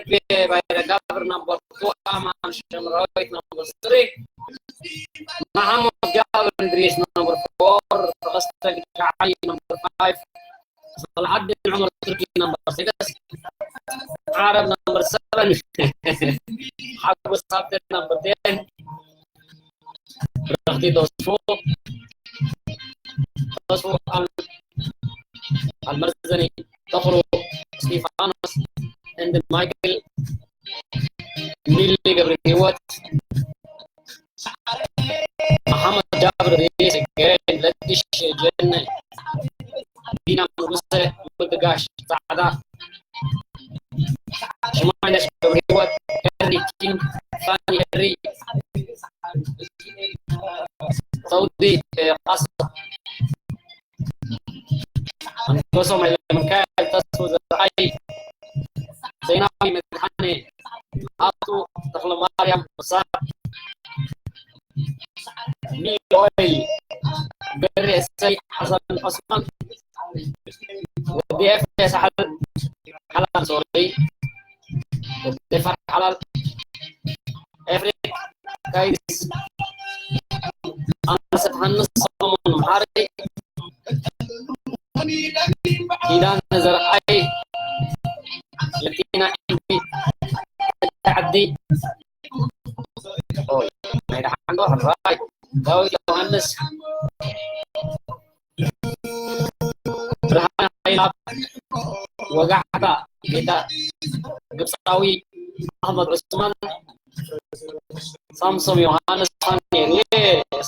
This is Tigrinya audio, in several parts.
Bayragabr number two, Aman Shamroit number three, Muhammad Jabir Idris number four, Taqasta Gidai number five, Salahaddin Umar Turki number six, Arab number seven, Habu Sabte number ten, Rahdi Dosfo, Dosfo Al Al-Marzani, Tokro, Stefanos, and Michael, Milli Gabriel, Muhammad Jabir, Garen, Latish, Jen, Dina Muse, Gash, Sada, Shimon Gabriel, Henry King, Fanny Henry, Saudi, Qasr. Antoso Michael, Tasfu Zai, Zainawi Medhane, Atu Taklamariam Musa, Miloy, Bere Sai Hasan Osman, D F S Halal, Halal, sorry, Defar Halal, Efrik Kais, Anas Hannes, Solomon Hari, Kidan Zarai, Latina Indi, Abdi, oh, Maida Hando, Harai, Daud Yohanes, ብርሃነ ሓይላ፣ ወጋሕታ ጌታ፣ ግብፃዊ ኣሕመድ ዑስማን፣ ሳምሶም ዮሃንስ፣ ፋኒ ሩዌ፣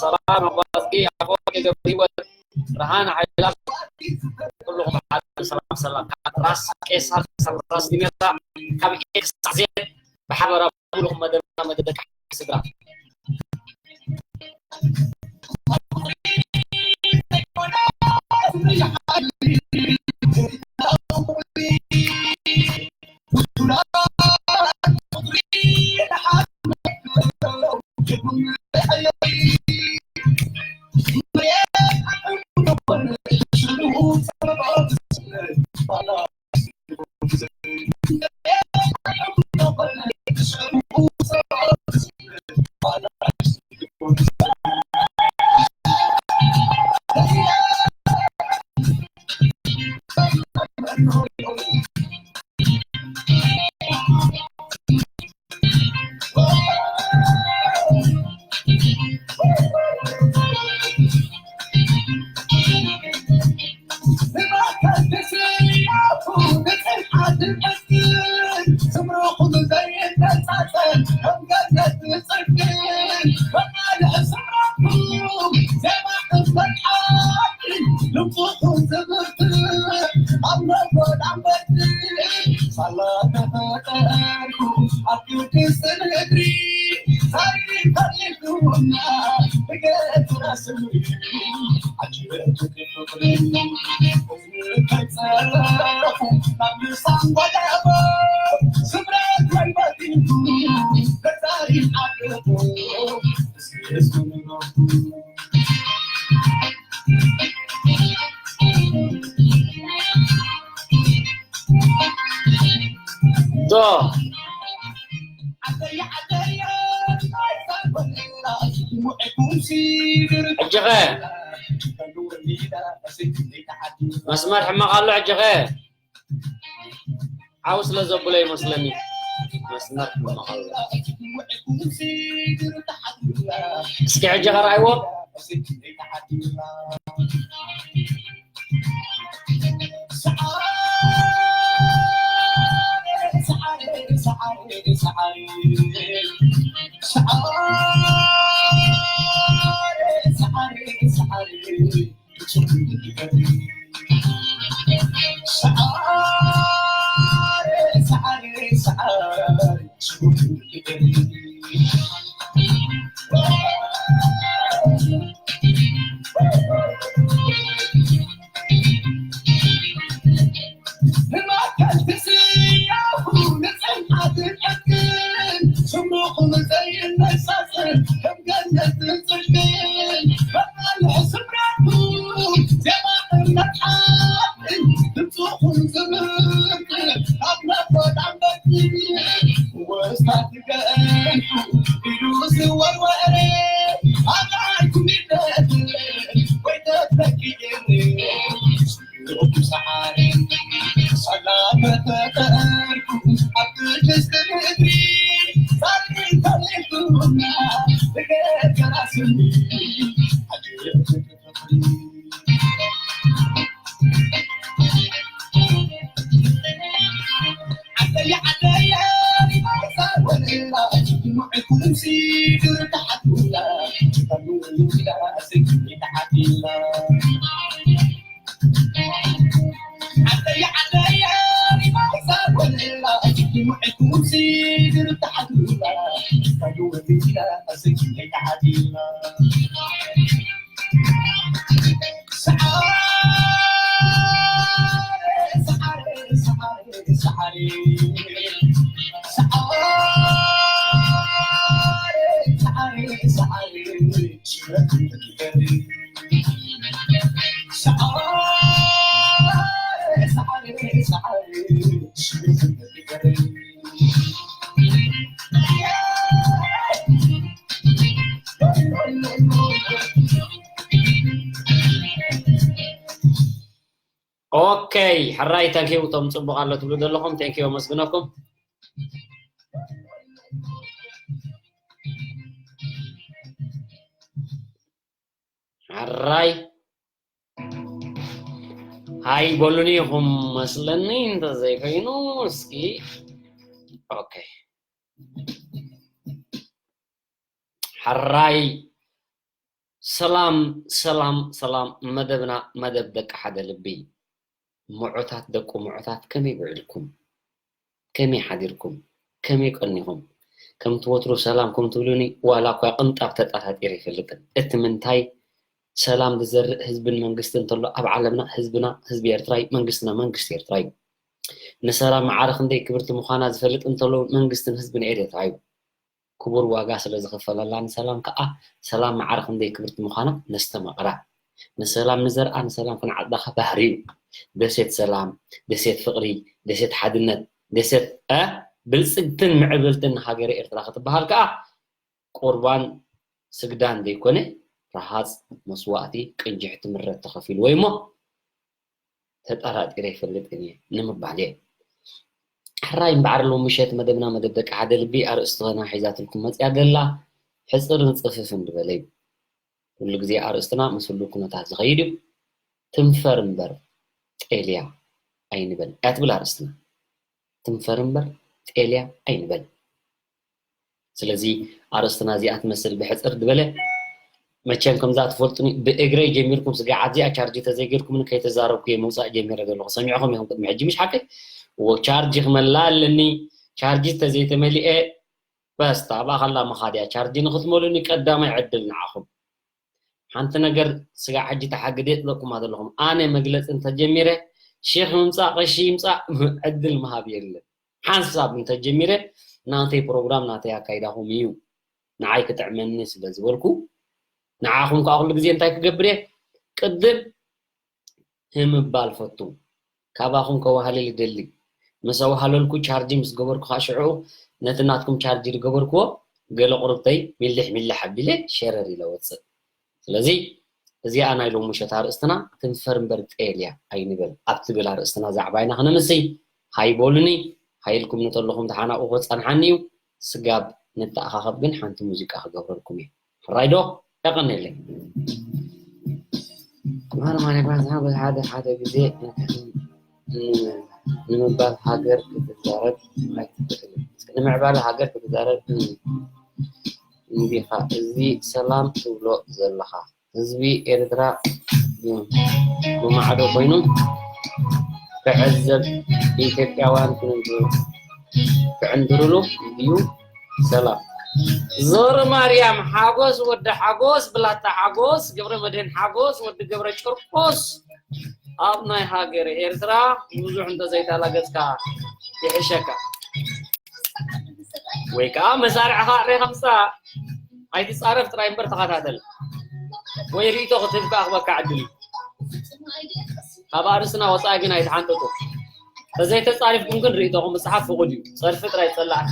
ሰላም ኣባዝጊ፣ ኣፈወርቂ ገብረህይወት፣ ብርሃነ ሓይላ፣ ኩልኹም ብሓደ ሰላም ሰላም። ካብ ራስ ቄሳር ክሳብ ራስ ዲሜራ፣ ካብ ኤ ክሳብ ዜድ ብሓበራ ኩልኹም መደብና መደብ ደቂ ስድራ። ዶ ሕጂ ኸ መስመር ሕማቕ ኣሎ። ሕጂ ኸ ዓው ስለ ዘብሎ ይመስለኒ። መስመር ሕማቕ ኣሎ። እስኪ ሕጂ ኸ ረኣይዎ። ክወርወረ ኣብ ዓርኩ ሚደት ወይ ተፈኪየኒ ሰዓሪ ሰላም ፈጠርኩ ኣብ ቅድስቲ ምድሪ ጻድቅ ተወልዱና ብገርገራ ስሚ ኦኬ፣ ሕራይ፣ ታንኪዩ። እቶም ጽቡቕ ኣሎ ትብሉ ዘለኹም፣ ታንኪዩ፣ ኣመስግነኩም። ሕራይ፣ ሃይ በሉኒ ኢኹም መስለኒ፣ እንተዘይኮይኑ እስኪ። ኦኬ፣ ሕራይ፣ ሰላም፣ ሰላም፣ ሰላም። መደብና መደብ ደቂ ሓደ ልቢ፣ ምዑታት ደቁ ምዑታት፣ ከመይ ውዒልኩም? ከመይ ሓዲርኩም? ከመይ ቀኒኹም? ከምቲ ወትሩ ሰላም ከም ትብሉኒ ዋላ እኳ ቅንጣብ ተጠራጢረ ኣይፈልጥን። እቲ ምንታይ ሰላም ዝዘርእ ህዝብን መንግስትን እንተሎ ኣብ ዓለምና ህዝብና ህዝቢ ኤርትራ እዩ፣ መንግስትና መንግስቲ ኤርትራ እዩ። ንሰላም ማዕረ ክንደይ ክብርቲ ምዃና ዝፈልጥ እንተሎ መንግስትን ህዝብን ኤርትራ እዩ። ክቡር ዋጋ ስለ ዝኸፈለላ ንሰላም ከኣ ሰላም ማዕረ ክንደይ ክብርቲ ምዃና ነስተማቕራ። ንሰላም ንዘርኣ ንሰላም ክንዓጽዳ ከኣ ባህሪ እዩ። ደሴት ሰላም፣ ደሴት ፍቕሪ፣ ደሴት ሓድነት፣ ደሴት እ ብልጽግትን ምዕብልትን ሃገረ ኤርትራ ክትበሃል ከኣ ቁርባን ስግዳን ዘይኮነ ረሃጽ መስዋእቲ ቅንጅሕቲ ምረት ተኸፊልዎ እዩ'ሞ ተጠራጢረ ኣይፈልጥን እየ ንምባል እየ። ሕራይ እምበኣር ሎሚ ምሸት መደብና መደብ ደቂ ሓደ ልቢ ኣርእስትና ሒዛትልኩም መጽያ ዘላ ሕጽርን ጽፍፍን ዝበለ እዩ። ኩሉ ግዜ ኣርእስትና ምስ ህሉው ኩነታት ዝኸይድ እዩ። ትንፈር እምበር ጤልያ ኣይንበል እያ ትብል ኣርእስትና። ትንፈር እምበር ጤልያ ኣይንበል። ስለዚ ኣርእስትና እዚኣ ትመስል ብሕጽር ዝበለ መቸም ከምዛ ትፈልጡኒ ብእግረይ ጀሚርኩም ስጋዓት እዚኣ ቻርጅ ተዘይገርኩምኒ ከይተዛረብኩ እየ ምውፃእ ጀሚረ ዘለኹ። ሰሚዕኹም ኢኹም ቅድሚ ሕጂ ምሽ ሓቀይ? እዎ ቻርጅ ክመላ ኣለኒ። ቻርጅ ተዘይተመሊኤ በስታ ኣብኣ ከላ ምኻድ እያ። ቻርጅ ንክትመሉኒ ቀዳማይ ዕድል ንዓኹም። ሓንቲ ነገር ስጋዕ ሕጂ ተሓግደ የጥለቁማ ዘለኹም። ኣነ መግለፂ እንተጀሚረ ሺኽ ምምፃእ ቀሺ ይምፃእ ዕድል ምሃብ የለን። ሓንሳብ እንተጀሚረ ናተይ ፕሮግራም ናተይ ኣካይዳኹም እዩ። ንዓይ ክጥዕመኒ ስለ ዝበልኩ ንዓኹም ከዓ ኩሉ ግዜ እንታይ ክገብር እየ? ቅድም ህምባል ፈቱ። ካባኹም ከዋህልል ይደሊ። ምስ ኣዋህለልኩ ቻርጅ ምስ ገበርኩ ከዓ ሽዑ ነቲ ናትኩም ቻርጅ ዝገበርክዎ ገለ ቁርብተይ ሚልሕ ሚልሕ ኣቢለ ሸረር ኢለ ወፅእ። ስለዚ እዚኣ ናይ ሎሚ ምሸት ኣርእስትና ትንፈር እምበር ጤል እያ ኣይንበል ኣብ ትብል ኣርእስትና ዛዕባ ኢና ክነምሲ። ሃይ በሉኒ። ሃይ ኢልኩም ንተለኹም ተሓናቑ ክጸንሓኒ እዩ። ስጋብ ንተኣኻኸብ ግን ሓንቲ ሙዚቃ ክገብረልኩም እየ። ሕራይ ዶ? የቐንየለይ። ማርማን ይባን ሓደ ሓደ ግዜ ንምባል ሃገር ክትዛረብ ኣይትኽእልን። እስኪ ንምዕባለ ሃገር ክትዛረብ እንዲኻ እዚ ሰላም ትብሎ ዘለኻ። ህዝቢ ኤርትራ ብማዕዶ ኮይኑ ክዕዘብ ኢትዮጵያውያን ክዕንድርሉ እዩ። ሰላም ዞር ማርያም ሓጎስ ወዲ ሓጎስ ብላታ ሓጎስ ገብረ መድህን ሓጎስ ወዲ ገብረ ጨርቆስ ኣብ ናይ ሃገር ኤርትራ ብዙሕ እንተዘይተላገጽካ ይሕሸካ። ወይ ከዓ መሳርዕኻ ኣዕሪኻ ምጻእ። ኣይትጻረፍ ጥራይ እምበር ተኸታተል። ወይ ርእይቶ ክትህብ ከዓ ክበካ ዕድል እዩ። ካብ ኣርእስትና ወጻኢ ግን ኣይትሓንጥጡ። ተዘይተጻሪፍኩም ግን ርእይቶኹም ምጽሓፍ ፍቑድ እዩ። ጸርፊ ጥራይ ጸላእቲ።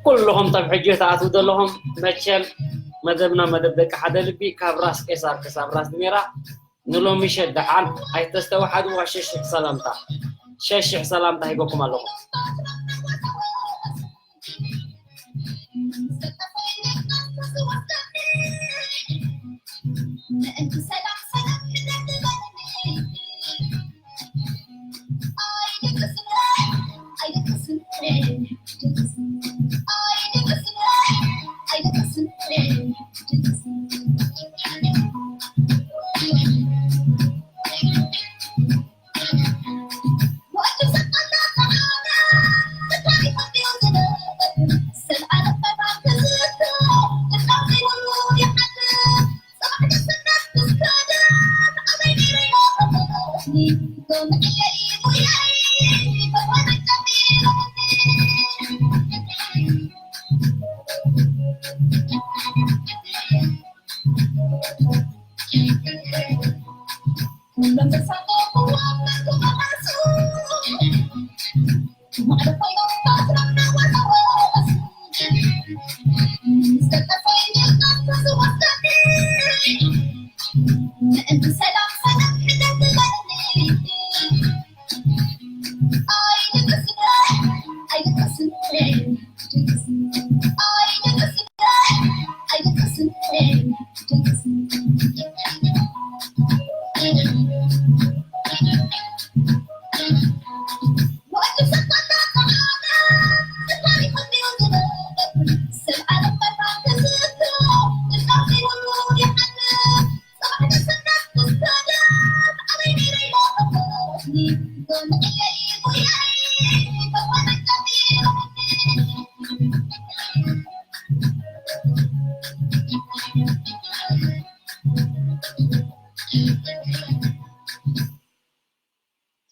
ኩልኹም ተብ ሕጂ ተኣትዉ ዘለኹም፣ መቸም መደብና መደብ ደቂ ሓደ ልቢ፣ ካብ ራስ ቄሳር ክሳብ ራስ ድሜራ፣ ንሎሚ ሸደሓን ኣይተስተውሓድዋ፣ ሸሽሕ ሰላምታ፣ ሸሽሕ ሰላምታ ሂበኩም ኣለኹ።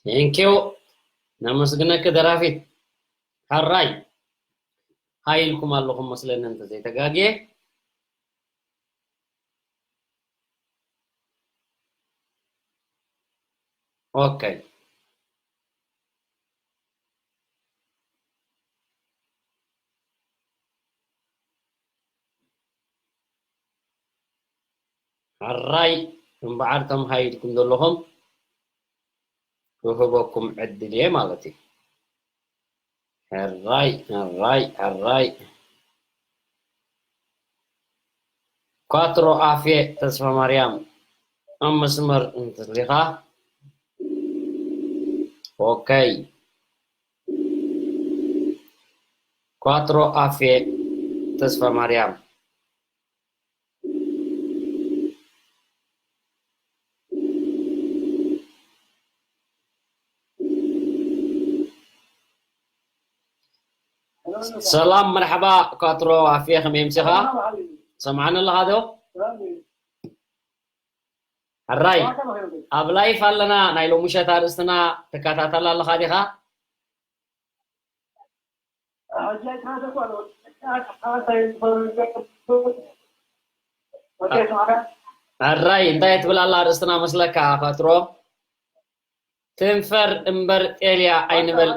Thank you. ነመስግነኪ ደራፊት። ሕራይ። ሃይ ኢልኩም ኣለኹም መስለኒ እንተዘይተጋግየ። ኦኬ። ሕራይ እምበዓር ተምሃይድኩም ዘለኹም ክህበኩም ዕድል እየ ማለት እዩ። ሕራይ ሕራይ ሕራይ ኳትሮ ኣፌ ተስፋ ማርያም ኣብ መስመር እንተሊኻ። ኦከይ። ኳትሮ ኣፌ ተስፋ ማርያም። ሰላም መርሓባ ኳትሮ ኣፌ፣ ከመይ ምሲኻ? ሰምዓኒ ኣለኻ ዶ? ሕራይ ኣብ ላይፍ ኣለና። ናይ ሎምሸት ኣርእስትና ትከታተል ኣለኻ ዲኻ? ሕራይ እንታይ ትብል ኣላ ኣርእስትና መስለካ ኳትሮ? ትንፈር እምበር ጤልያ ኣይንበል።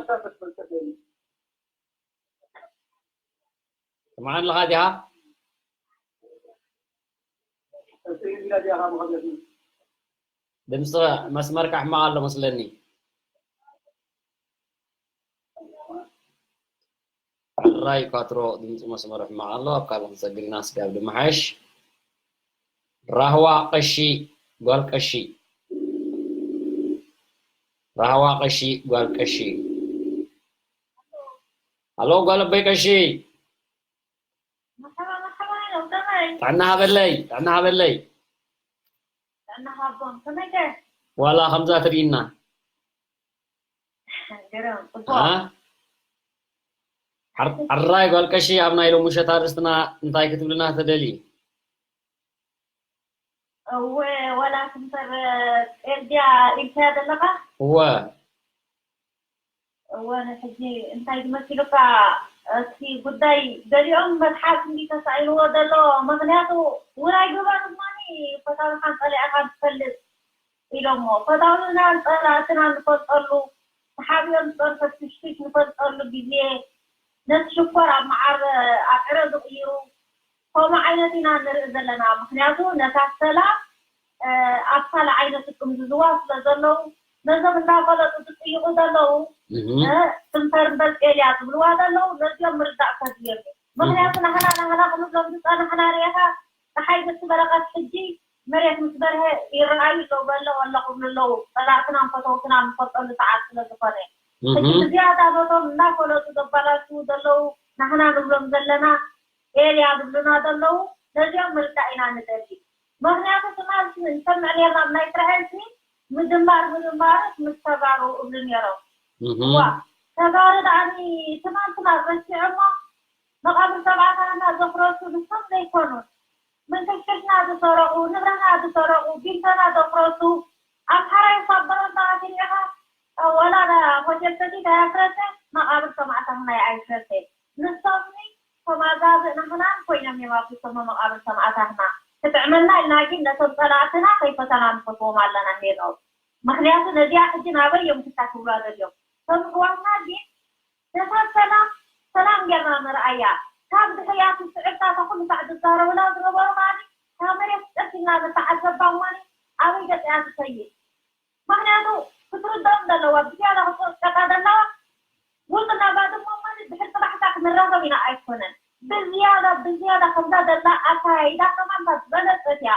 ትሰምዓኒ ኣለኻ ዲኻ? ድምፂ መስመርካ ሕማቕ ኣሎ መስለኒ። ሕራይ ኳትሮ ድምፂ መስመር ሕማቕ ኣሎ። ኣብ ካልእ ክንሰግር ኢና፣ ስጋብ ድመሓሽ። ራህዋ ቀሺ፣ ጓል ቀሺ። ራህዋ ቀሺ፣ ጓል ቀሺ። ሃሎ ጓል ኣቦይ ቀሺ። መርሓባ፣ መርሓባ፣ ሎምደመይ። ጥዕና ሃበለይ፣ ጥዕና ሃበለይ። ጥዕና ሃቦም፣ ከመይ ከ? ዋላ ከምዛ ትርኢና። ገረም፣ ጽቡቕ። አ? ዓር-፣ ዓራይ ጓል ቀሺ፣ ኣብ ናይ ሎሚ ምሸት ኣርእስትና እንታይ ክትብልና ትደሊ? እወ፣ ዋላ ትንፈር ጤል ድያ ኢልካያ ዘለኻ? እወ። እወ፣ ንሕጂ እንታይ ዝመሲሉካ እቲ ጉዳይ፣ ገሊኦም መትሓዚ እንዲ ተሳኢንዎ ዘሎ፣ ምኽንያቱ ውራይ ግበር እማኒ ፈታውኻን ጸሊእኻን ትፈልጥ ኢሎሞ። ፈታውናን ጸላእትናን ንፈልጠሉ፣ ተሓቢኦም ዝጸንሑ ትሽትሽ ንፈልጠሉ ግዜ፣ ነቲ ሽኮር ኣብ መዓር፣ ኣብ ዕረ ዝቕይሩ፣ ከምኡ ዓይነት ኢና ንርኢ ዘለና። ምኽንያቱ ነታ ሰላም፣ እ፣ ኣብ ካልእ ዓይነት ይጥምዝዝዋ ስለ ዘለዉ፣ ነዞም እንዳፈለጡ ዝጥይቑ ዘለዉ፣ እህ። እ፣ ትንፈር እምበር ጤል እያ ዝብልዋ ዘለዉ፣ ነዚኦም ምርዳእ ከድልዮም እዩ። ምኽንያቱ እህ። ናህና፣ ናህና ክንብሎም ዝጸናሕና ርኢኻ፣ ጸሓይ ምስ በረቐት ሕጂ መሬት ምስ በርሀ ይረኣዩ ኣለዉ፣ በሎ ኣለኹም ኣለዉ። ጸላእትናን ፈተውትናን ንፈልጠሉ ሰዓት ስለ ዝኾነ። ሕጂ እህ። ብዝያዳ ነቶም እናፈለጡ ዘባላሽዉ ዘለዉ፣ ናህና ንብሎም ዘለና፣ ኤልያ ዝብሉና ዘለዉ፣ ነዚኦም ምርዳእ ኢና ንደሊ። ምኽንያቱ ትማል ንሰምዕ ኔርና ብናይ ስራሕ ሕልፊ፣ ምድማር ምድማርስ ምስ ተጋሩ እብሉ ኔሮም። እህ። ዋ፣ ተጋሩ ደኣኒ ትማል ትማል ረሲዖሞ፣ መቓብር ሰማእታትና ዘፍረሱ ንሶም ዘይኮኑን፣ መንከሽከሽና ዝሰረቑ፣ ንብረትና ዝሰረቑ፣ ቢንቶና ዘፍረሱ፣ ኣምሓራይ ሳበረንታ ኣትሪኢኻ፣ ወላ ዳ ሆቴል ሰቲት ኣያፍረሰ፣ መቓብር ሰማእታትና ኣይፍረሰ። ንሶምኒ ተማዛብእ ናህናን ኮይኖም እዮም ኣብ ዝሰሞ መቓብር ሰማእታትና። ክጥዕመና ኢልና ግን ነቶም ጸላእትና ከይፈተና ንፈትዎም ኣለና ኔሮም። ምኽንያቱ ነዚኣ ሕጂ ናበይ እዮም ክሳክብዋ ዘልዮም። እቶም ኣሕዋትና ግን ነታ ሰላም ሰላም ጌርና ንርኣያ። ካብ ድሕሪኣ እቲ ስዕርታ እታ ኩሉ ሳዕ ዝዛረቡላ ዝነበሩ ከኣ እታ መሬት ቀስ ኢልና ንተዓዘባ እሞኒ ኣበይ ገጽ እያ ትኸይድ? ምኽንያቱ ክትርድኦም ዘለዋ፣ ብዝያዳ ክትወቀጣ ዘለዋ፣ ውልቅና ባድመ እሞ ድሕሪ ጽባሕ እታ ክንራኸብ ኢና ኣይኮነን። ብዝያዳ፣ ብዝያዳ ከምዛ ዘላ ኣካያይዳ ከማን እታ ዝበለጸት እያ።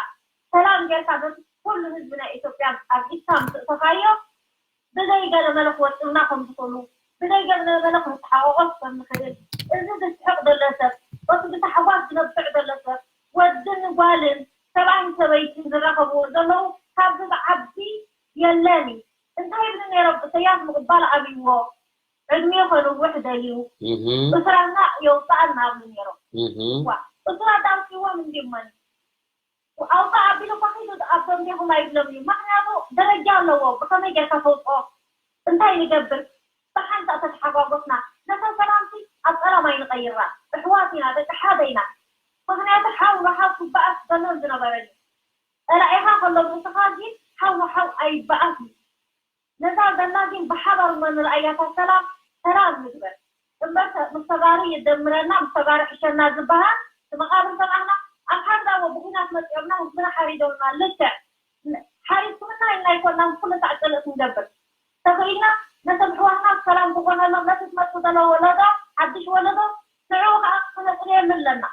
ሰላም ጌርካ በቲ ኩሉ ህዝቢ ናይ ኢትዮጵያ ኣብ ኢድካ ምስ እተኻዮ፣ ብዘይ ገለ መለ ክወጽኡና ከም ዝኽእሉ፣ ብዘይ ገለ መለ ክንተሓቋቖፍ ከም ንኽእል፣ እዚ ዝስሕቕ ዘሎ ሰብ፣ በቲ ብታሕጓስ ዝነብዕ ዘሎ ሰብ፣ ወድን ጓልን፣ ሰብኣይን ሰበይትን ዝራኸብዎ ዘለዉ፣ ካብዚ ዝዓቢ የለን እዩ። እንታይ ይብሉ ነይሮም? እሰያስ ምቕባል ኣብይዎ፣ ዕድሜ ከንውሕ ደልዩ፣ እህ። እስራና የውፅኣና ኣብሉ ነይሮም። እህ። ዋ፣ እስራ ዳውፅዎም እንዲሞኒ። ኣውፅእ ኣቢሉ እኮ ሒዙ ኣብ ደንቤኹም ኣይብሎም እዩ። ምኽንያቱ ደረጃ ኣለዎ። ብኸመይ ጌርካ ተውፅኦ? እንታይ ንገብር? ብሓንሳእ ተተሓጓጎስና፣ ነታ ሰላምሲ ኣብ ጸላም ኣይንቐይራ። ኣሕዋት ኢና፣ ደቂ ሓደ ኢና። ምኽንያቱ ሓው ንሓው ክበኣስ ዘሎን ዝነበረን እዩ። ጸላኢኻ ከሎ ርእስኻ ግን ሓው ንሓው ኣይበኣስ እዩ። ነዛ ዘላ ግን ብሓባር እሞ ንርኣያ እታ ሰላም፣ ሰላም ንግበር። እምበር ተ-፣ ምስ ተጋሩ ይደምረና፣ ምስ ተጋሩ ሕሸና ዝበሃል፣ እቲ መቓብር ሰማዕና፣ ኣብ ሓንዳቦ ብኹናት መጺኦምና፣ ህዝብና ሓሪዶምና፣ ልክዕ። ሓሪድኩምና ኢልና ኣይኮናን ኩሉ ሳዕ ጽልኢ ክንገብር። ተኽኢልና ነቶም ኣሕዋትና ሰላም ክኾነሎም ነቲ ዝመጽእ ዘሎ ወለዶ፣ ሓድሽ ወለዶ፣ ንዕኡ ከኣ ክነጽንየሉ ኣለና።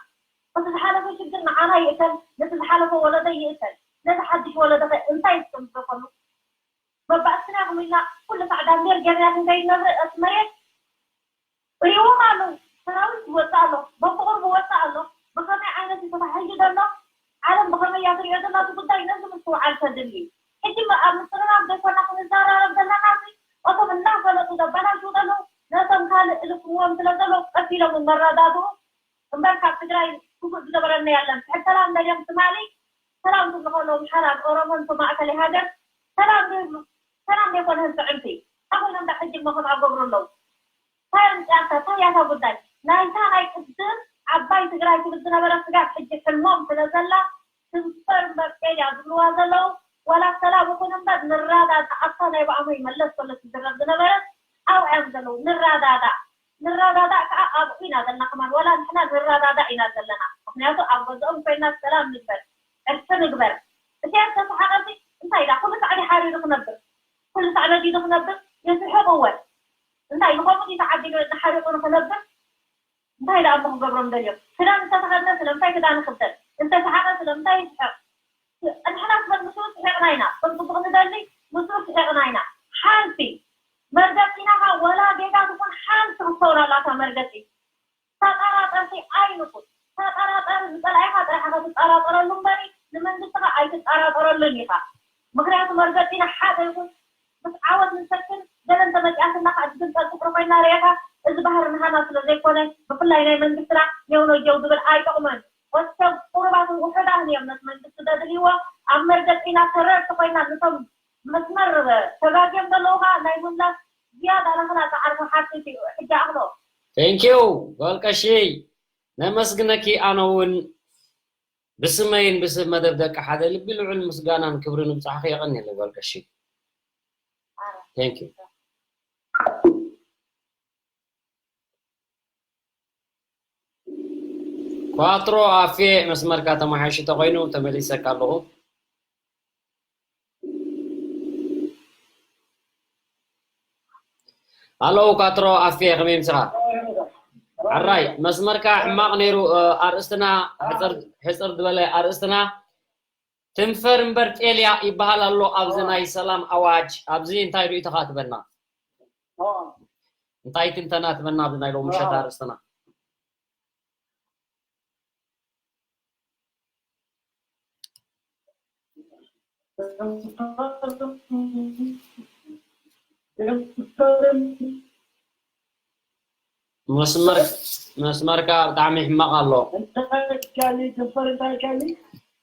እቲ ዝሓለፈ ሽግር ንዓና ይእከል፣ ነቲ ዝሓለፈ ወለዶ ይእከል። ነዚ ሓድሽ ወለዶ ከ እንታይ እዩ ዝጥምዘፈሉ? መባእስና ኢኹም ኢልና ኩሉ ሳዕ ዳንዴር ጌርና ክንከይድ ነብሪ እቲ መሬት ርእዎም ኣለዉ። ሰራዊት ይወፅእ ኣሎ፣ በብቑሩብ ይወፅእ ኣሎ። ብኸመይ ዓይነት እዩ ተታሒዙ ዘሎ? ዓለም ብኸመይ እያ ትሪኦ ዘላ? እቲ ጉዳይ ነዚ ምስትውዓል ተድሊ። ሕጂ እሞ ኣብ ምትርራብ ዘይኮና ክንዘራረብ ዘለና፣ እዚ እቶም እናፈለጡ ዘበላሽዉ ዘለዉ፣ ነቶም ካልእ እልክዎም ስለ ዘለዉ ቀስ ኢሎም መረዳድኡ እምበር ካብ ትግራይ ክፉእ ዝገበረና የለን። ትሕት ሰላም ደልዮም ትማሊ ሰላም ክብሉ ከለዉ፣ ሓራን ኦሮሞን ማእከላይ ሃገር ሰላም ዘይብሉ፣ ሰላም ዘይኮነ ህዝቢ ዕንፊ። እንታይ ኮይኖም ዳ ሕጂ እሞ ከምኣ ገብሩ ኣለዉ? እንታይ ኣምፅኣካ? እንታይ እያ እታ ጉዳይ? ናይታ ናይ ቅድም ዓባይ ትግራይ ትብል ዝነበረት ስጋብ ሕጂ ሕልሞም ስለ ዘላ፣ ትንፈር እምበር ጤል እያ ዝብልዋ ዘለዉ። ዋላ ሰላም ይኹን እምበር ንረዳዳእ፣ ኣብታ ናይ ብኣሞይ መለስ ዘሎ ትዝረብ ዝነበረት ኣብኡ እዮም ዘለዉ። ንረዳዳእ፣ ንረዳዳእ ከዓ ኣብኡ ኢና ዘለና። ከማን ዋላ ንሕና ንረዳዳእ ኢና ዘለና። ምኽንያቱ ኣብ ገዝኦም ኮይና ሰላም ንግበር፣ ዕርቂ ንግበር። እቲ ተሰሓቐ እዚ እንታይ ኢላ? ኩሉ ሳዕዲ ሓሪሩ ክነብር፣ ኩሉ ሳዕ ነዲዱ ክነብር የስሕቕ እወ። እንታይ ንኸምኡ ድዩ ተዓዲሉ ንሓሪቑ ንኽነብር? እንታይ ደኣ እሞ ክገብሮም ደልዮም? ክዳን እንተተኸድነ ስለምንታይ ክዳን ይኽደን? እንተሰሓቐ ስለምንታይ ይስሕቕ? ንሕና ስለ ምስኡ ስሒቕና ኢና። ከም ጽቡቕ ንደሊ ምስኡ ስሒቕና ኢና። ሓንቲ መርገጺና ኸኣ ወላ ጌጋ ትኹን ሓንቲ ክትከውን ኣላታ መርገጺ። ተጠራጠርቲ ኣይንኹን። ተጠራጣሪ ዝጸላኢኻ ጥራሕ ኢኻ ትጠራጠረሉ እምበሪ ንመንግስቲ ኸኣ ኣይትጠራጠረሉን ኢኻ። ምኽንያቱ መርገጺና ሓደ ይኹን ምስ ዓወት ንሰክን ገለ እንተመጺኣትና ኸኣ ዝግንጠል ፍቕሪ ኮይና ርኢኻ፣ እዚ ባህሪ ናህና ስለ ዘይኮነ፣ ብፍላይ ናይ መንግስትና ኔው ነጀው ዝብል ኣይጠቕሞን። ወሰብ ቁሩባት ውሑዳት እዮም ነቲ መንግስቲ ዘድልይዎ። ኣብ መርገጺና ተረርቲ ኮይና ነቶም መስመር ተጋግዮም ዘለዉ ኸኣ ናይ ምምላስ ዝያዳ ናህና ጻዕሪ ክሓትት እዩ። ሕጂ ኣኽሎ። Thank you ጓል ቀሺ፣ ነመስግነኪ። ኣነ እውን ብስመይን ብስም መደብ ደቂ ሓደ ልቢ ልዑል ምስጋናን ክብርን ይብጻሕኺ። የቐንየለይ ጓል ቀሺ። Thank you። ኳትሮ ኣፌ፣ መስመርካ ተመሓይሹ ተኾይኑ ተመሊሰካ ኣለኹ። ኣለው ኳትሮ ኣፌ፣ ከመይ ምስኻ? ሕራይ፣ መስመርካ ሕማቕ ነይሩ። እ፣ ኣርእስትና ሕጽር፣ ሕጽር ዝበለ ኣርእስትና፣ ትንፈር እምበር ጤልያ ይበሃል ኣሎ ኣብዚ ናይ ሰላም ኣዋጅ። ኣብዚ እንታይ ርእይቶኻ ትበና? እንታይ ትንተና ትበና ኣብዚ ናይ ሎሚ ምሸት ኣርእስትና? መስመር፣ መስመርካ ብጣዕሚ ሕማቕ ኣሎ። እንታይ ኢልካኒ? ትንፈር እንታይ ኢልካኒ?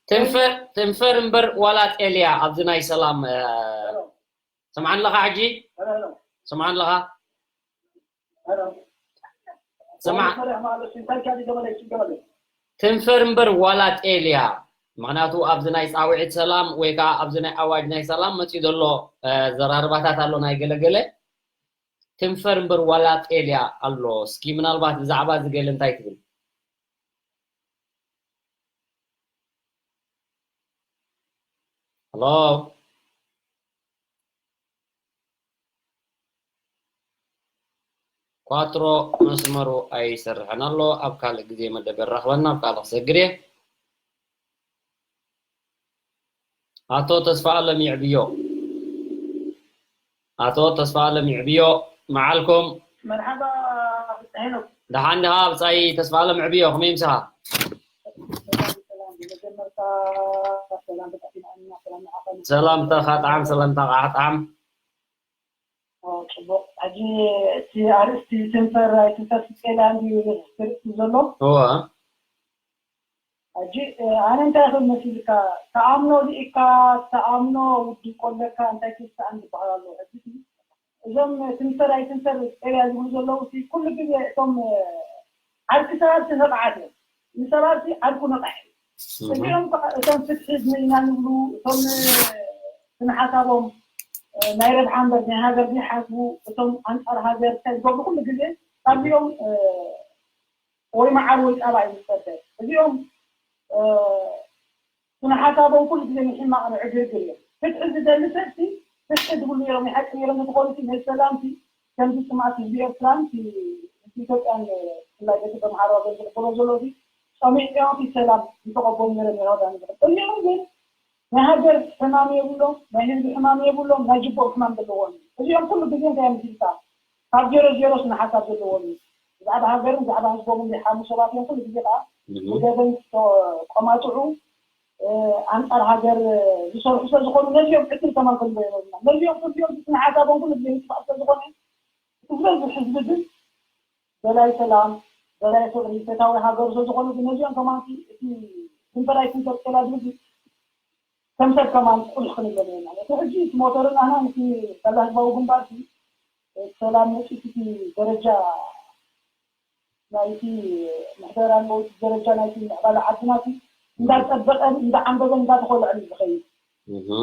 ትንፈር፣ ትንፈር እምበር ዋላ ጤልያ ኣብዚ ናይ ሰላም፣ እ፣ ሄሎ። ስምዓኒ ኣለኻ ሕጂ? ሄሎ፣ ሄሎ። ስምዓኒ ኣለኻ? ሄሎ። ስማዕ። ትንፈር ማለት እንታይ ኢልካኒ? ገመለይ፣ ገመለይ። ትንፈር እምበር ዋላ ጤልያ። ምኽንያቱ ኣብዚ ናይ ጻውዒት ሰላም ወይ ከዓ ኣብዚ ናይ ኣዋጅ ናይ ሰላም መፂኡ ዘሎ፣ እ፣ ዘራርባታት ኣሎ ናይ ገለገለ። ትንፈር እምበር ዋላ ጤልያ ኣሎ። እስኪ ምናልባት ብዛዕባ እዚ ገለ እንታይ ትብል? ሄሎ? ኳትሮ መስመሩ ኣይሰርሕን ኣሎ። ኣብ ካልእ ግዜ መደብ የራኽበና፣ ኣብ ካልእ ክሰግር እየ። ኣቶ ተስፋ ኣለም ይዕብዮ። ኣቶ ተስፋ ኣለም ይዕብዮ፣ መዓልኩም። መርሓባ ሄኖክ። ደሓን ዲኻ ብጻይ ተስፋ ኣለም ይዕብዮ፣ ከመይ ምሳኻ? ሰላም፣ ሰላም። ብመጀመርታ ሰላም ተጠፊእና፣ ሰላም ንዓኻ። ሰላምታኻ ጥዓም፣ ሰላምታኻ ጥዓም። ኦ፣ ጽቡቕ። ሕጂ እቲ ኣርእስቲ ትንፈር ኣይትንፈር ስቄላ እንድዩ ዝርእ ዘሎ። እወ። ሕጂ፣ እ፣ ኣነ እንታይ ክብል መሲልካ፣ ተኣምኖ ልኢካ፣ ተኣምኖ ውድቆ ኣለካ፣ እንታይ ትስኣን ዝበሃል ኣሎ። ሕጂ እዞም ትንተር ኣይትንተር ኤርያ ዝብሉ ዘለዉ ኩሉ ግዜ እቶም ዓርኪ ሰባብቲ ንቕዓት እዮም። ንሰባብቲ ዓርኩ ንቕሕ እዩ። እዚኦም ከዓ እቶም ፍትሒ ዝመይና ንብሉ እቶም ስነ ሓሳቦም ናይ ረብሓ እምበር ናይ ሃገር ዘይሓስቡ እቶም ኣንፃር ሃገር እንታይ ዝገብሩ ኩሉ ግዜ ካብዚኦም ወይ መዓር ወይ ፃባ እዩ ዝፀበ። እዚኦም ስነ ሓሳቦም ኩሉ ግዜ ንሕማቕ ንዕግርግር እዮም። ፍትሒ ዝደሊ ሰብሲ ፍትሒ ዝብሉ ነይሮም ይሓቂ ነይሮም እንተኾኑ ነቲ ሰላምቲ ከምዚ ስማዕቲ ህዝቢ ኤርትራን ህዝቢ ኢትዮጵያን ብፍላይ ደቂ ተምሃሮ ዝቕበሎ ዘሎ ጸሚዕኦም ሰላም ዝተቐበሉ ነይሮም ይረዳ። እዚኦም ግን ናይ ሃገር ሕማም የብሎም፣ ናይ ህዝቢ ሕማም የብሎም፣ ናይ ጅቦም ሕማም ዘለዎም እዮም። እዚኦም ኩሉ ግዜ እንታይ እዮም ዝብልካ? ካብ ዜሮ ዜሮ ስነ ሓሳብ ዘለዎም እዮም። ብዛዕባ ሃገርን ብዛዕባ ህዝቦምን ዘይሓሙ ሰባት እዮም። ኩሉ ግዜ ከዓ ውደበን ዝተቆማጥዑ ኣንፃር ሃገር ዝሰርሑ ስለ ዝኾኑ ነዚኦም ዕድል ከማን ክንቦ የብልና። ነዚኦም ኩልኦም ስነ ሓሳቦም ኩሉ ግዜ ምጥፋእ ስለ ዝኾነ እቲ ዝበዝሕ ህዝቢ ግን ደላይ ሰላም፣ ደላይ ፍቕሪ፣ ፈታዊ ሃገሩ ስለ ዝኾኑ ግን ነዚኦም ከማን እቲ ድንበራይ ክንተብቀላ ዝብል ከም ሰብ ከማን ቁልሕ ክንብሎም ኢና። እቲ ሕጂ እቲ ሞተርና ንሕና ነቲ ከላ ህዝባዊ ግንባር እቲ ሰላም መፂኡ እቲ ደረጃ ናይቲ ምሕደራን ለውጢ ደረጃ ናይቲ ምዕባለ ዓድና እቲ እንዳፀበቐን እንዳዓንበበን እንዳተኾልዐን እዩ ዝኸይድ።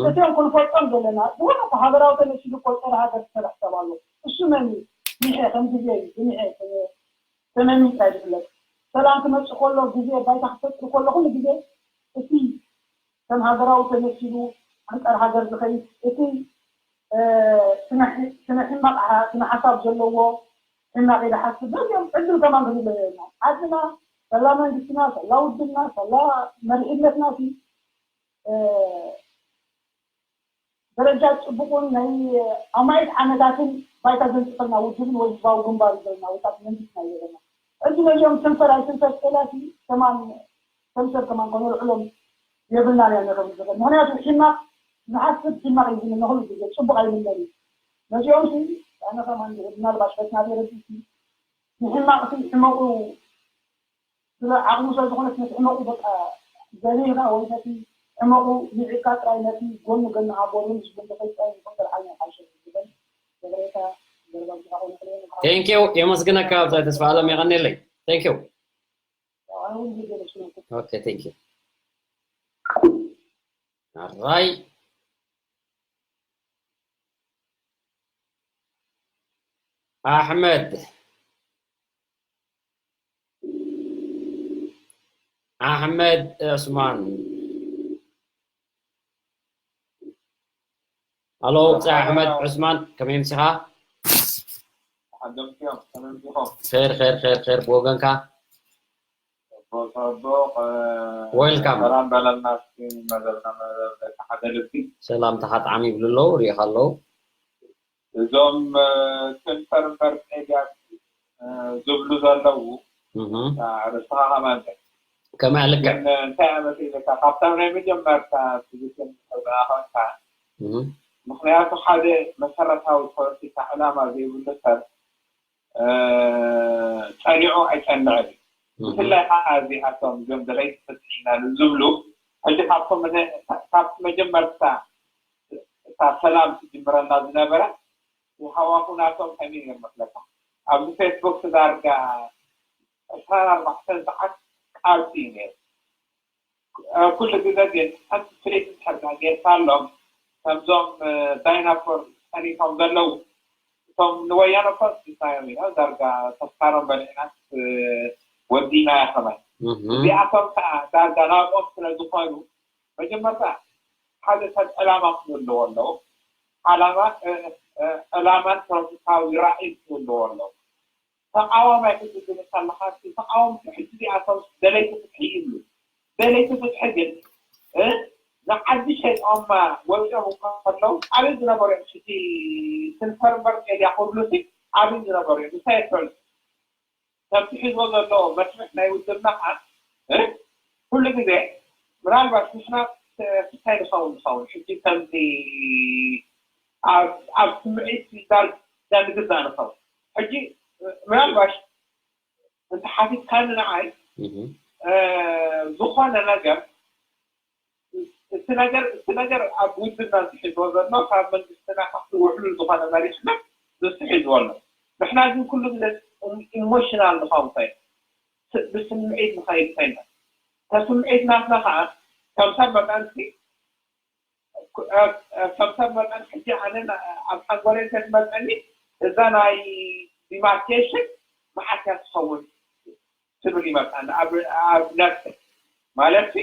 እቶም ክንፈልጦም ዘለና ዝኾነ እኮ ሃገራዊ ተመሲሉ እኮ ፀረ ሃገር ዝሰርሕ ሰብ ኣሎ። እሱ መን እዩ? ሚሐ ከም ግዜ እዩ። ብሚሐ ተመሚት ናይ ዝፍለጥ ሰላም ክመፅእ ከሎ ግዜ ባይታ ክፈጥር ከሎ ኩሉ ግዜ እቲ ከም ሃገራዊ ተመሲሉ ኣንጻር ሃገር ዝኸይድ እቲ ስነ ሕማቕ ስነ ሓሳብ ዘለዎ ሕማቕ ኢለ ሓስብ ነዚኦም ዕድል ከማን ክንብሎ የብልና። ዓድና ሰላ መንግስትና ሰላ ውድብና ሰላ መሪሕነትና ሲ ደረጃ ጽቡቕን ናይ ኣማኢት ዓመታትን ባይታ ዘንጽፈልና ውድብን ወይ ህዝባዊ ግንባር ዘለና ወይ ከዓ መንግስትና ዘለና ሕጂ ነዚኦም ትንፈር ኣይትንፈር ጤላሲ ከማን ከም ሰብ ከማን ከነልዕሎም የብልናን ኢና ንኽብል ዝኽእል። ምኽንያቱ ሕማቕ ዝሓስብ ሕማቕ እዩ ዝምነ ኩሉ ግዜ ጽቡቕ ኣይምነን እዩ። ነዚኦም ሲ ኣነ ከማን ምናልባት በቲ ናተይ ርድኢት ንሕማቕ ሲ ሕመቑ ስለ ዓቕሙ ስለ ዝኾነ ነቲ ሕመቑ በቃ ዘሊልካ ወይ ነቲ ሕመቑ ንዒቕካ ጥራይ ነቲ ጎኑ ገንኻ ጎኑ ዝብል ተፈይጣ ይፈጠር ሓይና ሓይሸ ዝብል ዘበሬታ ዘረባ ብዙሓ ኮይኑ ክልኤ ንብሓ Thank you የመስግነካ ኣብዛ ተስፋ ኣለም የቐኔለይ Thank you ኣሁን ጊዜ ነሽነኩ Okay thank you ኣራይ ኣሕመድ ኣሕመድ ዑስማን ኣሎ ውፅእ ኣሕመድ ዑስማን ከመይ ምሲኻ ሓደምትዮም ከመምሲኾም ር ር ር ር ብወገንካ ጽቡቕ ጽቡቕ ወልካም ሰላም በለልና እስኪ መደብና መደብ ደቂ ሓደ ልቢ ሰላምታኻ ጣዕሚ ይብሉ ኣለዉ ሪኢኻ ኣለዉ እዞም ክንፈር እምበር ሜድያ ዝብሉ ዘለዉ ርእስኻ ከማን ከመይ ልክዕ እንታይ ኣመት ኢለካ ካብታ ናይ መጀመርታ ትዝክር ዝረኣ ኮንካ ምኽንያቱ ሓደ መሰረታዊ ፖለቲካ ዕላማ ዘይብሉ ሰብ ፀኒዑ ኣይፀንዕን እዩ። ብፍላይ ከዓ እዚኣቶም እዞም ደለይቲ ፍትሒ ኢና ዝብሉ ሕጂ ካብቶም ካብቲ መጀመርታ እታ ሰላም ትጅምረና ዝነበረ ሃዋሁ ናቶም ከመይ ነይሩ መስለካ? ኣብዚ ፌስቡክ ዳርጋ ዕስራን ኣርባዕተን ሰዓት ቃልሲ እዩ ነይሩ። ኩሉ ግዘ ግን ሓንቲ ፍልይቲ እንድሕር ጌርካሎም ከምዞም ዳይናሶር ፀኒቶም ዘለዉ እቶም ንወያነ እኮ ኣስቢስናዮም ኢና ዳርጋ ተስካሮም በሊዕናስ ወዲእናያ ከማይ እዚኣቶም ከዓ ዳርጋ ናብኦም ስለ ዝኾኑ መጀመርታ ሓደ ሰብ ዕላማ ክህልዎ ኣለዎ ዕላማ ዕላማን ፖለቲካዊ ራእይ ክህልዎ ኣለዎ ተቃዋማይ ክትብል ከለካ ተቃወምቲ ሕጂ እዚኣቶም ደለይቲ ፍትሒ ይብሉ። ደለይቲ ፍትሒ ግን ንዓዲ ሸይጦማ ወፂኦም እኮ ከለዉ ኣበይ ዝነበሩ እዮም? ሕጂ ክንፈርመር ሜድያ ክብሉ ሲ ኣበይ ዝነበሩ እዮም? እንታይ የትፈልጡ? ከምቲ ሒዝዎ ዘሎ መስርሕ ናይ ውድብና ከዓ ኩሉ ግዜ ምናልባት ንሕና እንታይ ንኸውን ንኸውን ሕጂ ከምዚ ኣብ ስምዒት ዳርጋ ንግዛእ ንኸውን ሕጂ ምናልባሽ እንተሓቲትካኒ ንዓይ ዝኾነ ነገር እቲ ነገር እቲ ነገር ኣብ ውድብና ዝሕዞ ዘሎ ካብ መንግስትና ካብቲ ውሕሉል ዝኾነ መሪሕነት ዝስሒዝዎ ኣሎ። ንሕና ግን ኩሉ ግዜ ኢሞሽናል ንኸውን ኮይና፣ ስ- ብስምዒት ንኸይድ ኮይና፣ ከስምዒት ናትና ከዓ ከም ሰብ መጠን ከምሰብ መጠን ሕጂ ኣነ ኣብ ሓንጎለይ እንተትመፀኒ እዛ ናይ ዲማርኬሽን መዓት እያ ትኸውን ትብል ይመፅኣኒ ኣብ ነብሰይ። ማለት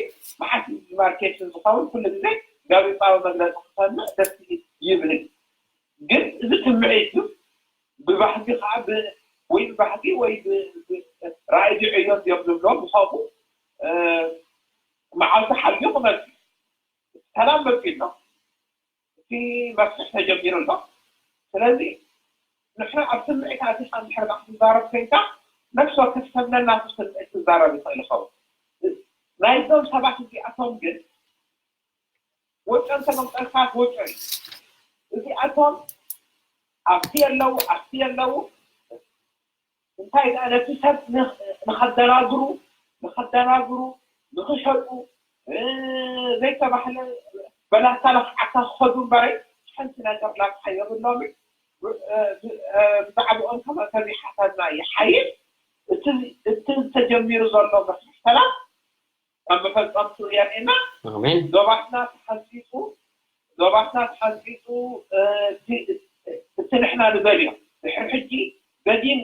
መዓት ዲማርኬሽን ዝኸውን ኩሉ ግዜ ጋዜጣዊ መግለፂ ክሰምዕ ደስ ይብልን። ግን እዚ ስምዒት እዩ። ብባህጊ ከዓ ወይ ብባህጊ ወይ ራእይ ዕዮን እዮም ዝብሎ ብኸምኡ መዓልቲ ሓልዩ ክመፅእ ሰላም መፂኡ ኣሎ። እቲ መስርሕ ተጀሚሩ ኣሎ። ስለዚ ንሕና ኣብ ስምዒት ኣቲኻ እንድሕር ክትዛረብ ኮይንካ ነፍሲ ወከፍ ሰብ ነናቱ ስምዒት ክዛረብ ይኽእል ይኸውን። ናይዞም ሰባት እዚኣቶም ግን ወጨ እንተመምጠልካ ወጨ እዩ። እዚኣቶም ኣብቲ የለው ኣብቲ የለው እንታይ ደኣ ነቲ ሰብ ንኸደናግሩ ንኸደናግሩ ንኽሸጡ ዘይተባህለ በላታ ለኽዓካ ክኸዱ እምበረይ ሓንቲ ነገር ላብሓ የብሎም። ብዛዕባኦም ከመ ከመይ ሓሳብና ይሓይሽ። እቲ ዝተጀሚሩ ዘሎ መስርሕ ሰላም ካብ መፈጸምትኡ የርእየና። ኣሜን። ዞባትና ተሓንጺጹ ዞባትና ተሓንጺጹ እቲ ንሕና ንደልዮ ድሕሪ ሕጂ በዲን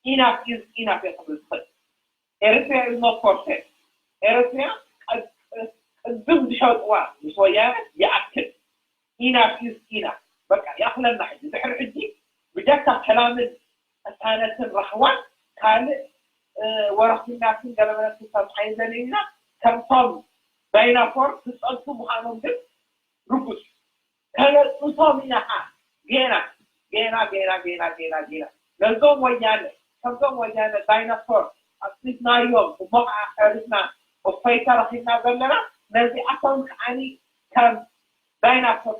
ኢናፍ ኢዝ ኢናፍ እየ ክብል ዝኽእል። ኤርትሪያ ኢዝ ኖት ፎር ሴል። ኤርትሪያ ቅድም ዝሸጥዋ ምስ ወያነ ይኣክል። ኢናፍ ኢዝ ኢናፍ። በቃ ይኣኽለና ሕጂ። ድሕሪ ሕጂ ብጀካ ሰላምን ቅሳነትን ራህዋን ካልእ ወረ ኩናትን ገለመለ ክንሰምዓ ኣይንደልን ኢና። ከምቶም ዳይናሶር ዝጸንቱ ምዃኖም ግን ርጉጽ እዩ። ከነጥንሶም ኢና ኸዓ ጌና ጌና ጌና ጌና ጌና ጌና ነዞም ወያነ ከምዞም ወያነ ዳይናሶር ኣጥኒስናዮም እሞ ኸዓ ዕሪፍና እፎይታ ረኺብና ዘለና ነዚኣቶም ከዓኒ ከም ዳይናሶር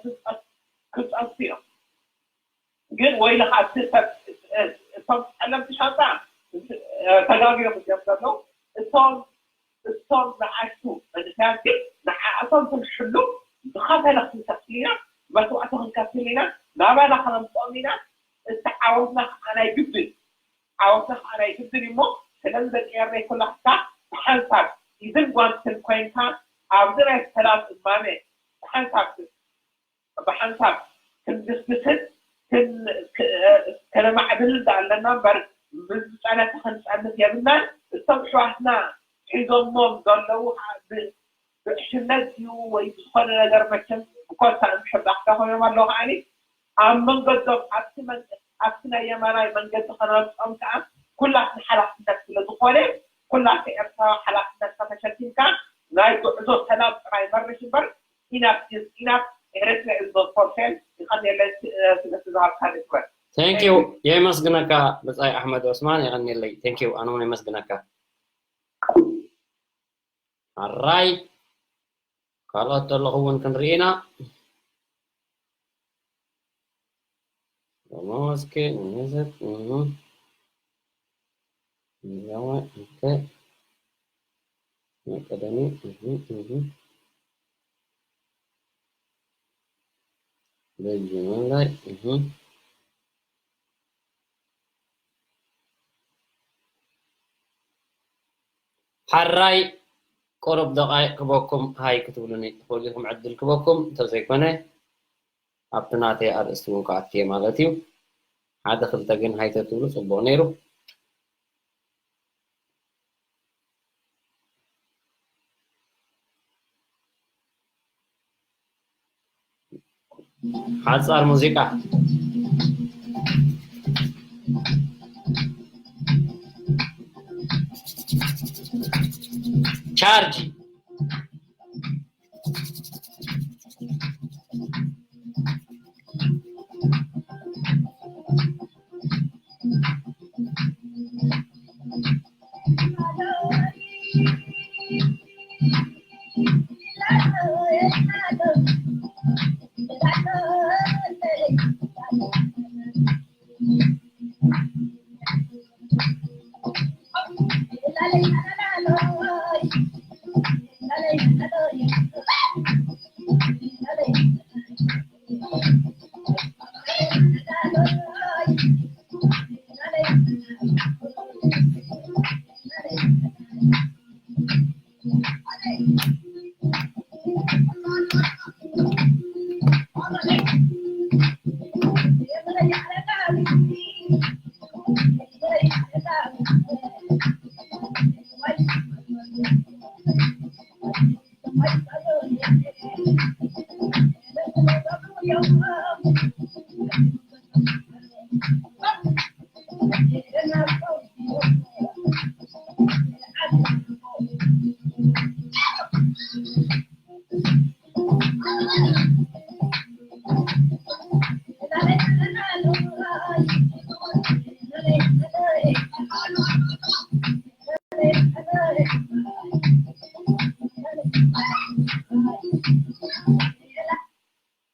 ክጸንሱ እዮም። ግን ወይልኻ እቲ ሰብ እቶም ጸለምቲ ሻንጣ ተጋግዮም እዮም ዘለዉ። እቶም እቶም ንኣሽቱ መንእሰያት ግን ንዓኣቶም ክንሕሉ ዝኸፈለ ክንከፍል ኢና፣ መስዋእቲ ክንከፍል ኢና፣ ናባና ከነምፅኦም ኢና። እቲ ዓወትና ከዓ ናይ ግድን ዓወትና ከዓ ናይ ግድን እሞ ስለዚ ደቂ ኤረይ ኩላትካ ብሓንሳብ ኢድን ጓንትን ኮይንካ ኣብዚ ናይ ሰላም እማመ ብሓንሳብ ብሓንሳብ ክንድስድስን ከነማዕብልን ኣለና እምበር ምስ ዝፀነተ ክንፀንት የብልናን። እቶም ኣሕዋትና ሒዞሞም ዘለዉ ከዓ ብዕሽነት ድዩ ወይ ብዝኾነ ነገር መቸም ብኮታ እንድሕር ዳሕዳ ኮይኖም ኣለዉ ከዓኒ ኣብ መንገዶም ኣብቲ ናይ የማናይ መንገዲ ከነምፅኦም ከዓ ኩላትና ሓላፍነት ስለ ዝኾነ ኩላተ ኤርትራዊ ሓላፍነትካ ተሸኪምካ ናይ ጉዕዞ ሰላም ጥራይ መርሽ እምበር ኢናፍ ኢዝ ኢናፍ ኤረትርያ ኢዝ ኖት ፎር ሴል። ይቀንየለይ ስለ ዝሃብካኒ ክበር። Thank you። የመስግነካ ብጻይ ኣሕመድ ዑስማን፣ የቀንየለይ። Thank you። ኣነ እውን የመስግነካ። ኣራይ ካልኦት ዘለኹ እውን ክንርኢ ኢና። ደሞስኪ ንዘት እህ እዛዋ እከ መቀደኒ እህ እህ በጅመላይ እህ ሓራይ ቁሩብ ደቓይቕ ክበኩም ሃይ ክትብሉኒ ትኽእሉ ኢኹም ዕድል ክበኩም እንተዘይኮነ ኣብቲ ናተይ ኣርእስቲ እውን ክኣቱ እየ ማለት እዩ። ሓደ ክልተ ግን ሃይ ተትብሉ ፅቡቕ ነይሩ። ሓፃር ሙዚቃ ቻርጅ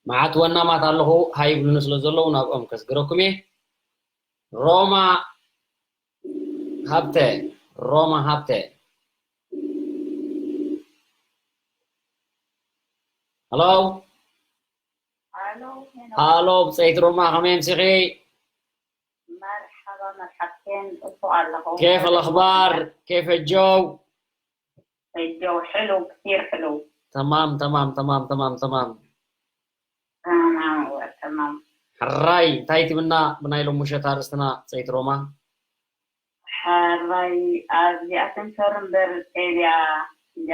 መዓት ወናማት ኣለኹ ሃይ ይብሉኒ ስለ ዘለዉ ናብኦም ከስግረኩም እየ። ሮማ ሃብተ፣ ሮማ ሃብተ። ሃሎ። ሃሎ፣ ሄኖክ። ሃሎ፣ ብፀይቲ ሮማ ከመይ ኣምሲኺ? መርሓባ፣ መርሓብቴን፣ ጽቡቕ ኣለኹ። كيف الأخبار؟ كيف الجو؟ الجو حلو، كثير حلو. تمام، تمام، تمام، تمام، تمام. تمام، تمام. ሕራይ፣ እንታይ ትብልና ብናይ ሎሚ ምሸት ኣርእስትና፣ ፀይቲ ሮማ? ሕራይ፣ ኣብዚኣ ትንፈር እምበር ጤልያ እያ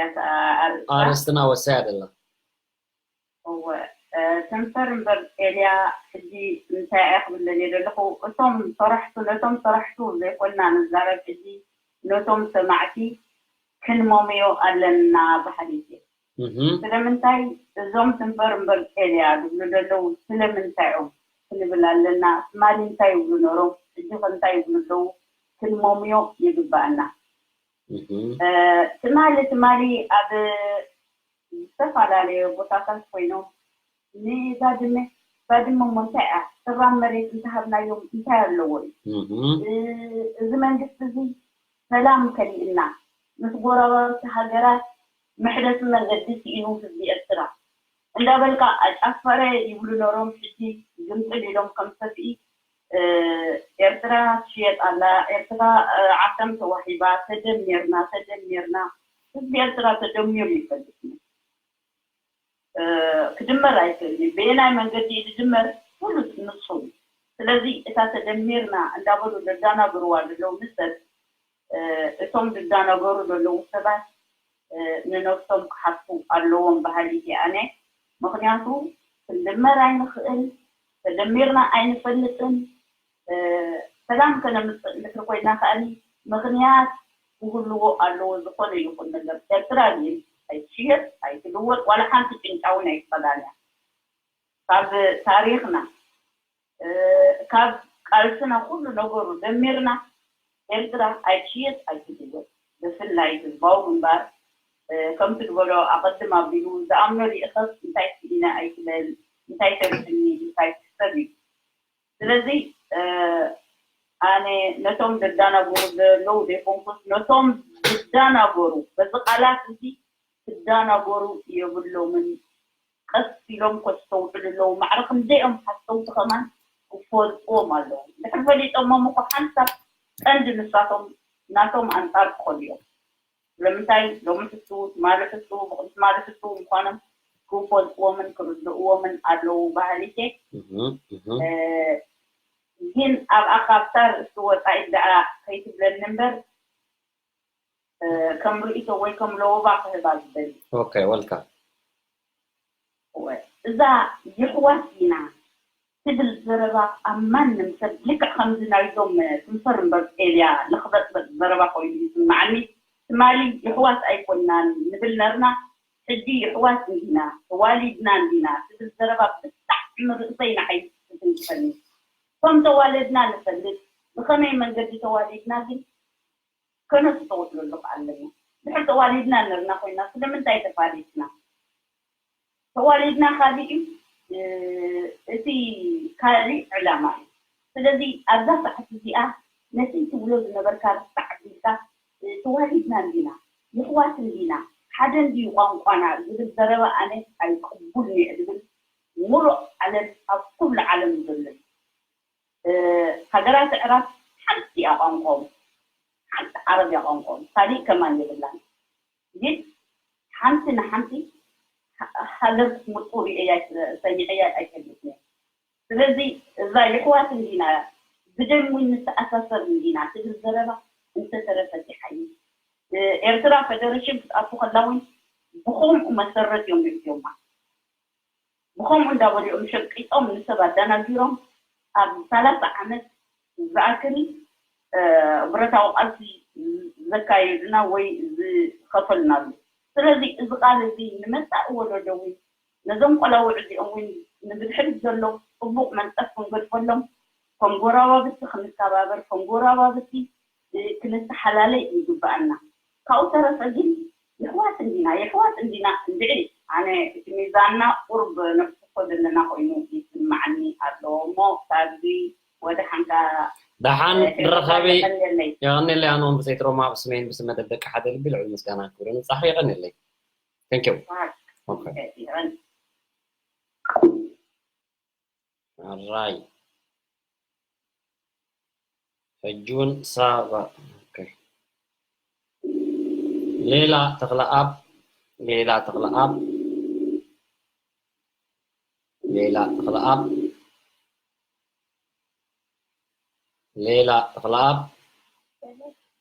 ኣርእስታ። ኣርእስትና ወሳይ ኣደላ። እወ፣ እ፣ ትንፈር እምበር ጤልያ ሕጂ እንታይ እየ ክብል ደልየ ዘለኹ፣ እቶም ሰራሕቱ፣ ነቶም ሰራሕቱ ዘይኮንና ንዛረብ ሕጂ፣ ነቶም ሰማዕቲ ክንመምዮ ኣለና በሃሊት እየ። እህ። ስለምንታይ እዞም ትንፈር እምበር ጤልያ ዝብሉ ዘለዉ ስለምንታይ እዮም ክንብል ኣለና። ትማሊ እንታይ ይብሉ ነሮም፣ ሕጂ ኸ እንታይ ይብሉ ኣለዉ ክንመምዮ ይግባኣና። እህ። እ፣ ትማሊ፣ ትማሊ ኣብ ዝተፈላለየ ቦታታት ኮይኖም ንባድመ፣ ባድመ እሞ እንታይ እያ? ሰራም መሬት እንተሃብናዮም እንታይ ኣለዎ እዩ? እህ። እ፣ እዚ መንግስቲ እዚ ሰላም ከሊእና፣ ምስ ጎረባብቲ ሃገራት መሕደሲ መንገዲ ስኢኑ ህዝቢ ኤርትራ እንዳበልካ ኣጫፈረ ይብሉ ነሮም። ሕጂ ግምጥል ኢሎም ከም ሰፍኢ፣ እ፣ ኤርትራ ትሽየጥ ኣላ፣ ኤርትራ፣ እ፣ ዓሰም ተዋሂባ፣ ተደሚርና፣ ተደሚርና። ህዝቢ ኤርትራ ተደሚሩ ይፈልጥ እዩ። እ፣ ክድመር ኣይክእልን እዩ። በየናይ መንገዲ እዩ ዝድመር? ፍሉጥ ንሱ እዩ። ስለዚ እታ ተደሚርና እንዳበሉ ዘዳናግርዋ ዘለዉ ንሰብ፣ እ፣ እቶም ዝዳናገሩ ዘለዉ ሰባት፣ እ፣ ንነብሶም ክሓቱ ኣለዎም በሃሊት እየ ኣነ። ምኽንያቱ ክንድመር ኣይንኽእል፣ ተደሚርና ኣይንፈልጥን። እ፣ ሰላም ከነምጽእ እንድሕር ኮይና ከኣኒ ምኽንያት ክህልዎ ኣለዎ። ዝኾነ ይኹን ነገር ኤርትራ ግን ኣይትሽየጥ፣ ኣይትልወጥ፣ ዋላ ሓንቲ ጭንጫ እውን ኣይትኸዳን እያ። ካብ ታሪኽና፣ እ፣ ካብ ቃልስና ኩሉ ነገሩ ደሚርና ኤርትራ ኣይትሽየጥ፣ ኣይትልወጥ። ብፍላይ ህዝባዊ ግንባር፣ እ፣ ከምቲ ዝበሎ ኣቐድም ኣቢሉ ዝኣምኖ ርኢኸስ እንታይ ስኢነ ኣይትበል፣ እንታይ ተሪፍኒ ኢልካ ኣይትሕሰብ እዩ። ስለዚ፣ እ፣ ኣነ ነቶም ዘዳናግሩ ዘለዉ ዘይኮንኩስ፣ ነቶም ዝዳናገሩ፣ በዚ ቃላት እዚ ክዳናገሩ የብሎምን። ቀስ ኢሎም ከስተውዕሉ ኣለዉ። ማዕረ ክንደይኦም ሓሰውቲ ከማን ክፈልጥዎም ኣለዉ። እንድሕር ፈሊጦሞም እኮ ሓንሳብ ቀንዲ ንሳቶም ናቶም ኣንጻር ክኸዱ እዮም። ስለምንታይ ሎሚ ሕሱ፣ ትማሊ ሕሱ፣ ብቕድሚ ትማሊ ሕሱ ምዃኖም ክፈልጥዎምን ክርድእዎምን ኣለዉ በሃሊት እየ። እህ፣ እህ። እ፣ ግን ኣብኣ ካብታ ርእሲ ወጻኢ ደኣ ከይትብለኒ እምበር፣ እ፣ ከም ርእይቶ ወይ ከም ለወባ ክህባ ዝደሊ። ኦኬ፣ ወልካም። እወ፣ እዛ የሕዋት ኢና ትብል ዘረባ ኣብ ማንም ሰብ ልክዕ ከምዚ ናይዞም ትንፈር እምበር ጤልያ ልኽበጥበጥ ዘረባ ኮይኑ ይስምዓኒ። ትማሊ የሕዋት ኣይኮናን ንብል ነርና፣ ሕጂ የሕዋት እንዲና፣ ተዋሊድና እንዲና ትብል ዘረባ ብጣዕሚ ርእሰይ ንዓይ ትትንክፈኒ። ከም ተዋለድና ንፈልጥ፣ ብኸመይ መንገዲ ተዋሊድና ግን ከነስተውዕለሉ ኣለና። ድሕር ተዋሊድና ነርና ኮይና ስለምንታይ ተፋሊጥና? ተዋሊድና ካሊእ እዩ፣ እ፣ እቲ ካሊእ ዕላማ እዩ። ስለዚ ኣብዛ ሰዓት እዚኣ ነቲ ትብሎ ዝነበርካ ርሳዕ ኣቢልካ፣ እ፣ ተዋሊድና እንዲና፣ የሕዋት እንዲና፣ ሓደ እንድዩ ቋንቋና ዝብል ዘረባ ኣነ ኣይቅቡልን እየ ዝብል ሙሉእ ዓለም ኣብ ኩሉ ዓለም ዘሎ እዩ። ሃገራት ኣዕራብ ሓንቲ እያ ቋንቋኦም፣ ሓንቲ ዓረብ እያ ቋንቋኦም፣ ካሊእ ከማን የብላን። ግን ሓንቲ ንሓንቲ ሃገር ክትምርቁ ርእየያ ሰሚዐያ ኣይፈልጥን እየ። ስለዚ እዛ የሕዋት እንዲና፣ ብደም እውን ንተኣሳሰር እንዲና ትብል ዘረባ እንተተረፈት ይሓይሽ። ኤርትራ ፈደረሽን ክትኣቱ ከላ እውን ብኸምኡ መሰረት እዮም ይእትዮማ። ብኸምኡ እንዳበሉ እዮም ሸቂጦም ንሰብ ኣደናጊሮም። ኣብ ሰላሳ ዓመት ዝኣክል ብረታዊ ቃልሲ ዘካየዱና ወይ ዝኸፈሉና ኣሎ። ስለዚ እዚ ቃል እዚ ንመጻኢ ወለዶ እውን ነዞም ቆላውዕ እዚኦም እውን ንብድሕሪት ዘሎ ጽቡቕ መንጸፍ ክንገድፈሎም፣ ከም ጎራባብቲ ክንከባበር፣ ከም ጎራባብቲ ክንተሓላለይ ይግብኣና። ካብኡ ተረፈ ግን የሕዋት እንዲና፣ የሕዋት እንዲና እንድዒ። ኣነ እቲ ሚዛንና ቁርብ ነፍስኮ ዘለና ኮይኑ ይስምዓኒ ኣሎ እሞ ካብዚ ወደ ሓንካ ደሓን ንረኻቢ። የቐንየለይ። ኣነ እውን ብሰይቲ ሮማ ብስመይን ብስመ ደቂ ሓደ ልቢ ልዑል ምስጋና ክብርን ጻሕሪ የቐንየለይ። Thank you። Okay። ኣራይ ሕጂ እውን ሳባ። Okay። ሌላ ተኽለኣብ፣ ሌላ ተኽለኣብ፣ ሌላ ተኽለኣብ፣ ሌላ ተኽለኣብ።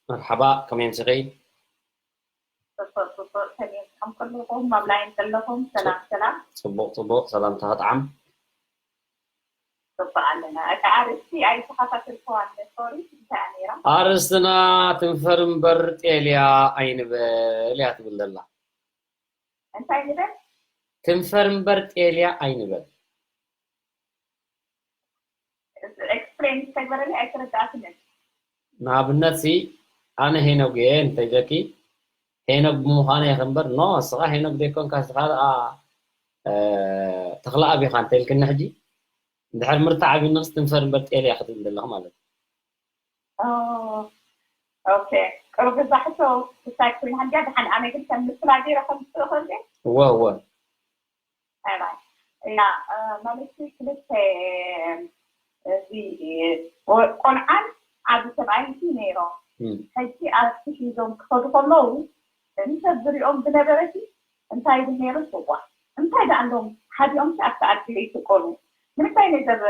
መርሓባ፣ ከመይ ኣምሲኺ? ጽቡቅ ጽቡቅ ሰሜን ከም ኩልኩም መብላይን ዘለኹም ሰላም ሰላም። ጽቡቅ ጽቡቅ ሰላምታ ክጥዓም። ጽቡቅ ኣለና። እታ ኣርእስቲ ኣይተኸታተልኩዋን ሶሪ እንታይ እያ ነይራ? ኣርእስትና ትንፈር እምበር ጤልያ ኣይንበል እያ ትብል ዘላ። እንታይ ንበል? ትንፈር እምበር ጤልያ ኣይንበል። ኤክስፕሌን ዝተግበረለይ ኣይተረዳእክንን። ንኣብነት ሲ ኣነ ሄኖግ እየ እንተይለኪ ሄኖግ ብምዃነ እየ እምበር ኖ እስኻ ሄኖግ ዘይኮንካ እስኻ ደኣ ተኽለኣብ ኢኻ እንተይልክኒ ሕጂ እንድሕር ምርታዕ ኣቢንኽስ ትንፈር እምበር ጤል እያ ክትብል ዘለኻ ማለት እዩ። ኦኬ ቅሩብ እዛ ሕቶ ክሳይ ኮይና እንድያ ደሓን ኣነ ግን ከም ምስላ ገይረ ከምፅእ እኽእል ድየ? እወ እወ Bye bye. እና ማለት ክልተ እዚ ቆልዓን ዓቢ ሰብኣይን ነይሮም። ሕጂ ኣብቲ ሒዞም ክኸዱ ከለዉ ንሰብ ዝሪኦም ዝነበረ እንታይ ዶ ነይሩ ስዋ እንታይ ደኣ እንዶም ሓዲኦም ኣብቲ ዓዲ ይስቆሉ ንምንታይ ነገር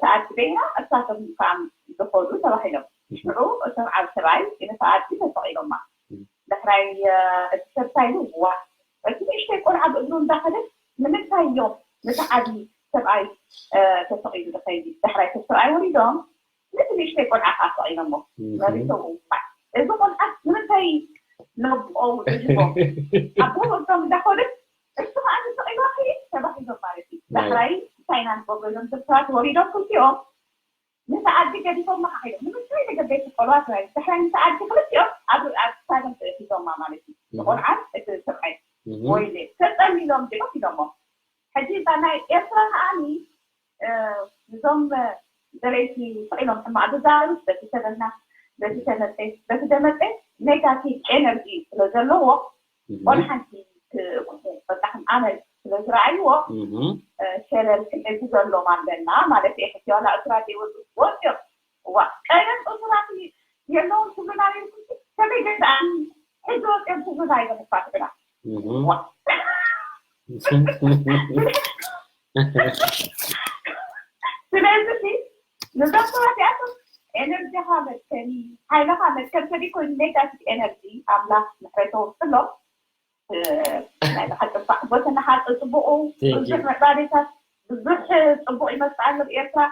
ተኣድበይና እሳቶም ከም ዝኸዱ ተባሂሎም። ሽዑ እቶም ዓቢ ሰብኣይ ነቲ ዓዲ ተሰቒሎማ። ዳሕራይ እቲ ሰብ እንታይ ኢሉ ዋእ እቲ ንእሽተይ ቆልዓ ብእግሩ እንዳኸደ ንምንታይ እዮም ነቲ ዓቢ ሰብኣይ ተሰቒሉ ዝኸይድ ዳሕራይ እቲ ሰብኣይ ወሪዶም ነቲ ንእሽተይ ቆልዓ ከዓ ሰቒሎሞ መሪቶም ዋእ እዚ ቆልዓ ንምንታይ ነቦኦም ዝህቦም ኣቦ ወዶም እንዳኸዱ እሱ ከዓ ተሰቒሉ ክይድ ተባሂሎም ማለት እዩ ዳሕራይ እንታይ ኢና ንገብሮ እዞም ሰብ ሰባት ወሪዶም ክልቲኦም ነቲ ዓዲ ገዲፎም መሓኺሎም ንምንታይ ነገር ዘይትቀልዋ ትበሃል ድሕሪ ነቲ ዓዲ ክልቲኦም ኣብ ኣብ ክሳዶም ተእቲቶማ ማለት እዩ ንቆልዓን እቲ ሰብኣይ ወይለ ተጸሊሎም ዲኦም ኢሎሞ ሕጂ እዛ ናይ ኤርትራ ከዓኒ እዞም ደለይቲ ስቕ ኢሎም ሕማቕ ዝዛረቡ በቲ ተበና በቲ ተመፀ በቲ ደመፀ ኔጋቲቭ ኤነርጂ ስለ ዘለዎ ወላ ሓንቲ ክቁሑ በቃ ከም ኣመል ስለ ዝረኣይዎ ሸለል ክንእዝዘሎም ኣለና ማለት እየ። ሕጂ ዋላ እሱራት ዘይወፁ ወፂኦም እዋ ቀደም እሱራት የለውን ትብሉና ነይርኩም ከመይ ገዛእኒ ሕጂ ወፂኦም ትብሉና እዮም ፋትሕና እዋ ስለዚ ንዞም ሰባት እዚኣቶም ኤነርጂኻ መድከሚ ሓይልኻ መድከም ተደይኮይኑ ኔጋቲቭ ኤነርጂ ኣምላኽ ምሕረተ ወስሎ ናይ ብሓቂ እባ ሕጎሰና ሓቂ ፅቡቁ ብዙሕ መዕባሌታት ብዙሕ ፅቡቅ ይመፅእ ኣሎ ብኤርትራ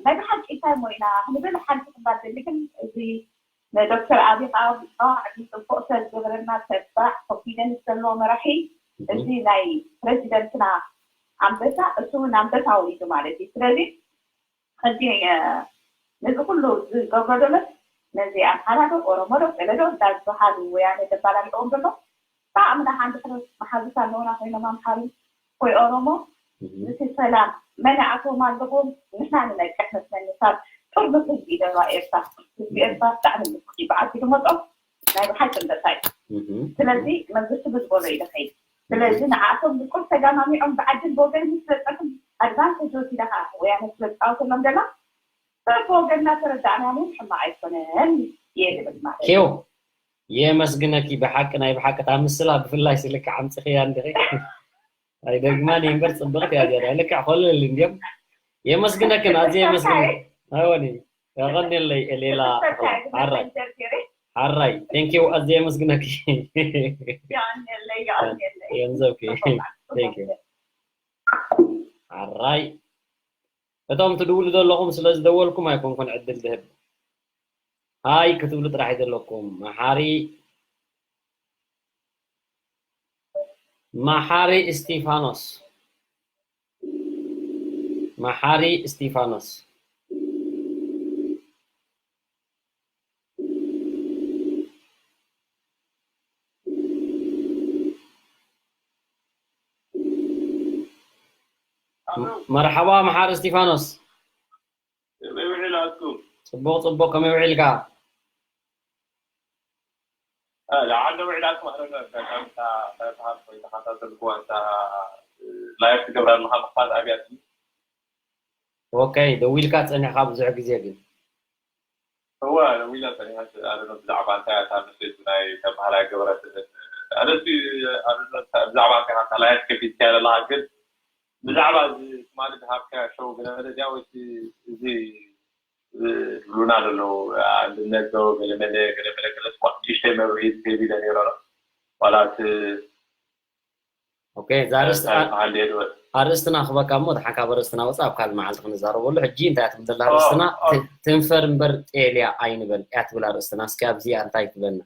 ናይ ብሓቂ እንታይ ሞ ኢና ክንብል ሓንቲ ክባል ደሊ ግን እዚ ንዶክተር ኣብይ ከዓ ብጣዕሚ ፅቡቅ ሰብ ዝገብረና ተባዕ ኮንፊደንስ ዘለዎ መራሒ እዚ ናይ ፕረዚደንትና ኣንበሳ እሱ እውን ኣንበሳ ወሊዱ ማለት እዩ ስለዚ ሕጂ ነዚ ኩሉ ዝገብሮ ዘሎ ነዚ ኣምሓራ ዶ ኦሮሞ ዶ ገለ ዶ እንዳዝበሃሉ ወያነ ዘባላልዕዎም ዘሎ ብዓቕምና ሓንቲ ሕሩስ መሓዙት ኣለውና ኮይኖም ኣምሓሩ ወይ ኦሮሞ እቲ ሰላም መን ይኣትዎም ኣለዎም ንሕና ንነቅሕ መስለኒ ካብ ጥርኑፍ ህዝቢ ደባ ኤርትራ ህዝቢ ኤርትራ ብጣዕሚ ምኩሕ እዩ ብዓዲ ዝመፆም ናይ ብሓቂ እንደሳ እዩ ስለዚ መንግስቲ ብዝበሎ እዩ ዝኸይድ ስለዚ ንዓቶም ምቁር ተጋማሚዖም ብዓድን ብወገን ምስ በፀኹም ኣድቫንቴጅ ወሲዳ ከዓ ወያነ ስለ ትፃወተሎም ደላ በብወገንና ተረዳእና እውን ሕማቕ ኣይኮነን እየ ዝብል ማለት እዩ። የመስግነኪ። ብሓቂ ናይ ብሓቂ እታ ምስላ ብፍላይ ስልኪ ዓምፅኽያ እንዲኺ ኣይደግማን እየ እምበር ፅብቕቲ እያ ዝያዳ ልክዕ ኮለል እንዲዮም። የመስግነክን ኣዝየ የመስግነ። ኣወኒ የቐንየለይ ሌላ ሓራይ ሓራይ thank you ኣዝየ የመስግነኪ። ገንዘብኪ thank you ሓራይ እቶም ትድውሉ ዘለኹም ስለ ዝደወልኩም ኣይኮንኩን ዕድል ዝህብ ሃይ ክትብሉ ጥራሕ እዩ ዘለኩም። መሓሪ መሓሪ እስቲፋኖስ መሓሪ እስቲፋኖስ መርሓባ መሓሪ እስቲፋኖስ። ከመይ ውዒላትኩም? ጽቡቕ ጽቡቕ፣ ከመይ ውዒልካ? ላዓለ ውዒላትኩም ኣረጋግታ። ከምታ ተረታሃት ወይ ተኸታተልኩ ኣንታ ላይፍ ትገብራ ኣለኻ ምኽፋት ኣብያት እዩ። ኦኬ፣ ደዊልካ ጸኒሕካ ብዙሕ ግዜ ግን እወ ደዊላ ጸኒሐት ኣረኖ ብዛዕባ እንታይ እታ ንሰይቱ ናይ ተባህላይ ገበረትን ኣነሲ ብዛዕባ እንታይ ናታ ላይፍ ከፊትካ ዘለኻ ግን ብዛዕባ እዚ ትማሊ ዝሃብካዮ ሸው ገለ መለ እዚኣ ወይ እዚ ዝብሉና ዘለዉ ኣንድነት ዶ ገለ መለ ገለ መለ ገለ ስፖርት ንእሽተይ መብርሂ ዝህብ ኢለ ነይረ ዋላ እቲ ኦኬ እዛ ኣርእስትና ክበካ እሞ ድሓን ካብ ኣርእስትና ወፃእ ኣብ ካልእ መዓልቲ ክንዛረበሉ ሕጂ እንታይ ትብል ዘላ ኣርእስትና ትንፈር እምበር ጤልያ ኣይንበል እያ ትብል ኣርእስትና እስኪ ኣብዚኣ እንታይ ትብለና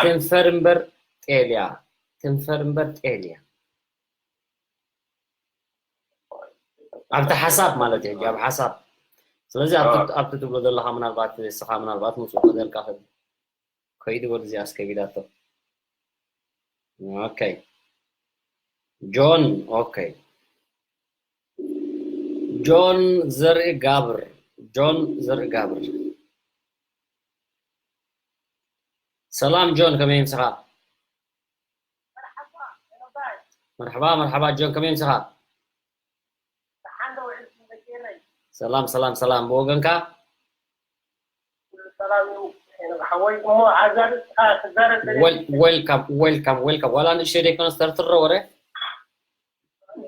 ትንፈር እምበር ጤልያ ትንፈር እምበር ጤልያ ኣብቲ ሓሳብ ማለት እዩ ኣብ ሓሳብ ስለዚ ኣብቲ ትብሎ ዘለካ ምናልባት ስኻ ምናልባት ምፅእ ከደልካ ክእል ከይዱ በሉ እዚኣ እስከ ቢላቶ ኦኬ ጆን ኦኬ ጆን ዘርኢ ጋብር ጆን ዘርኢ ጋብር ሰላም ጆን ከመይ ምሰኻ መርሓባ መርሓባ ጆን ከመይ ምሰኻ ሰላም ሰላም ሰላም ብወገንካ welcome welcome welcome ዋላ ንእሽተይ ደይኮነስ ተርትሮ ወረ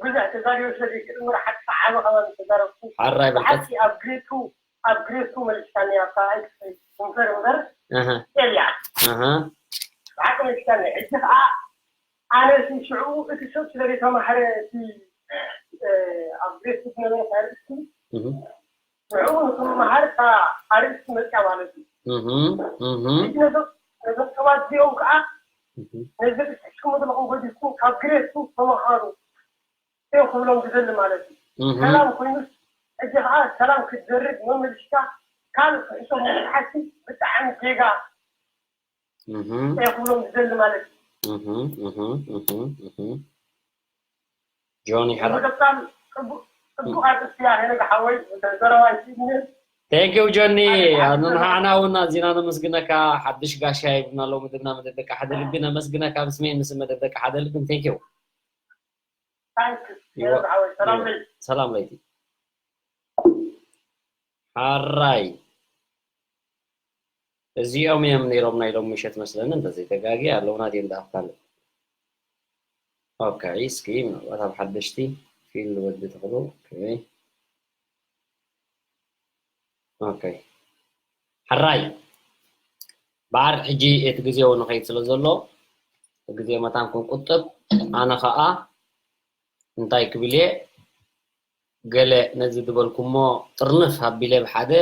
ብዙሕ ተዛሪቡ ስለዘይክእል ምርሓት ሰዓበ ከባቢ ተዛረብኩ ሓራይ በልቀት ኣብ ግሬቱ ኣብ ግሬቱ መልስካኒ ኣብታ ኣይክፈይ እምበር እምበር የልያ ብሓቂ መልስካኒ ሕጂ ከዓ ኣነ ሽዑ እቲ ሰብ ስለ ዘይተማህረ እቲ ኣብ ግሬቱ ዝነበረ ኣርእስቲ ሽዑ ንክመሃር እታ ኣርእስቲ መፅያ ማለት እዩ ሕጂ ነዞም ሰባት እዚኦም ከዓ ነዚ ብትሕሽኩም ዘለኹም ገዲፍኩም ካብ ግሬቱ ተመሃሩ እዮም ክብሎም ዝደሊ ማለት እዩ ሰላም ኮይኑስ ሕጂ ከዓ ሰላም ክትዘርግ መመልሽካ ካልእ ክሕሶም ምትሓሲ ብጣዕሚ ጌጋ እዮም ክብሎም ዝደሊ ማለት እዩ ጆኒ ሕራ ምቅፃል ፅቡቅ ኣርእስቲ እያ ሄኖግ ሓወይ ዘረባ ይስድኒ Thank you ጆኒ ንንዓና እውን ኣዚና ነመስግነካ ሓድሽ ጋሻ ይብልና ሎሚ ድማ መደብ ደቂ ሓደ ልቢ ነመስግነካ ብስሜን ምስም መደብ ደቂ ሓደ ልቢ thank you ሰላም ለይቲ ሰላም ለይቲ ሓራይ እዚኦም እዮም ነይሮም ናይ ሎም ምሸት መስለኒ እንተዘይተጋጊ ኣለውና ድዮም ደኣ ካልእ ኦኬ እስኪ ምናልባት ኣብ ሓደሽቲ ፊል ወዲ ተኽሉ ኦኬ ኦኬ ሓራይ በዓር ሕጂ እቲ ግዜ እውን ንኸይድ ስለ ዘሎ ግዜ መታን ክንቁጥብ ኣነ ኸዓ እንታይ ክብል እየ ገለ ነዚ ዝበልኩሞ ጥርንፍ ኣቢለ ብሓደ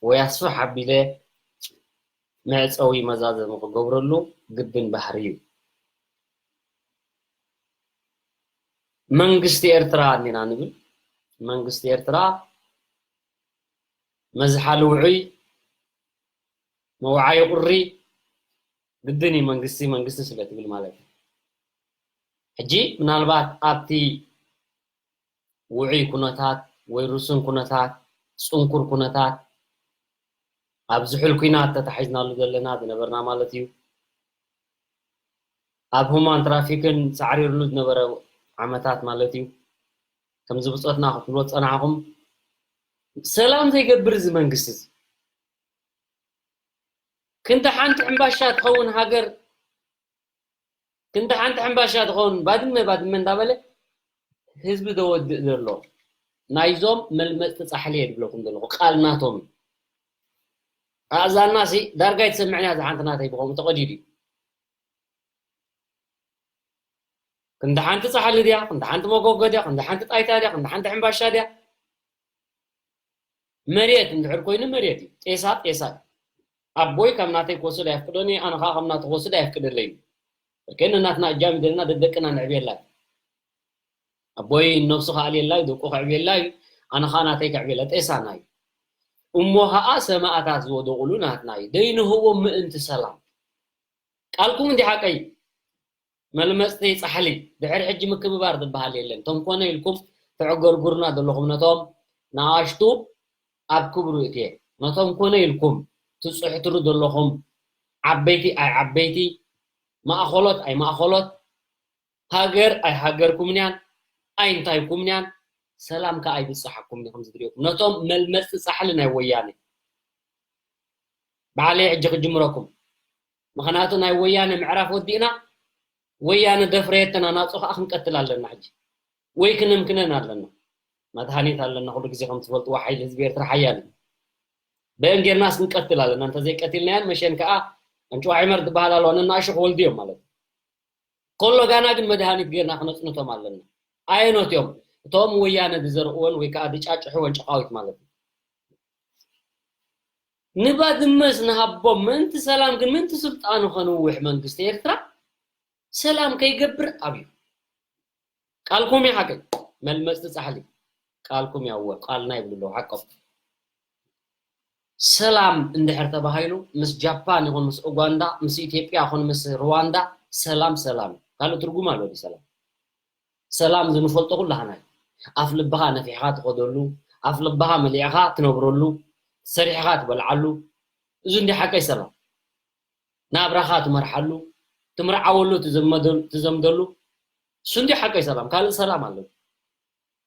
ወይ ኣስፍሕ ኣቢለ መዕፀዊ መዛዘሚ ክገብረሉ ግድን ባህሪ እዩ መንግስቲ ኤርትራ እኒና ንብል መንግስቲ ኤርትራ መዝሓሊ ውዑይ መውዓይ ቁሪ ግድን እዩ መንግስቲ መንግስቲ ስለ ትብል ማለት እዩ ሕጂ ምናልባት ኣብቲ ውዑይ ኩነታት ወይ ርሱን ኩነታት ፅንኩር ኩነታት ኣብ ዝሑል ኩናት ተታሒዝናሉ ዘለና ዝነበርና ማለት እዩ ኣብ ሁማን ትራፊክን ሳዕሪርሉ ዝነበረ ዓመታት ማለት እዩ። ከምዚ ብጾትና ክትብሎ ዝጸናሕኹም፣ ሰላም ዘይገብር እዚ መንግስቲ እዚ። ክንዲ ሓንቲ ሕምባሻ ትኸውን ሃገር፣ ክንዲ ሓንቲ ሕምባሻ ትኸውን ባድመ፣ ባድመ እንዳበለ ህዝቢ ዘወድእ ዘሎ፣ ናይዞም መልመጽቲ ጻሕሊ እየ ዝብለኩም ዘለኹ፣ ቃል ናቶም እዩ። ኣእዛንና ሲ ዳርጋ ኣይትሰምዕን እያ፣ እዛ ሓንቲ ናተይ ብኸምኡ ተቐዲዱ እዩ። ክንዲ ሓንቲ ጻሕሊ ድያ፣ ክንዲ ሓንቲ መጎጎ ድያ፣ ክንዲ ሓንቲ ጣይታ ድያ፣ ክንዲ ሓንቲ ሕምባሻ ድያ? መሬት እንድሕር ኮይኑ መሬት እዩ። ጤሳ ጤሳ እዩ። ኣቦይ ካብ ናተይ ክወስድ ኣየፍቅዶን እዩ፣ ኣነ ኸዓ ካብ ናቱ ክወስድ ኣየፍቅደለይ እዩ። እርከይ ነናትና እጃም ይደልና፣ ደደቅና ንዕብየላ እዩ። ኣቦይ ነብሱ ክኣልየላ እዩ፣ ደቁ ከዕብየላ እዩ፣ ኣነ ኸዓ ናተይ ከዕብየላ፣ ጤሳና እዩ። እሞ ኸዓ ሰማእታት ዝወደቑሉ ናትና እዩ። ደይንህቦም ምእንቲ ሰላም። ቃልኩም እንዲ ሓቀይ። መልመጽቲ ጻሕሊ፣ ድሕሪ ሕጂ ምክብባር ዝበሃል የለን። እቶም ኮነ ኢልኩም ተዕገርጉሩና ዘለኹም፣ ነቶም ንኣሽቱ ኣብ ክብሩ እትየ፣ ነቶም ኮነ ኢልኩም ትጽሕትሩ ዘለኹም፣ ዓበይቲ ኣይ ዓበይቲ፣ ማእኸሎት ኣይ ማእኸሎት፣ ሃገር ኣይ ሃገርኩምን እያን፣ ኣይ እንታይኩምን እያን፣ ሰላም ከኣ ኣይብጽሓኩም ኢኹም ዝድልየኩም። ነቶም መልመጽቲ ጻሕሊ ናይ ወያነ፣ ባዕለይ ሕጂ ክጅምረኩም። ምኽንያቱ ናይ ወያነ ምዕራፍ ወዲእና፣ ወያነ ደፍረየትና ናጹ ከኣ ክንቀትል ኣለና። ሕጂ ወይ ክንምክነን ኣለና። መድሃኒት ኣለና፣ ኩሉ ግዜ ከም ትፈልጥዎ ሓይሊ ህዝቢ ኤርትራ ሓያል እዩ። በየን ጌርናስ ክንቀትል ኣለና። እንተዘይቀቲልናየን መሸን ከኣ ኣንጭዋ ዒመር ዝበሃል ኣለዋ፣ ነናእሹ ክወልዱ እዮም ማለት እዩ። ኮሎ ጋና ግን መድሃኒት ጌርና ክነጽንቶም ኣለና። ኣየኖት እዮም? እቶም ወያነ ዝዘርእወን ወይ ከኣ ዝጫጭሕወን ጨቓዊት ማለት እዩ። ንባድመስ ንሃቦም፣ ምእንቲ ሰላም ግን፣ ምእንቲ ስልጣኑ ከንውሕ መንግስቲ ኤርትራ፣ ሰላም ከይገብር ኣብዩ። ቃልኩም ይሓቀይ፣ መልመጽቲ ጻሕሊ፣ ቃልኩም ያወ፣ ቃልና ይብሉ ኣለዉ፣ ሓቆም። ሰላም እንድሕር ተባሂሉ፣ ምስ ጃፓን ይኹን ምስ ኡጋንዳ፣ ምስ ኢትዮጵያ ይኹን ምስ ሩዋንዳ፣ ሰላም ሰላም እዩ። ካልእ ትርጉም ኣለዎ ድዩ ሰላም? ሰላም ዝንፈልጦ ኩላህና እዩ። ኣፍ ልብኻ ነፊሕኻ ትኸደሉ፣ ኣፍ ልብኻ መሊእኻ ትነብረሉ፣ ሰሪሕኻ ትበልዓሉ፣ እዚ እንዲ ሓቀይ ሰላም። ናብራኻ ትመርሓሉ፣ ትምርዓወሉ፣ ትዘመደሉ፣ ትዘምደሉ፣ እሱ እንዲ ሓቀይ ሰላም። ካልእ ሰላም ኣሎ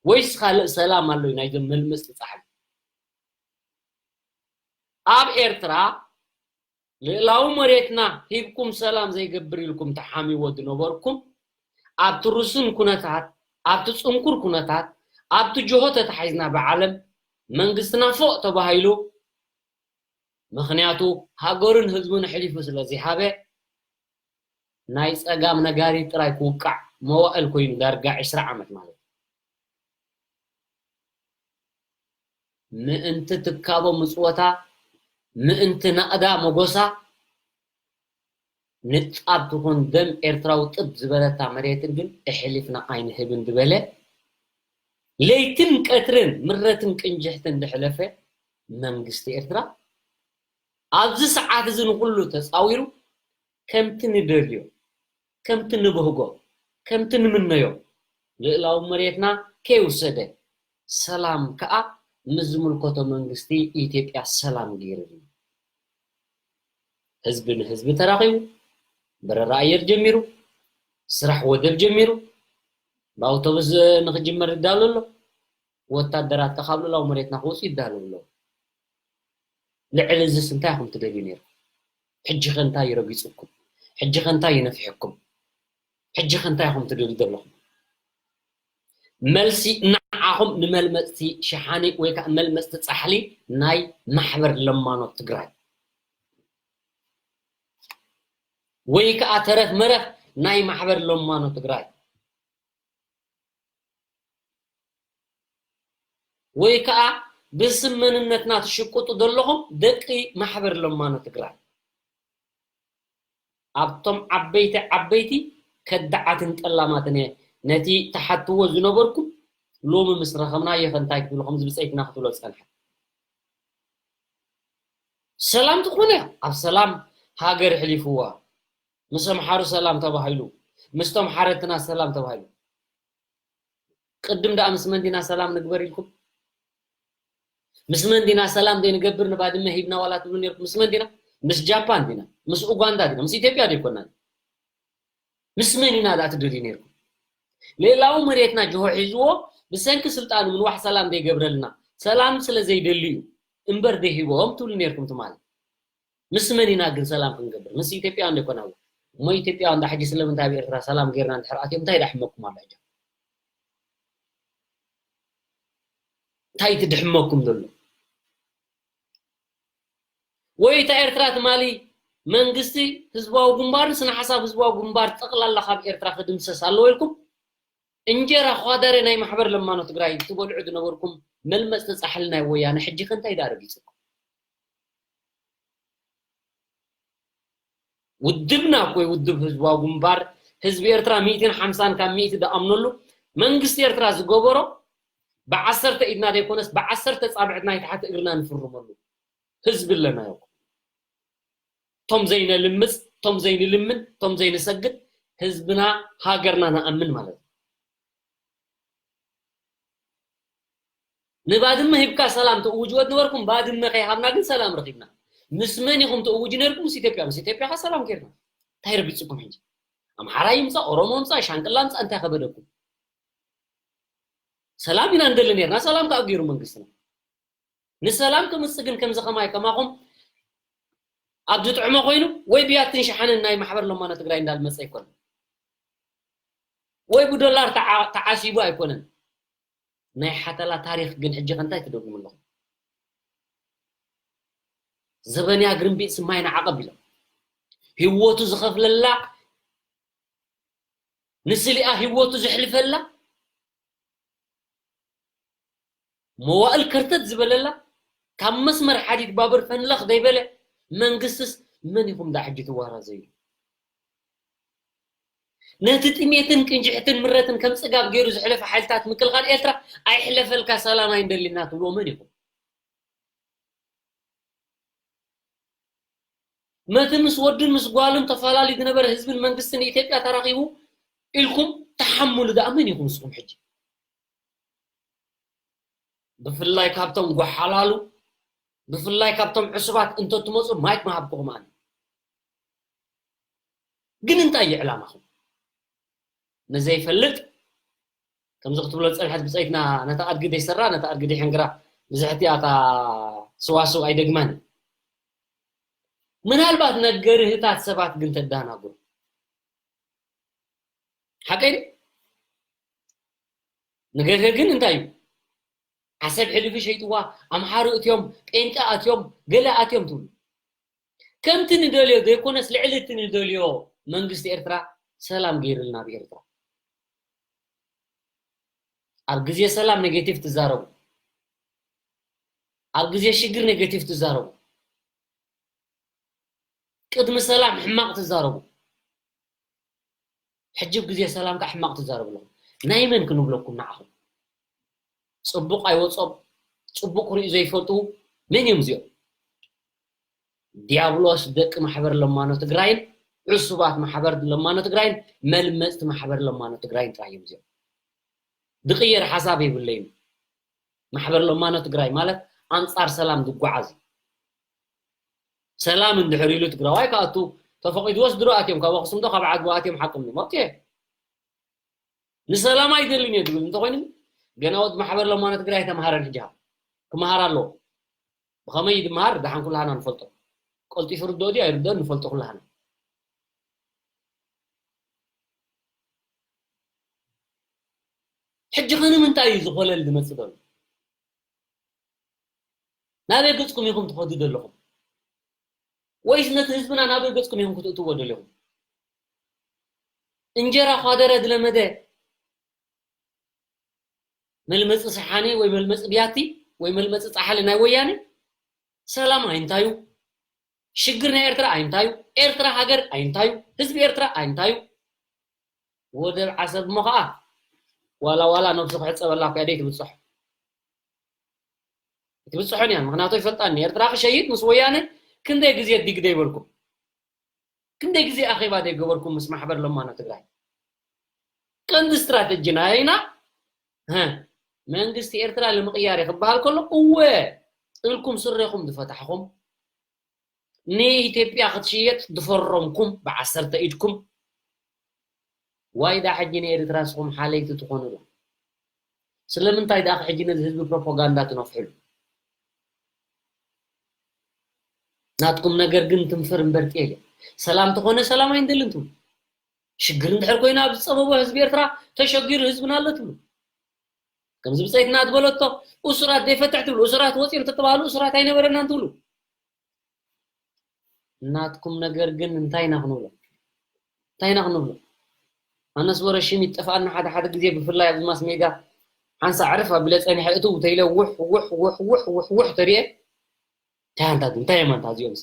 ወይስ ካልእ ሰላም ኣሎ ናይዞም መልመጽቲ ጻሕሊ? ኣብ ኤርትራ ልእላዊ መሬትና ሂብኩም ሰላም ዘይገብር ኢልኩም ተሓሚዎ ዝነበርኩም፣ ኣብቲ ርሱን ኩነታት፣ ኣብቲ ጽንኩር ኩነታት፣ ኣብቲ ጅሆ ተታሒዝና ብዓለም መንግስትና ፎእ ተባሂሉ፣ ምኽንያቱ ሃገሩን ህዝቡን ኣሕሊፉ ስለ ዘይሃበ፣ ናይ ጸጋም ነጋሪት ጥራይ ክውቃዕ መዋእል ኮይኑ ዳርጋ ዕስራ ዓመት ማለት እዩ። ምእንቲ ትካቦ ምጽወታ፣ ምእንቲ ናእዳ መጎሳ፣ ንጣብ ትኹን ደም ኤርትራዊ ጥብ ዝበለታ መሬትን ግን ኣሕሊፍና ኣይንህብን ዝበለ፣ ለይትን ቀትርን ምረትን ቅንጅሕትን ዘሕለፈ መንግስቲ ኤርትራ፣ ኣብዚ ሰዓት እዚ ንኹሉ ተጻዊሩ፣ ከምቲ ንደልዮ፣ ከምቲ ንብህጎ፣ ከምቲ ንምነዮ፣ ልእላዊ መሬትና ከይውሰደ፣ ሰላም ከኣ ምስ ዝምልከቶ መንግስቲ ኢትዮጵያ ሰላም ገይሩልና። ህዝቢ ንህዝቢ ተራኺቡ፣ በረራ ኣየር ጀሚሩ፣ ስራሕ ወደብ ጀሚሩ፣ ብኣውቶቡስ ንኽጅመር ይዳሎ ኣሎ። ወታደራት ከ ካብ ልእላዊ መሬትና ክወጹ ይዳለዉ ኣለዉ። ልዕሊ እዚስ እንታይ ኢኹም ትደልዩ ነይርኩም? ሕጂ ከ እንታይ እዩ ረጊጹኩም? ሕጂ ከ እንታይ እዩ ነፊሕኩም? ሕጂ ከ እንታይ ኢኹም ትደልዩ ዘለኹም? መልሲ ንዓኹም ንመልመጽቲ ሸሓኒ ወይ ከኣ መልመጽቲ ጻሕሊ ናይ ማሕበር ለማኖ ትግራይ ወይ ከኣ ተረፍ መረፍ ናይ ማሕበር ለማኖ ትግራይ ወይ ከኣ ብስም መንነትና ትሽቅጡ ዘለኹም ደቂ ማሕበር ለማኖ ትግራይ፣ ኣብቶም ዓበይቲ ዓበይቲ ከዳዓትን ጠላማትን እየ ነቲ ትሓትዎ ዝነበርኩም ሎሚ ምስ ረኸብናዮ ከ እንታይ ክትብሉ ከምዚ ብጸይትና ክትብሎ ዝጸንሐ። ሰላም ትኾነ ኣብ ሰላም ሃገር ኣሕሊፍዋ። ምስ ኣምሓሩ ሰላም ተባሂሉ፣ ምስቶም ሓረትና ሰላም ተባሂሉ። ቅድም ደኣ ምስ መን ዲና ሰላም ንግበር ኢልኩም? ምስ መን ዲና ሰላም ዘይንገብር ንባድመ ሂብና ዋላ ትብሉ ነይርኩም? ምስ መን ዲና? ምስ ጃፓን ዲና? ምስ ኡጋንዳ ዲና? ምስ ኢትዮጵያ ዶ ኣይኮናን? ምስ መን ኢና ደኣ ትደልዩ ነይርኩም? ሌላው መሬትና ጅሆ ሒዝዎ ብሰንኪ ስልጣኑ ምንዋሕ ሰላም ዘይገብረልና፣ ሰላም ስለ ዘይደሊ እዩ እምበር ዘይሂቦም ትብሉ ነይርኩም ትማሊ። ምስ መን ኢና ግን ሰላም ክንገብር? ምስ ኢትዮጵያውያን ዶ ይኮን? እሞ ኢትዮጵያውያን ዳ ሕጂ ስለምንታይ ኣብ ኤርትራ ሰላም ጌርና እንድሕር ኣትዮም እንታይ ዳ ሕመኩም ኣሎ ሕጂ? እንታይ ትድሕመኩም ዘሎ? ወይ እታ ኤርትራ ትማሊ መንግስቲ ህዝባዊ ግንባርን ስነ ሓሳብ ህዝባዊ ግንባር ጠቕላላ ካብ ኤርትራ ክድምሰስ ኣለዎ ኢልኩም እንጀራ ኳደረ ናይ ማሕበር ለማኖ ትግራይ ትበልዑ ዝነበርኩም መልመፅቲ ፃሕሊ ናይ ወያነ ሕጂ ከ እንታይ ደኣ ረጊፅኩም? ውድብና እኮ እዩ ውድብ ህዝባዊ ግንባር ህዝቢ ኤርትራ ሚእትን ሓምሳን ካብ ሚእቲ ዝኣምነሉ መንግስቲ ኤርትራ ዝገበሮ ብዓሰርተ ኢድና ዘይኮነስ ብዓሰርተ ፃብዕትና ይትሓት እግርና ንፍርመሉ ህዝቢ ኣለና እዩ። ቶም ዘይነልምፅ ቶም ዘይንልምን ቶም ዘይንሰግድ ህዝብና ሃገርና ንኣምን ማለት እዩ። ንባድመ ሂብካ ሰላም ትእውጅዎ ዝነበርኩም ባድመ ከይሃብና ግን ሰላም ረኺብና። ምስ መን ኢኹም ትእውጁ ነርኩም? ምስ ኢትዮጵያ። ምስ ኢትዮጵያ ከ ሰላም ጌርና። እንታይ ረቢፅኩም ሕጂ? ኣምሓራ ይምፃእ ኦሮሞ ምፃእ ሻንቅላ ምፃእ እንታይ ከበደኩም? ሰላም ኢና ንደሊ ነርና። ሰላም ከዓ ገይሩ መንግስትና። ንሰላም ክምፅእ ግን ከምዚ ከማይ ከማኹም ኣብ ዝጥዕሞ ኮይኑ ወይ ብያትን ሸሓንን ናይ ማሕበር ለማኖ ትግራይ እንዳልመፀ ኣይኮነን ወይ ብዶላር ተዓ- ተዓሲቡ ኣይኮነን። ናይ ሓተላ ታሪክ ግን ሕጂ ከ እንታይ ትደግሙ ኣለኹም? ዘበንያ ግርምቢጥ ስማይ ንዓቐብ ኢሎም ህይወቱ ዝኸፍለላ ንስሊኣ ህይወቱ ዘሕልፈላ መዋእል ከርተት ዝበለላ ካብ መስመር ሓዲድ ባቡር ፈንለኽ ዘይበለ መንግስትስ መን ኢኹም ዳ ሕጂ ትዋራዘዩ? ነቲ ጥሜትን ቅንጅሕትን ምረትን ከም ፅጋብ ገይሩ ዝሕለፈ ሓይልታት ምክልኻል ኤርትራ ኣይሕለፈልካ ሰላም ኣይንደሊና ትብልዎ መን ኢኹም? መቲ ምስ ወዱን ምስ ጓሉን ተፈላለዩ ዝነበረ ህዝብን መንግስትን ኢትዮጵያ ተራኺቡ ኢልኩም ተሓምሉ ደኣ መን ኢኹም ንስኹም ሕጂ? ብፍላይ ካብቶም ጓሓላሉ ብፍላይ ካብቶም ዕሱባት እንተትመፁ ማይክ ምሃብኩኹም ኣነ። ግን እንታይ እዩ ዕላማኹም? ንዘይፈልጥ ከምዚ ክትብሎ ዝፀንሐት ብፀይትና ነታ ኣድጊ ደይሰራ ነታ ኣድጊ ደይሕንግራ ብዝሕቲ ኣታ ስዋስው ኣይደግማን እዩ። ምናልባት ነገርህታት ሰባት ግን ተዳናግሩ ሓቀይ ንገርህ ግን እንታይ እዩ? ዓሰብ ሕልፊ ሸይጥዋ ኣምሓሩ እትዮም ጴንጢ ኣትዮም ገለ ኣትዮም ትብሉ ከምቲ ንደልዮ ዘይኮነስ ልዕሊ እቲ ንደልዮ መንግስቲ ኤርትራ ሰላም ገይርልና ኣብ ኤርትራ ኣብ ግዜ ሰላም ኔጌቲቭ ትዛረቡ ኣብ ግዜ ሽግር ኔጌቲቭ ትዛረቡ ቅድሚ ሰላም ሕማቕ ትዛረቡ ሕጂ ኣብ ግዜ ሰላም ከዓ ሕማቕ ትዛረቡ ኣለኹም ናይ መን ክንብለኩም ንዓኹም ፅቡቕ ኣይወፆም ፅቡቕ ክርእዩ ዘይፈልጡ መን እዮም እዚኦም ዲያብሎስ ደቂ ማሕበር ለማኖ ትግራይን ዕሱባት ማሕበር ለማኖ ትግራይን መልመፅቲ ማሕበር ለማኖ ትግራይን ጥራይ እዮም እዚኦም ዝቕየር ሓሳብ የብለይን ማሕበር ለማኖ ትግራይ ማለት ኣንፃር ሰላም ዝጓዓዝ ሰላም እንድሕር ኢሉ ትግራዋይ ክኣቱ ተፈቒድዎስ ድሮ ኣትዮም ካብ ኣክሱም ዶ ካብ ዓድዋ ኣትዮም ሓቅም እዮም ኦኬ ንሰላም ኣይደልን እየ ዝብል እንተኮይኑ ገና ወዲ ማሕበር ለማኖ ትግራይ ኣይተምሃረን ሕጂ ክመሃር ኣለዎ ብኸመይ ዝመሃር ደሓን ኩላህና ንፈልጦ ቀልጢፉ ርድኦ ድዩ ኣይርድኦን ንፈልጦ ኩላህና ሕጂ ከ ንምንታይ እዩ ዝኾለል ዝመፅእ ዘሎ ናበይ ገፅኩም ኢኹም ትኸዱ ዘለኹም ወይስ ነቲ ህዝብና ናበይ ገፅኩም ኢኹም ክትእትዎ ደለኹም እንጀራ ኳደረ ዝለመደ መልመፂ ሰሓኒ ወይ መልመፂ ብያቲ ወይ መልመፂ ፃሓሊ ናይ ወያነ ሰላም ኣይንታዩ ሽግር ናይ ኤርትራ ኣይንታዩ ኤርትራ ሃገር ኣይንታዩ ህዝቢ ኤርትራ ኣይንታዩ ወደብ ዓሰብ እሞ ከዓ ዋላ ዋላ ነብሱ ክሕፀበላ እኮ ደይ ትብፅሖ ትብፅሖን እያን ምክንያቱ ይፈልጣኒ ኤርትራ ክሸይጥ ምስ ወያነ ክንደይ ግዜ ዲግ ደይበልኩም ክንደይ ግዜ ኣኼባ ደይገበርኩም ምስ ማሕበር ለማኖ ትግራይ ቀንዲ ስትራተጂ ናይና መንግስቲ ኤርትራ ንምቕያር ክበሃል ከሎ እወ ኢልኩም ስረኹም ዝፈታሕኹም ንኢትዮጵያ ክትሽየጥ ዝፈረምኩም ብዓሰርተ ኢድኩም ዋይ ዳ ሕጂ ንኤርትራ ንስኹም ሓለይቲ ትኾኑ ዶ? ስለምንታይ ደኣ ሕጂ ነዚ ህዝቢ ፕሮፓጋንዳ ትነፍሕሉ? ናትኩም ነገር ግን ትንፍር እምበር ጤል እያ። ሰላም ተኾነ ሰላም ኣይንደልን ትብሉ። ሽግር እንድሕር ኮይኑ ኣብ ዝጸበቦ ህዝቢ ኤርትራ ተሸጊሩ ህዝብና ኣሎ ትብሉ። ከምዚ ብጸይትና ዝበለቶ እሱራት ዘይፈትሕ ትብሉ። እሱራት ወጺኦም ተተባህሉ እሱራት ኣይነበረናን ትብሉ። ናትኩም ነገር ግን እንታይ ኢና ክንብሎ? እንታይ ኢና ክንብሎ? ኣነስ ወረ ሽም ይጠፍኣና ሓደ ሓደ ግዜ ብፍላይ ኣብዚ ማስ ሜድያ ሓንሳ ዕርፍ ኣቢለ ጸኒሐ እትው ተይለ ውሕ ውሕ ውሕ ውሕ ውሕ ውሕ ተሪኤ እንታይ ኣንታ እንታይ እዮም ኣንታ እዚኦምስ?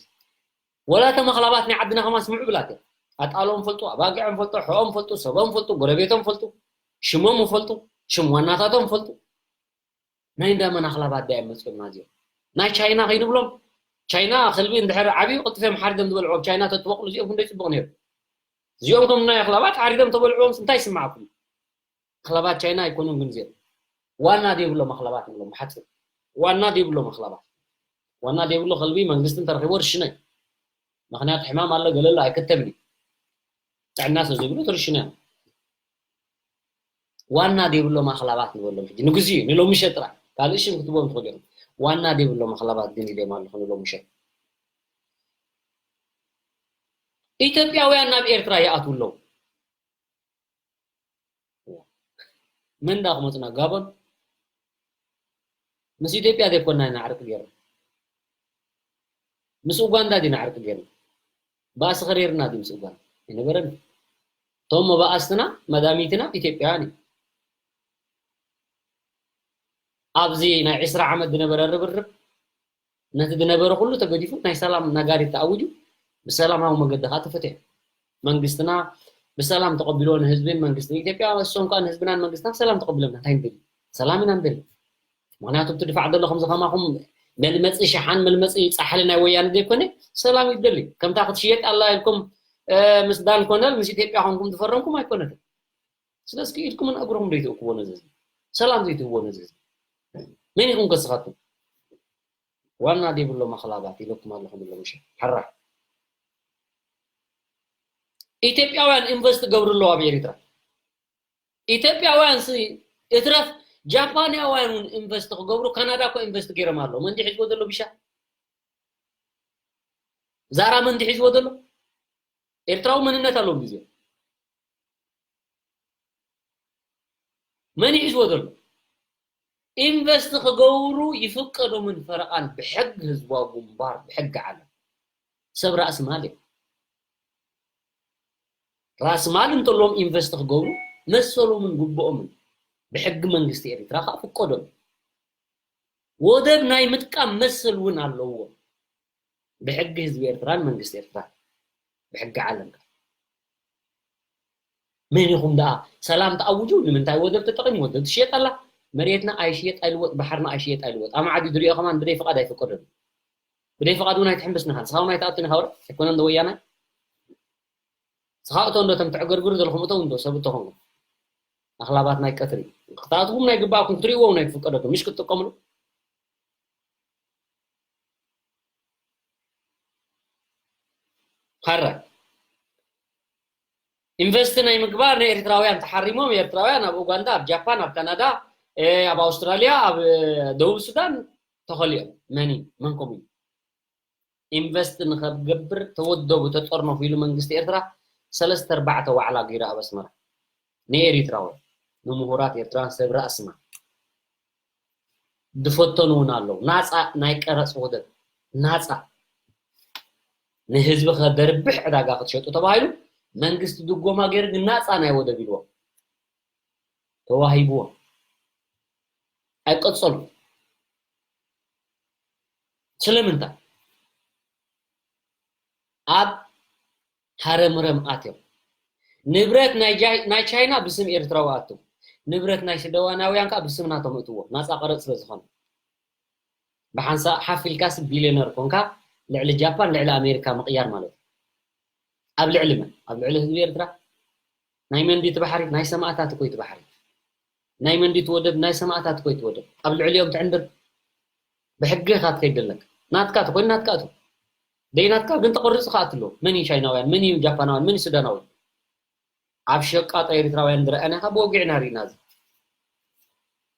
ወላ እቶም ኣኽላባት ናይ ዓድና ከማስ ምዕቡላት እዮም። ኣጣሎም ፈልጡ፣ ኣባጊዖም ፈልጡ፣ ሕኦም ፈልጡ፣ ሰቦም ፈልጡ፣ ጎረቤቶም ፈልጡ፣ ሽሞም ፈልጡ፣ ሽም ዋናታቶም ፈልጡ። ናይ እንዳ መን ኣኽላባት ዳ እዮም መፂኦምና እዚኦም? ናይ ቻይና ከይንብሎም? ቻይና ከልቢ እንድሕር ዓብዩ ቅልጥፍ እዮም ሓሪዶም ዝበልዕዎም። ቻይና ተትበቕሉ እዚኦም ክንደይ ፅቡቕ ነይሩ። እዚኦም ከም ናይ ኣኽላባት ሓሪዶም ተበልዕዎም እንታይ ይስማዓኩም? ኣኽላባት ቻይና ኣይኮኑን ግን እዚኦም። ዋና ዘይብሎም ኣኽላባት ንብሎም ብሓፂሩ። ዋና ዘይብሎም ኣኽላባት። ዋና ዘይብሎ ከልቢ መንግስቲ እንተረኺቦ ርሽነ እዩ። ምኽንያቱ ሕማም ኣሎ ገለ ኣሎ ኣይከተብን እዩ። ጥዕና ስለ ዘይብሉ ትርሽነ እዮም። ዋና ዘይብሎም ኣኽላባት ንበሎም ሕጂ ንግዚኡ ንሎሚ ምሸት ጥራሕ ካልእ ሽም ክትቦም ትኽእሉ ኢኹም። ዋና ዘይብሎም ኣኽላባት ግን ኢሎም ኣለኹ ንሎሚ ምሸት። ኢትዮጵያውያን ናብ ኤርትራ ይኣትዉ ኣለዉ። መን ዳ ክመፁና ጋቦን? ምስ ኢትዮጵያ ዘይኮና ኢና ዕርቂ ገይርና። ምስ ኡጋንዳ ዲና ዕርቂ ገይርና። ባእሲ ከሪርና ድዩ ምስ ኡጋንዳ? ኣይነበረን። እቶም መባእስትና መዳሚትና ኢትዮጵያውያን እዩ። ኣብዚ ናይ ዕስራ ዓመት ዝነበረ ርብርብ ነቲ ዝነበረ ኩሉ ተገዲፉ ናይ ሰላም ነጋሪት ተኣዊጁ ብሰላማዊ መገዲ ከዓ ተፈትሑ። መንግስትና ብሰላም ተቐቢልዎ ንህዝብን መንግስትን ኢትዮጵያ እሶም ከዓ ንህዝብናን መንግስትና ብሰላም ተቐቢሎምና እንታይ ንደሊ? ሰላም ኢና ንደሊ። ምክንያቱ እቲ ድፋዕ ዘሎ ከምዚ ከማኹም መልመፂ ሸሓን መልመፂ ፃሕሊ ናይ ወያነ ዘይኮነ ሰላም ይደሊ። ከምታ ክትሽየጥ ኣላ ኢልኩም ምስ ዳን ኮነል ምስ ኢትዮጵያ ኮንኩም ዝፈረምኩም ኣይኮነትን። ስለዚ ኢድኩምን እግርኩም ዘይትእክቦ ነዚ ህዝቢ ሰላም ዘይትህቦ ነዚ ህዝቢ መን ኢኹም ከስኻትኩም? ዋና ዘይብሎም ኣኽላባት ኢለኩም ኣለኹም ኣሎ ምሸ ሕራ ኢትዮጵያውያን ኢንቨስት ገብሩ ኣለዉ ኣብ ኤሪትራ። ኢትዮጵያውያን ሲ እትረፍ ጃፓንያውያን እውን ኢንቨስት ክገብሩ ካናዳ እኮ ኢንቨስት ገይሮም ኣለዉ። መንዲ ሒዝዎ ዘሎ ቢሻ ዛራ መንዲ ሒዝዎ ዘሎ ኤርትራዊ መንነት ኣለዎም ግዜ መን ይሕዝዎ ዘሎ? ኢንቨስት ክገብሩ ይፍቀዶምን ፈረቓን ብሕጊ ህዝባዊ ግንባር ብሕጊ ዓለም ሰብ ራእሲ ማል እዮም። ራእሲ ማል እንተለዎም ኢንቨስት ክገብሩ መሰሎምን ግብኦምን ብሕጊ መንግስቲ ኤርትራ ከዓ ፍቀዶም። ወደብ ናይ ምጥቃም መሰል እውን ኣለዎም። ብሕጊ ህዝቢ ኤርትራን መንግስቲ ኤርትራን ብሕጊ ዓለም ከ መን ኢኹም ደኣ ሰላም ተኣውጁ ንምንታይ ወደብ ተጠቒሙ ወደብ ትሽየጥ ኣላ መሬትና ኣይሽየጥ ኣይልወጥ ባሕርና ኣይሽየጥ ኣይልወጥ ኣማዓዲ ድሪኦ ከማን ብደይ ፍቓድ ኣይፈቀደሉ ብደይ ፍቓድ እውን ኣይትሕምብስ ንኻ ንስኻ እውን ኣይትኣቱን ኢኻ ወረ ኣይኮነን ዶ ወያናይ ስኻ እቶ እንዶ ተም ተዕገርግሩ ዘለኹም እቶ እንዶ ሰብ እቶ ኾንኩም ኣኽላባት ናይ ቀትሪ ክትኣትዉ ናይ ግባእኩም ክትርእይዎ እውን ኣይትፍቀደኩም ምሽ ክትጥቀምሉ ካራ ኢንቨስት ናይ ምግባር ንኤርትራውያን ተሓሪሞም ኤርትራውያን ኣብ ኡጋንዳ ኣብ ጃፓን ኣብ ካናዳ ኣብ ኣውስትራልያ ኣብ ደቡብ ሱዳን ተኸሊኦም መኒ መንኮም እዩ ኢንቨስት ንኸገብር ተወደቡ ተጠርነፉ ኢሉ መንግስቲ ኤርትራ ሰለስተ ኣርባዕተ ዋዕላ ገይሩ ኣብ ኣስመራ ንኤሪትራውያን ንምሁራት ኤርትራውያን ሰብ ራእስማ ዝፈተኑ እውን ኣለዉ ናፃ ናይ ቀረፅ ወደብ ናፃ ንህዝቢ ከደርብሕ ዕዳጋ ክትሸጡ ተባሂሉ መንግስቲ ድጎማ ገይሩ ግን ናፃ ናይ ወደብ ኢልዎም ተዋሂብዎም ኣይቀፀሉ ስለምንታይ ኣብ ሃረምረም ኣትዮም ንብረት ናይ ቻይና ብስም ኤርትራዊ ኣቱ ንብረት ናይ ሽደዋናውያን ከዓ ብስም ናቶም እትዎ ናፃ ቀረፅ ስለ ዝኾነ ብሓንሳእ ሓፍ ኢልካስ ቢልዮነር ኮንካ ልዕሊ ጃፓን ልዕሊ ኣሜሪካ ምቕያር ማለት እዩ ኣብ ልዕሊ መን ኣብ ልዕሊ ህዝቢ ኤርትራ ናይ መንዲት ባሕሪ ናይ ሰማእታት እኮ እቲ ባሕሪ ናይ መንዲት ወደብ ናይ ሰማእታት እኮ እቲ ወደብ ኣብ ልዕሊኦም ትዕንድር ብሕጊ ኢኻ ትከይድ ዘለካ ናትካ ተኮይኑ ናትካ እቱ ደይ ናትካ ግን ተቆሪፁ ከኣትሎ መን እዩ ቻይናውያን መን እዩ ጃፓናውያን መን እዩ ሱዳናዊ ኣብ ሸቃጦ ኤርትራውያን ዝረኣናኻ ብወግዒ ኢና ርኢና። እዚ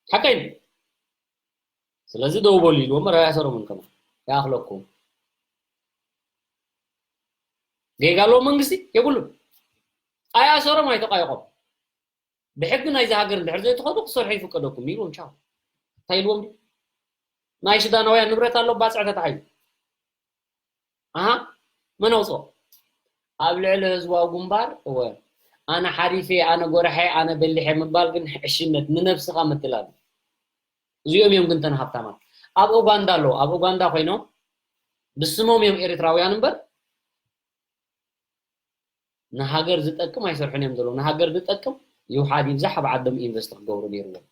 ሓቀይ። ስለዚ ደው በሉ ኢልዎም፣ ራያ ሰሮምን ከማ ይኣኽለኩም። ጌጋ ኣለዎ መንግስቲ? የብሉን። ኣይኣሰሮም፣ ኣይተቋየቖም። ብሕጊ ናይዚ ሃገር እንድሕር ዘይትኸዱ ክሰርሑ ይፍቀደኩም ኢልዎም፣ ቻው። እንታይ ኢልዎም? ናይ ሱዳናውያን ንብረት ኣሎ፣ ባፅዕ ተታሒዙ። ኣሃ፣ መን ኣውፅኦ? ኣብ ልዕሊ ህዝባዊ ግንባር፣ እወ፣ ኣነ ሓሪፌ፣ ኣነ ጎርሐ፣ ኣነ በሊሐ ምባል ግን ዕሽነት፣ ንነብስኻ ምትላል። እዚኦም እዮም ግን ተን ሃብታማት። ኣብ ኡጋንዳ ኣለዉ። ኣብ ኡጋንዳ ኮይኖም ብስሞም እዮም ኤርትራውያን እምበር ንሃገር ዝጠቅም ኣይሰርሑን እዮም ዘለዉ። ንሃገር ዝጠቅም ይውሓድ ይብዛሕ ኣብ ዓዶም ኢንቨስት ክገብሩ ነይርዎም።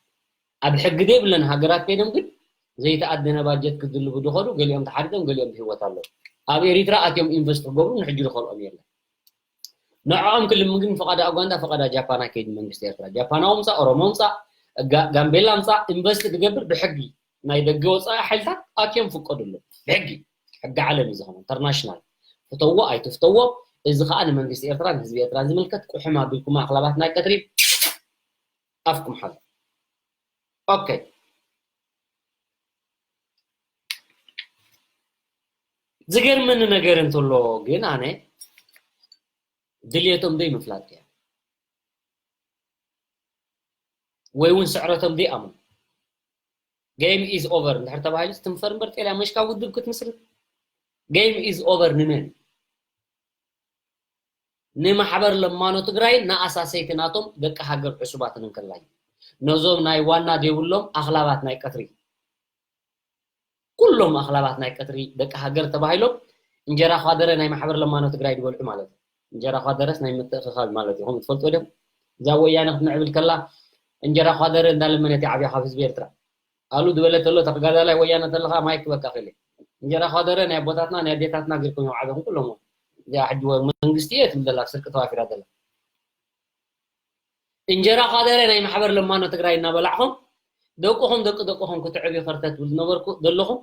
ኣብ ሕጊ ዘይብለን ሃገራት ከይዶም ግን ዘይተኣደነ ባጀት ክድልቡ ዝኸዱ፣ ገሊኦም ተሓሪዶም፣ ገሊኦም ብህይወት ኣለዉ። ኣብ ኤሪትራ ኣትዮም ኢንቨስት ክገብሩ ንሕጂ ዝኸልኦም የለን። ንዕኦም ክልምን ግን ፈቓዳ ኡጋንዳ፣ ፈቓዳ ጃፓን ኣይከይድን መንግስቲ ኤርትራ። ጃፓናዊ ምጻእ፣ ኦሮሞ ምጻእ፣ ጋ-፣ ጋምቤላ ምጻእ፣ ኢንቨስት ክገብር ብሕጊ ናይ ደገ ወጻኢ ሓይልታት ኣትዮም ፍቀዱሎም። ብሕጊ፣ ሕጊ ዓለም እዩ ዝኾነ፣ ኢንተርናሽናል። ፍተዎ ኣይትፍተዎ፣ እዚ ኸኣ ንመንግስቲ ኤርትራ ንህዝቢ ኤርትራ ዝምልከት። ቁሕም ኣቢልኩም ኣኽላባት ናይ ቀትሪ ኣፍኩም ሓዙ። ኦኬ። ዝገርመኒ ነገር እንተሎ ግን ኣነ ድልየቶም ደይ ምፍላጥ እያ። ወይ እውን ስዕረቶም ደይ ኣምኑ። Game is over እንድሕር ተባሂሉ ትንፈር እምበር ጤልያ መሽካ ውድብ ክትምስርት። Game is over ንመን? ንማሕበር ለማኖ ትግራይ ንኣሳሰይቲ ናቶም ደቂ ሃገር ዕሱባትን እንከላይ ነዞም ናይ ዋና ዘይብሎም ኣኽላባት ናይ ቀትሪ፣ ኩሎም ኣኽላባት ናይ ቀትሪ ደቂ ሃገር ተባሂሎም እንጀራ ኳደረ ናይ ማሕበር ለማኖ ትግራይ ዝበልዑ ማለት እዩ። እንጀራ ኳደረስ ናይ ምትእኽኻብ ማለት እዩ። ከምኡ ትፈልጥዎ ዲኹም? እዛ ወያነ ክትምዕብል ከላ እንጀራ ኳደረ እንዳለመነት እያ ዓብያ ካብ ህዝቢ ኤርትራ። ኣሉ ዝበለ ተሎ ተጋዳላይ ወያነ ተለኻ ማይክ በቃ ኸለ። እንጀራ ኳደረ ናይ ኣቦታትና ናይ ኣዴታትና ጌርኩም እዮም ዓበኹም ኩሎም። እዚኣ ሕጂ ወ-፣ መንግስቲ እየ ትብል ዘላ፣ ስርቂ ተዋፊራ ዘላ። እንጀራ ኳደረ ናይ ማሕበር ለማኖ ትግራይ እናበላዕኹም ደቅኹም ደቂ ደቅኹም ክትዕብዩ ከርተት ትብል ዝነበርኩ ዘለኹም።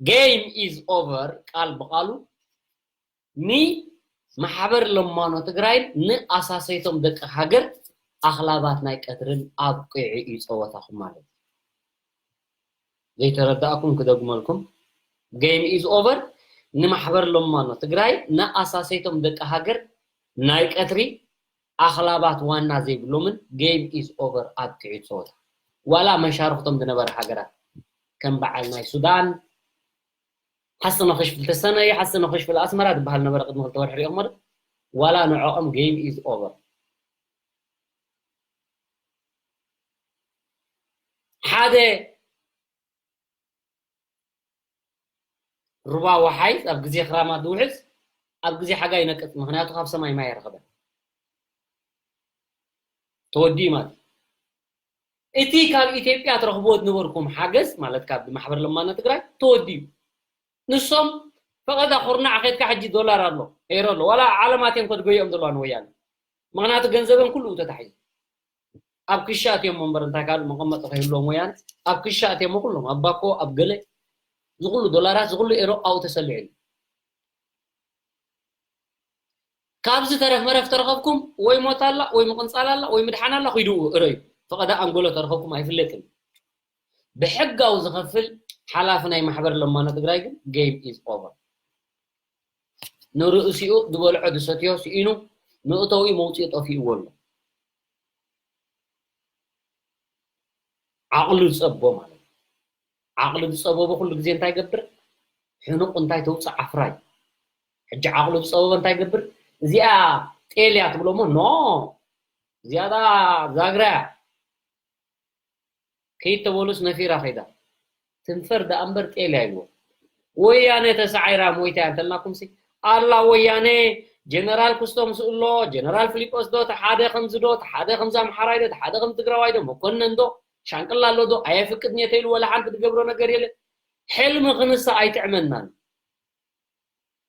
Game is over፣ ቃል ብቃሉ ንማሕበር ለማኖ ትግራይን ንኣሳሰይቶም ደቂ ሃገር ኣኽላባት ናይ ቀትርን ኣብቂዑ እዩ ጸወታኹም ማለት እዩ። ዘይተረዳእኩም ክደግመልኩም፣ Game is over። ንማሕበር ለማኖ ትግራይ ንኣሳሰይቶም ደቂ ሃገር ናይ ቀትሪ ኣኽላባት ዋና ዘይብሎምን፣ Game is over፣ ኣብቂዑ ጸወታ። ዋላ መሻርኽቶም ዝነበረ ሃገራት ከም በዓል ናይ ሱዳን፣ ሓሰነ ክሽፍል ተሰነይ፣ ሓሰነ ክሽፍል ኣስመራ ዝበሃል ነበረ ቅድሚ ክልተ ወርሒ ሪኢኹም ዶ? ዋላ ንዕኦም Game is over። ሓደ ሩባ ወሓይዝ ኣብ ግዜ ክራማት ዝውሕዝ ኣብ ግዜ ሓጋይ ይነቅጽ፣ ምኽንያቱ ካብ ሰማይ ማይ ኣይረኸበን። ተወዲኡ ማለት እዩ። እቲ ካብ ኢትዮጵያ ትረኽብዎ ዝነበርኩም ሓገዝ ማለት ካብ ማሕበር ለማኖ ትግራይ ተወዲኡ። ንሶም ፈቐዳ ኩርናዕ ኸድካ ሕጂ ዶላር ኣሎ፣ ኤሮ ኣሎ። ዋላ ዓለማት እየን ከድገዮም ዘለዋ ንወያነ። ምኽንያቱ ገንዘበን ኩሉ ተታሒዙ። ኣብ ክሻ ኣትዮም እምበር እንታይ ካልእ መቐመጢ ከይህልዎም ወያነ፣ ኣብ ክሻ ኣትዮም ኩሎም፣ ኣብ ባኮ፣ ኣብ ገለ፣ ዝኹሉ ዶላራት፣ ዝኹሉ ኤሮ ኣብኡ ተሰሊዑ ኣሎ። ካብዚ ተረፍ መረፍ ተረኸብኩም ወይ ሞት ኣላ፣ ወይ ምቕንጻል ኣላ፣ ወይ ምድሓን ኣላ፣ ኺዱ እረዩ። ፈቐዳ ኣንጎሎ ተረኸብኩም ኣይፍለጥን። ብሕጋዊ ዝኸፍል ሓላፊ ናይ ማሕበር ለማኖ ትግራይ ግን game is over። ንርእሲኡ ዝበልዖ ዝሰትዮ ስኢኑ መእተዊ መውፅኢ ጠፊእዎ ኣሎ። ዓቕሉ ዝፀቦ ማለት እዩ። ዓቕሉ ዝፀበቦ ኩሉ ግዜ እንታይ ይገብር? ሕኑቕ እንታይ ተውፅእ ዓፍራይ። ሕጂ ዓቕሉ ዝፀበቦ እንታይ ይገብር? እዚኣ ጤል እያ ትብሎ እሞ ኖ፣ እዚኣ ዛግራ እያ። ከይድ ተበሉስ ነፊራ ከይዳ። ትንፈር ደኣ እምበር ጤል እያ ይብሎ። ወያነ ተሳዒራ ሞይታ እያ እንተልናኩምሲ፣ ኣላ ወያነ፣ ጀነራል ክስቶም ስእሎ፣ ጀነራል ፊሊጶስ ዶ፣ ተሓደ ከምዚ ዶ፣ ተሓደ ከምዚ ኣምሓራይ ዶ፣ ተሓደ ከምዚ ትግራዋይ ዶ፣ መኮነን ዶ፣ ሻንቅላ ኣሎ ዶ፣ ኣየፍቅድን እየ ተይሉ ወላ ሓንቲ ዝገብሮ ነገር የለ። ሕልሚ ክንሳ ኣይጥዕመናን።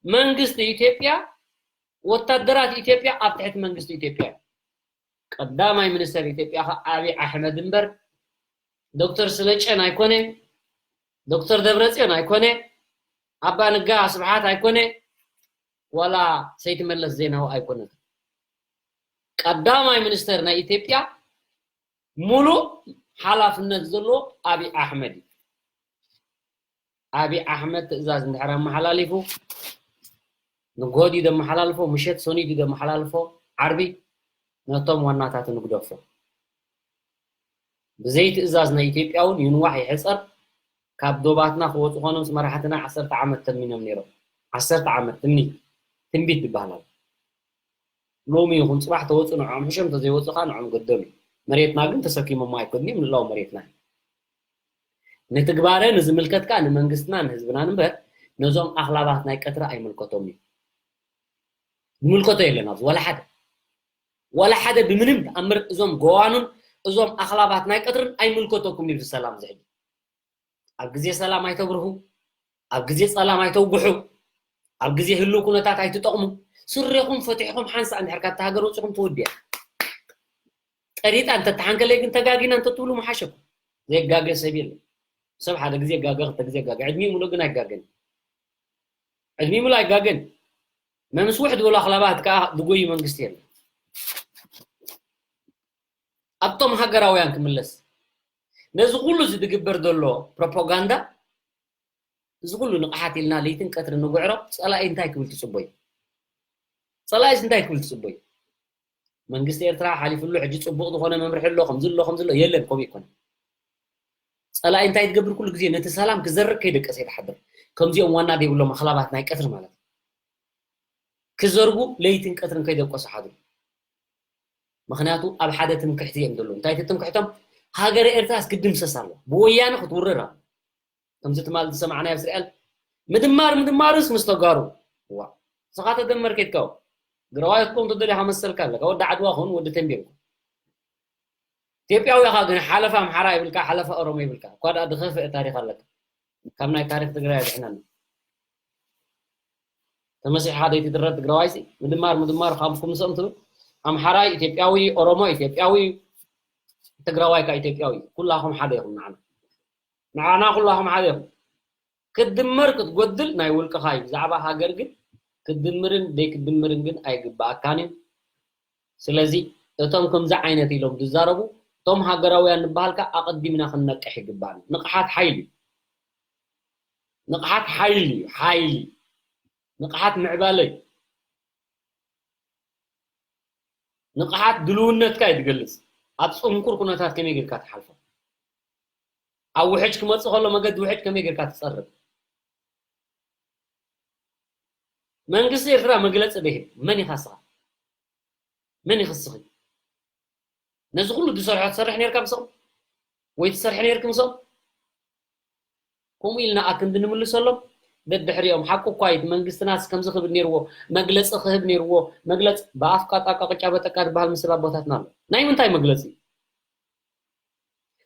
መንግስቲ ኢትዮጵያ፣ ወታደራት ኢትዮጵያ ኣብ ትሕቲ መንግስቲ ኢትዮጵያ እዩ። ቀዳማይ ሚኒስተር ኢትዮጵያ ኸዓ ኣብይ ኣሕመድ እምበር ዶክተር ስለጨን ኣይኮነ፣ ዶክተር ደብረጽዮን ኣይኮነ፣ ኣባ ንጋ ስብሓት ኣይኮነ፣ ዋላ ሰይቲ መለስ ዜናዊ ኣይኮነትን። ቀዳማይ ሚኒስተር ናይ ኢትዮጵያ ሙሉእ ሓላፍነት ዘለዎ ኣብይ ኣሕመድ እዩ። ኣብይ ኣሕመድ ትእዛዝ እንድሕር ኣመሓላሊፉ፣ ንጎሆ ድዩ ዘመሓላልፎ፣ ምሸት ሰኑይ ድዩ ዘመሓላልፎ፣ ዓርቢ ነቶም ዋናታቱ ንግደፎ። ብዘይ ትእዛዝ ናይ ኢትዮጵያ እውን ይንዋሕ ይሕፀር፣ ካብ ዶባትና ክወፁ ኮኖምስ መራሕትና ዓሰርተ ዓመት ተሚኖም ነይሮም። ዓሰርተ ዓመት ትምኒት፣ ትንቢት ይበሃል ኣሎ። ሎሚ ይኹን ፅባሕ ተወፁ ንዕኦም ሕሾም፣ ተዘይወፁ ከዓ ንዕኦም ገደሉ። መሬትና ግን ተሰኪሞም ኣይኮንዮም ንላው መሬትና። ንትግባረ ንዝምልከት ከዓ ንመንግስትና ንህዝብናን እምበር ነዞም ኣኽላባት ናይ ቀትሪ ኣይምልከቶም እዩ። ዝምልከቶ የለን ኣብዚ ወላ ሓደ። ወላ ሓደ ብምንም ተኣምር እዞም ገዋኑን እዞም ኣኽላባት ናይ ቀትርን ኣይምልከተኩም እዩ ሰላም ዝሕጂ። ኣብ ግዜ ሰላም ኣይተብርሁ፣ ኣብ ግዜ ጸላም ኣይተውግሑ፣ ኣብ ግዜ ህልው ኩነታት ኣይትጠቕሙ። ስሬኹም ፈቲሕኩም ሓንሳእ እንድሕር ካብታ ሃገር ወጺኹም ትውድያ። ጠሪጣ እንተተሓንከለይ ግን ተጋጊና እንተትብሉ ምሓሸኩም። ዘይጋገ ሰብ የለን። ሰብ ሓደ ግዜ ይጋገ፣ ክልተ ግዜ ይጋገ። ዕድሚኡ ሙሉእ ግን ኣይጋገን። ዕድሚኡ ሙሉእ ኣይጋገን። መምስውሕ ዝበሉ ኣኽላባት ከኣ ዝጎዩ መንግስቲ የለን። ኣብቶም ሃገራውያን ክምለስ። ነዚ ኩሉ እዚ ዝግበር ዘሎ ፕሮፓጋንዳ፣ እዚ ኩሉ ንቕሓት ኢልና ለይትን ቀትርን ንጉዕሮ፣ ጸላኢ እንታይ ክብል ትጽበዩ? ጸላኢስ እንታይ ክብል ትጽበዩ? መንግስቲ ኤርትራ ሓሊፍሉ፣ ሕጂ ጽቡቕ ዝኾነ መምርሒ ኣሎ፣ ከምዚ ኣሎ፣ ከምዚ ኣሎ፣ የለን፣ ከምኡ ኣይኮነን። ጸላኢ እንታይ ትገብር? ኩሉ ግዜ ነቲ ሰላም ክዘርግ ከይደቀሰ ይትሓድር። ከምዚኦም ዋና ዘይብሎም ኣኽላባት ናይ ቀትሪ ማለት እዩ። ክዘርጉ ለይትን ቀትርን ከይደቀሱ ሓድሩ። ምኽንያቱ ኣብ ሓደ ትምክሕቲ እዮም ዘለዉ። እንታይ እቲ ትምክሕቶም? ሃገረ ኤርትራስ ክትድምሰስ ኣለዋ። ብወያነ ክትውረር ኣለዋ። ከምዚ ትማል ዝሰማዕናዮ ኣብ እስራኤል፣ ምድማር ምድማርስ ምስ ተጋሩ። ዋ፣ ንስኻ ተደመር ከይድካ፣ ትግራዋይ ክትኮን ተደሊኻ መሰልካ ኣለካ። ወዲ ዓድዋ ኹን ወዲ ተንቤን ኩን። ኢትዮጵያዊ ኢኻ ግን ሓለፋ ኣምሓራ ይብልካ፣ ሓለፋ ኦሮሞ ይብልካ። እኳ ደኣ ዝኸፍአ ታሪኽ ኣለካ። ካብ ናይ ታሪኽ ትግራይ ኣድሕነና። ተመሲሕኻ ዘይትድረር ትግራዋይሲ፣ ምድማር ምድማር ካብ ክምስኦም ትብል። ኣምሓራይ ኢትዮጵያዊ፣ ኦሮሞ ኢትዮጵያዊ፣ ትግራዋይ ከኣ ኢትዮጵያዊ። ኩላኹም ሓደ ኢኹም ንዓና። ንዓና ኩላኹም ሓደ ኢኹም። ክትድመር ክትጎድል ናይ ውልቅኻ እዩ። ብዛዕባ ሃገር ግን ክትድምርን ዘይክትድምርን ግን ኣይግብኣካን እዩ። ስለዚ እቶም ከምዚ ዓይነት ኢሎም ዝዛረቡ፣ እቶም ሃገራውያን ንበሃል ከኣ ኣቐዲምና ክንነቅሕ ይግባኣና። ንቕሓት ሓይሊ እዩ። ንቕሓት ሓይሊ እዩ። ሓይሊ። ንቕሓት ምዕባለ እዩ። ንቕሓት ድልውነትካ እዩ ዝገልጽ። ኣብ ጽንኩር ኩነታት ከመይ ጌርካ ትሓልፎ? ኣብ ውሕጅ ክመጽእ ከሎ መገዲ ውሕጅ ከመይ ጌርካ ትጸርግ? መንግስቲ ኤርትራ መግለጺ ደይህብ፣ መን ኢኻ ንስኻ? መን ይኽስኺ? ነዚ ኩሉ ዝሰርሖ ትሰርሕ ኔርካ ምስኦም? ወይ ትሰርሒ ኔርኪ ምስኦም? ከምኡ ኢልና ኣክንዲ ንምልሰሎም፣ ደድሕሪኦም ሓቂ እኳ እዩ፣ እቲ መንግስትናስ ከምዚ ክብል ኔርዎ፣ መግለጺ ክህብ ኔርዎ፣ መግለጺ ብኣፍካ ጣቃ ቅጫ በጠቃ ዝበሃል ምስል ኣቦታትና ኣሎ። ናይ ምንታይ መግለጺ?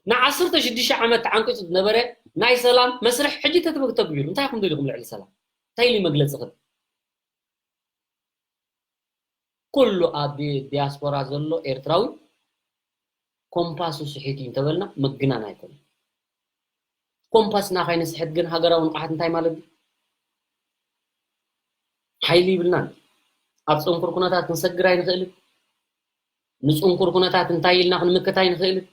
ንዓሰርተ ሽዱሽተ ዓመት ተዓንቂጹ ዝነበረ ናይ ሰላም መስርሕ ሕጂ ተተግቢሩ። እንታይ ኢኹም ደሊኹም ልዕሊ ሰላም? እንታይ ኢሉ መግለጺ ክህብ? ኩሉ ኣብ ዲያስፖራ ዘሎ ኤርትራዊ ኮምፓሱ ስሒቱ እዩ እንተበልና ምግናን ኣይኮነን። ኮምፓስና ካይንስሕት ግን ሃገራዊ ንቕሓት እንታይ ማለት እዩ? ሓይሊ ይብልናን። ኣብ ጽንኩር ኩነታት ክንሰግር ኣይንኽእልን። ንጽንኩር ኩነታት እንታይ ኢልና ክንምክት ኣይንኽእልን።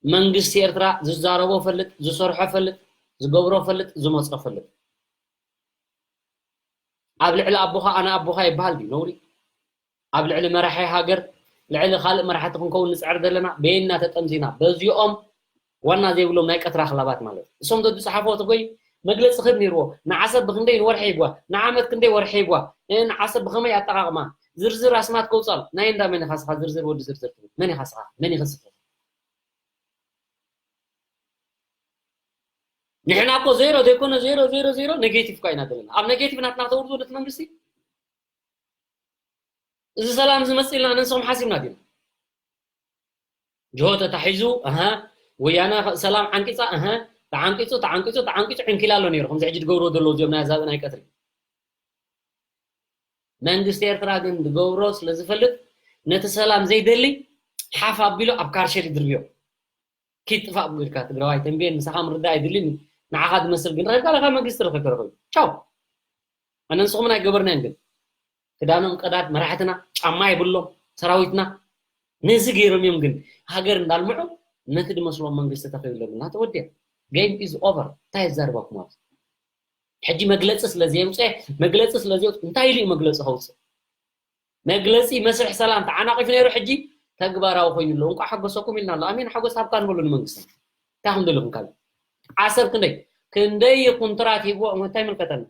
መንግስቲ ኤርትራ ዝዛረቦ ፈልጥ፣ ዝሰርሖ ፈልጥ፣ ዝገብሮ ፈልጥ፣ ዝመጾ ፈልጥ። ኣብ ልዕሊ ኣቦኻ ኣነ ኣቦኻ ይበሃል ድዩ? ነውሪ። ኣብ ልዕሊ መራሒ ሃገር፣ ልዕሊ ካልእ መራሕቲ ክንከውን ንጽዕር ዘለና፣ በየና ተጠምዚና? በዚኦም ዋና ዘይብሎም ናይ ቀትሪ ኣኽላባት ማለት እዩ። እሶም ዶ ዝጸሓፍዎ ተጎይ መግለጺ ክህብ ነይርዎ። ንዓሰብ ብክንደይ ንወርሒ ይጓ፣ ንዓመት ክንደይ ወርሒ ይጓ፣ እ፣ ንዓሰብ ብኸመይ ኣጠቓቕማ፣ ዝርዝር ኣስማት ከውጻል። ናይ እንዳ መን ኢኻ ስኻ ዝርዝር ወዲ ዝርዝር ትብል? መን ኢኻ ስኻ? መን ይኸስኻ? ንሕና እኮ ዜሮ ዘይኮነ ዜሮ ዜሮ ዜሮ ኔጌቲቭ እኳ ኢና ዘለና። ኣብ ኔጌቲቭ ናትና ተውርዶ ነቲ መንግስቲ እዚ ሰላም ዝመጽእ ኢልና ነንስኹም ሓሲብና ዲና? ጅሆ ተታሒዙ፣ ኣሃ፣ ወያነ ሰላም ዓንቂጻ፣ ኣሃ፣ ተዓንቂጹ፣ ተዓንቂጹ፣ ተዓንቂጹ ዕንኪላ ኣሎ ነይሩ። ከምዚ ሕጂ ዝገብርዎ ዘለዉ እዚኦም ናይ ኣዛብእ ናይ ቀትሪ። መንግስቲ ኤርትራ ግን ዝገብሮ ስለ ዝፈልጥ ነቲ ሰላም ዘይደሊ ሓፍ ኣቢሉ ኣብ ካርሸል ይድርብዮ። ኪድ ጥፋእ ብግድካ ትግራዋይ ተንቤን ምሳኻ ምርዳእ ኣይድልን እዩ። ንዓኻ ዝመስል ግን ረኺብካ ለካ መንግስቲ ረኺብካ ረኺቡ። ቻው። ኣነ ንስኹምን ኣይገበርናዮን ግን። ክዳኖም ቀዳድ፣ መራሕትና ጫማ የብሎም፣ ሰራዊትና ነዚ ገይሮም እዮም። ግን ሃገር እንዳልምዑ ነቲ ድመስሎም መንግስቲ ተኸይብሎም እና ተወዲያ። Game is over። እንታይ ይዛረባኩም ኣብዚ? ሕጂ መግለፂ ስለ ዘየውፅአ፣ መግለፂ ስለ ዘውፅ እንታይ ኢሉ እዩ መግለፂ ከውፅእ? መግለፂ መስርሕ ሰላም ተዓናቒፉ ነይሩ፣ ሕጂ ተግባራዊ ኮይኑ ኣሎ። እንኳዕ ሓጎሰኩም ኢልና ኣሎ። ኣሜን ሓጎስ ሃብካ ንበሉ ንመንግስትና። እንታይ ከም ደለኹም ካብ ዓሰብ ክንደይ ክንደይ ኩንትራት ሂብዎ እንታይ ይምልከተና?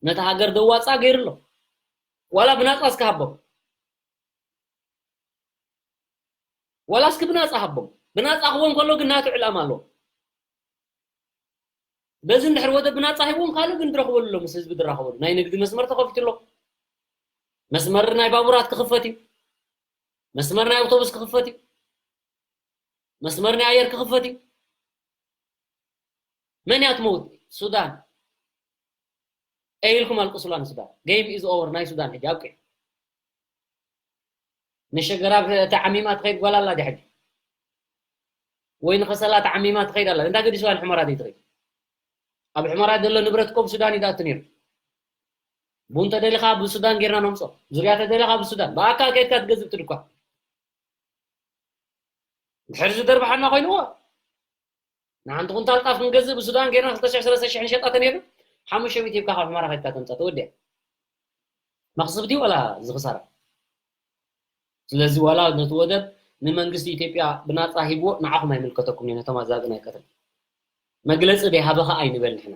ነቲ ሃገር ደዋፃ ገይሩ ኣሎ። ዋላ ብናፃ እስከ ሃቦም፣ ዋላ እስኪ ብናፃ ሃቦም። ብናፃ ክቦም ከሎ ግን ናቱ ዕላማ ኣለዎ። በዚ እንድሕር ወደብ ብናፃ ሂብዎም ካልእ ግን ዝረኽበሉ ኣሎ፣ ምስ ህዝቢ ዝራኸበሉ ናይ ንግዲ መስመር ተኸፊቱ ኣሎ። መስመር ናይ ባቡራት ክኽፈት እዩ። መስመር ናይ ኣውቶቡስ ክኽፈት እዩ። መስመር ናይ ኣየር ክኽፈት እዩ። መን እያ ትመውት? ሱዳን። ኢልኩም ኣልቅሱላ ንሱዳን። Game is over። ናይ ሱዳን ሕጂ ኣብቂዑ። ንሸገራብ ተዓሚማ ትኸይድ ጓል ኣላ ድያ ሕጂ? ወይ ንኸሰላ ተዓሚማ ትኸይድ ኣላ? እንዳ ገዲስዋ ንሑመራ ደይ ትኸይድ? ኣብ ሑመራ ዘሎ ንብረት እኮ ብሱዳን እዩ ዝኣቱ ነይሩ። ቡን ተደሊኻ ብሱዳን ጌርና ነምጾ። ዙርያ ተደሊኻ ብሱዳን። ብኣካል ከይድካ ትገዝእ እቲ ድኳን። ድሕሪ ዝደርብሓና ኮይንዎ። ንሓንቲ ኩንታል ጣፍ ክንገዝእ ብሱዳን ጌርና ክልተ ሽሕ ሰለስተ ሽሕ ንሸጣ ተነይሩ። ሓሙሽተ ሚእቲ ሂብካ ካብ ሑመራ ከይድካ ተምጻ ተወዲኣ። መኽስብ ድዩ ዋላ እዚ ክሳራ? ስለዚ ዋላ ነቲ ወደብ ንመንግስቲ ኢትዮጵያ ብናጻ ሂብዎ ንዓኹም ኣይምልከተኩም እዩ፣ ነቶም ኣዛብእን ኣይቀትልን። መግለጺ ደይ ሃበኻ ኣይንበል ንሕና።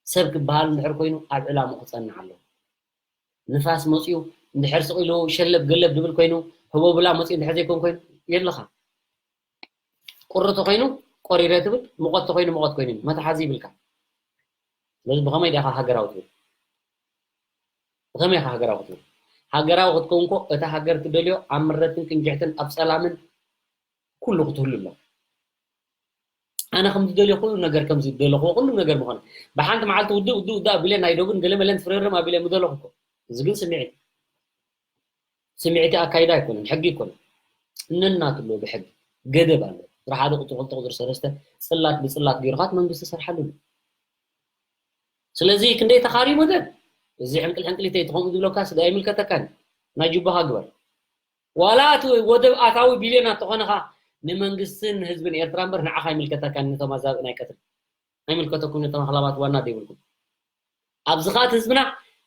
ሰብ ክበሃል እንድሕር ኮይኑ ኣብ ዕላምኡ ክጸንዕ ኣለዎ። ንፋስ መጺኡ እንድሕር ስቕ ኢሉ ሸለብ ገለብ ድብል ኮይኑ ህቦብላ መጺኡ እንድሕር ዘይኮን ኮይኑ የለኻ። ቁሪ ተኾይኑ ቆሪረ ትብል፣ ሙቐት ተኾይኑ ሙቐት ኮይኑ እዩ። መትሓዚ ይብልካ። ስለዚ ብኸመይ ዲኻ ሃገራዊ ትብል? ብኸመይ ኢኻ ሃገራዊ ክትብል? ሃገራዊ ክትከውን እኮ እታ ሃገር ትደልዮ ኣብ ምረትን ቅንጅሕትን ኣብ ሰላምን ኩሉ ክትህሉ ኣሎ። ኣነ ከም ዝደልዮ ኩሉ ነገር ከም ዝደለኹዎ ኩሉ ነገር ምኾነ። ብሓንቲ መዓልቲ ውድእ ውድእ ውድእ ኣቢለ ናይ ዶብን ገለ መለን ፍርርም ኣቢለ ምደለኹ እኮ። እዚ ግን ስምዒት። ስምዒት ኣካይዳ ኣይኮነን፣ ሕጊ ኣይኮነን። እነናት ኣሎ ብሕጊ ገደብ ኣሎ። ስራሕ ሓደ ቁፅሪ ክልተ ቁፅሪ ሰለስተ ፅላት ብፅላት ገይሩኻት መንግስቲ ሰርሓሉ እዩ። ስለዚ ክንደይ ተኻርዩ መደብ እዚ ሕንቅል ሕንቅሊተይ ተኸምኡ ዝብለካ ስጋ ኣይምልከተካን። ናይ ጅባኻ ግበር። ዋላ እቲ ወደብ ኣታዊ ቢልዮናት ተኾንኻ ንመንግስትን ንህዝብን ኤርትራ እምበር ንዓኻ ኣይምልከተካን። ነቶም ኣዛብእን ኣይቀትልን ኣይምልከተኩም። ነቶም ኣኽላባት ዋና ዘይብልኩም ኣብዚ ኻት ህዝብና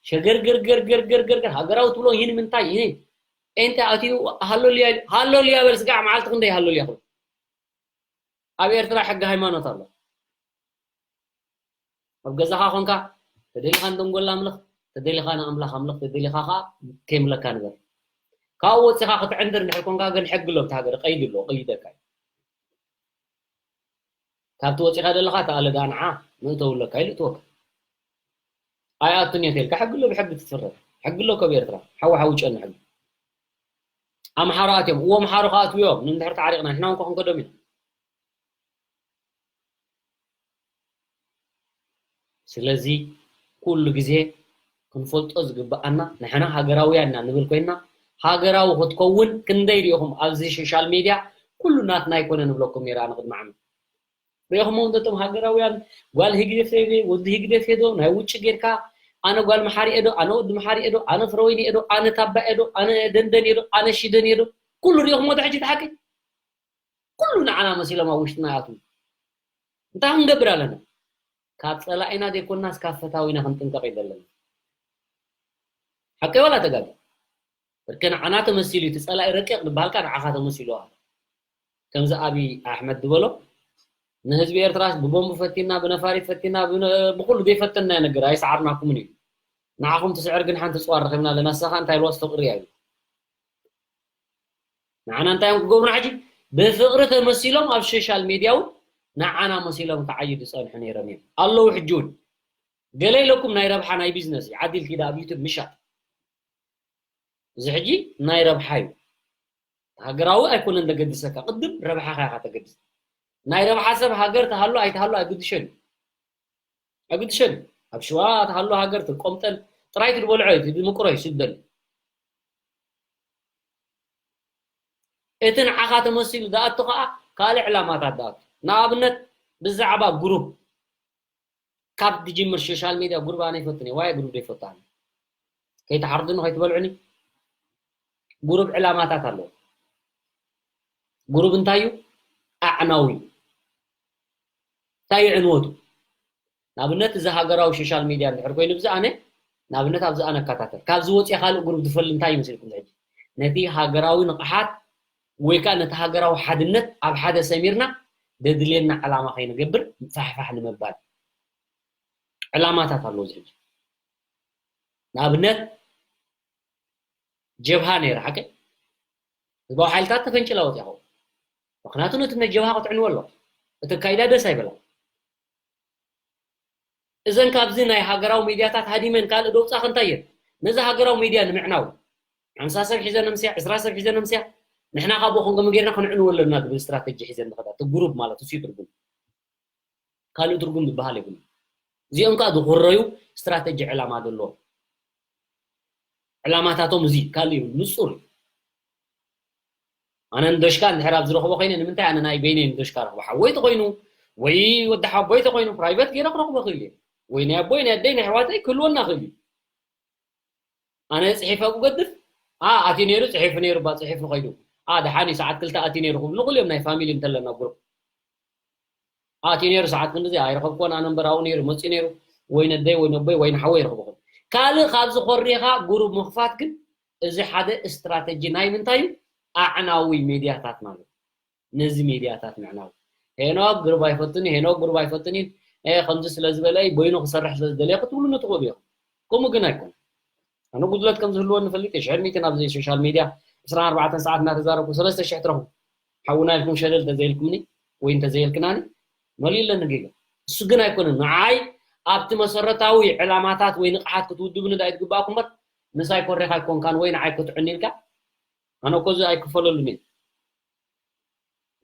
ሸገርገርገርገርገርገር ሃገራዊ ትብሎ ይህን ምንታይ ይህን ጴንጤ ኣትዩ ሃሎልያ ሃሎልያ በል ስጋዕ መዓልቲ ክንደይ ሃሎልያ ክብል ኣብ ኤርትራ ሕጊ ሃይማኖት ኣሎ። ኣብ ገዛኻ ኮንካ ተደሊኻ ንደንጎላ ኣምልኽ፣ ተደሊኻ ንኣምላኽ ኣምልኽ፣ ተደሊኻ ኸዓ ከይምለካ ንበር። ካብኡ ወፂኻ ክትዕንድር እንድሕር ኮንካ ግን ሕጊ ኣሎ፣ ኣብቲ ሃገር ቀይዲ ኣሎ፣ ቀይደካ እዩ። ካብቲ ወፂኻ ዘለኻ ተኣለ ደኣ ንዓ ምእተው ኣለካ ኢሉ እትወካ። ኣይኣቱን እየ ተልካ ሕጊ ኣሎ፣ ብሕጊ ትፍረድ። ሕጊ ኣሎ ካብ ኤርትራ ሓዊ ሓዊ ጨኒ ሕጊ። ኣምሓሩ ኣትዮም እዎ ኣምሓሩ ከኣትውዮም ንድሕር ተዓሪቕና ንሕና እውን ክንከዶም ኢና። ስለዚ ኩሉ ግዜ ክንፈልጦ ዝግብኣና ንሕና ሃገራውያን ኢና ንብል ኮይንና ሃገራዊ ክትከውን ክንደይ ሪኢኹም ኣብዚ ሶሻል ሜድያ ኩሉ ናትና ኣይኮነ ንብለኩም ነይረ ኣነ ቅድሚ ዓመት ሪኢኹሞ እንተቶም ሃገራውያን ጓል ህግደፍ ሄደ ወዲ ህግደፍ ሄዶ ናይ ውጭ ጌርካ ኣነ ጓል መሓሪ ኤዶ ኣነ ወዲ መሓሪ ኤዶ ኣነ ፍረወይኒ ኤዶ ኣነ ታባ ኤዶ ኣነ ደንደን ኤዶ ኣነ ሽደን ኤዶ ኩሉ ሪኢኹሞ ዶ ሕጂ ተሓቂ ኩሉ ንዓና መሲሎም ኣብ ውሽጥና ይኣትዉ። እንታይ ክንገብር ኣለና? ካብ ጸላኢና ዘይኮንናስ ካብ ፈታዊና ክንጥንቀቕ እዩ ዘለና። ሓቀይ ዋላ ተጋጊ? ብርክ ንዓና ተመሲሉ እቲ ጸላኢ ረቂቕ ዝበሃልካ ንዓኻ ተመሲሉ ኣሎ። ከምዚ ኣብይ ኣሕመድ ዝበሎ ንህዝቢ ኤርትራስ ብቦምብ ፈቲና ብነፋሪት ፈቲና ብነ- ብኩሉ ዘይፈተንናዮ ነገር ኣይሰዓርናኩምን እዩ። ንዓኹም ትስዕር ግን ሓንቲ ጽዋር ረኺብና ኣለና ንሳኻ እንታይ ኢልዋስ ፍቕሪ እያ ኢሉ። ንዓና እንታይ እዮም ክገብሩና ሕጂ ብፍቕሪ ተመሲሎም ኣብ ሶሻል ሜድያ እውን ንዓና መሲሎም ክዓዩ ዝፀንሑ ነይሮም እዮም ኣለዉ ሕጂ እውን ገለ ኢለኩም ናይ ረብሓ ናይ ቢዝነስ እዩ ዓዲልኪ ዳ ኣብ ዩቱብ ምሻጥ እዚ ሕጂ ናይ ረብሓ እዩ ሃገራዊ ኣይኮነን ዘገድሰካ ቅድም ረብሓኻ ኢኻ ተገድስ ናይ ረብሓ ሰብ ሃገር ትሃሉ ኣይትሃሉ ኣይግድሸን እዩ ኣይግድሸን ኣብ ሽዋ ትሃሉ ሃገር ትቆምጠል ጥራይ ትድበልዖ እዩ ትምቅሮ እዩ ስደል እቲ ንዓኻ ተመሲሉ ዝኣቱ ኸዓ ካልእ ዕላማታት ዝኣቱ ንኣብነት ብዛዕባ ግሩፕ ካብ ትጅምር ሶሻል ሚድያ ጉሩብ ኣነ ይፈትን እየ። ዋይ ጉሩብ ዘይፈቱ ኣነ? ከይትሓርዱኒ ከይትበልዑኒ። ጉሩብ ዕላማታት ኣለዎ። ጉሩብ እንታይ እዩ? ኣዕናዊ እዩ። እንታይ እዩ ዕንወቱ? ንኣብነት እዚ ሃገራዊ ሶሻል ሚድያ እንድሕር ኮይኑ ብዚ ኣነ ንኣብነት ኣብዚ ኣነ እከታተል። ካብዚ ወፂኣ ካልእ ጉሩብ ዝፈሊ እንታይ ይመስልኩም ሕጂ? ነቲ ሃገራዊ ንቕሓት ወይ ከዓ ነቲ ሃገራዊ ሓድነት ኣብ ሓደ ሰሚርና ደድልየና ዕላማ ከይንገብር ፋሕፋሕ ንምባል ዕላማታት ኣለዎ። እዚ ሕጂ ንኣብነት ጀብሃ ነይረ ሓቂ ህዝባዊ ሓይልታት ተፈንጭላ ወፂኣ ኸው ምክንያቱ ነቲ ናይ ጀብሃ ክትዕንወ ኣሎ እቲ ካይዳ ደስ ኣይበላ። እዘን ካብዚ ናይ ሃገራዊ ሚድያታት ሃዲመን ካልእ ደውፃ ከንታይ እየን? ነዚ ሃገራዊ ሚድያ ንምዕናው ሓምሳ ሰብ ሒዘን ኣምስያ ዕስራ ሰብ ሒዘን ኣምስያ ንሕና ካብ ቦኹም ከም ጌርና ክንዕንወ ኣለና ዝብል ስትራተጂ ሒዘን ንኸዳ እቲ ጉሩብ ማለት እሱ እዩ ትርጉም። ካልእ ትርጉም ዝበሃል የብሉ። እዚኦም ከዓ ዝኩረዩ ስትራተጂ ዕላማ ዘለዎም ዕላማታቶም እዚ ካልእ እዩ ንፁር እዩ። ኣነ ንደሽካ እንድሕር ኣብ ዝረኽቦ ኮይነ ንምንታይ ኣነ ናይ በይነይ ንደሽካ ረኽቦ ሓወይ ተኮይኑ ወይ ወዲ ሓቦይ ተኮይኑ ፕራይቨት ገይረ ክረኽቦ ክእል እየ ወይ ናይ ኣቦይ ናይ ኣደይ ናይ ኣሕዋተይ ክህልወና ክእል እዩ። ኣነ ፅሒፈ ክገድፍ ኣ ኣትዩ ነይሩ ፅሒፉ ነይሩ ባ ፅሒፉ ከይዱ ኣ ደሓን እዩ ሰዓት ክልተ ኣትዩ ነይሩ ክብሉ ክሉ እዮም ናይ ፋሚሊ እንተለና ጉሩፕ ኣትዩ ነይሩ ሰዓት ክንድዚ ኣይረኸብኩዎን ኣነ እምበር ኣብኡ ነይሩ መፅኡ ነይሩ ወይ ነደይ ወይ ነቦይ ወይ ንሓወይ ይረኽብኹም ካልእ ካብዚ ኮሪኻ ጉሩብ ምኽፋት ግን እዚ ሓደ ስትራተጂ ናይ ምንታይ እዩ ኣዕናዊ ሚድያታት ማለት ነዚ ሚድያታት ምዕናው ሄኖክ ጉሩብ ኣይፈቱን ሄኖክ ጉሩብ ኣይፈቱን ከምዚ ስለ ዝበለ በይኑ ክሰርሕ ስለ ዝደለየ ክትብሉኒ ትኽእሉ ኢኹም ከምኡ ግን ኣይኮነ ኣነ ጉድለት ከም ዝህልወኒ ፈልጥ እየ ሽሕን ሚትን ኣብዚ ሶሻል ሚድያ ዕስራን ኣርባዕተን ሰዓት እናተዛረብኩ ሰለስተ ሽሕ ትረኽቡ ሓውና ኢልኩም ሸለል ተዘይልኩምኒ ወይ እንተዘይልክናኒ መሊኡ ኣለኒ ጌጋ እሱ ግን ኣይኮነን ንዓይ ኣብቲ መሰረታዊ ዕላማታት ወይ ንቕሓት ክትውድብኒ ዳ ይትግባእኩም በር ምሳይ ኮሬኻ ኣይኮንካን ወይ ንዓይ ክትዕኒ ኢልካ ኣነ እኮ እዚ ኣይክፈለሉን እየ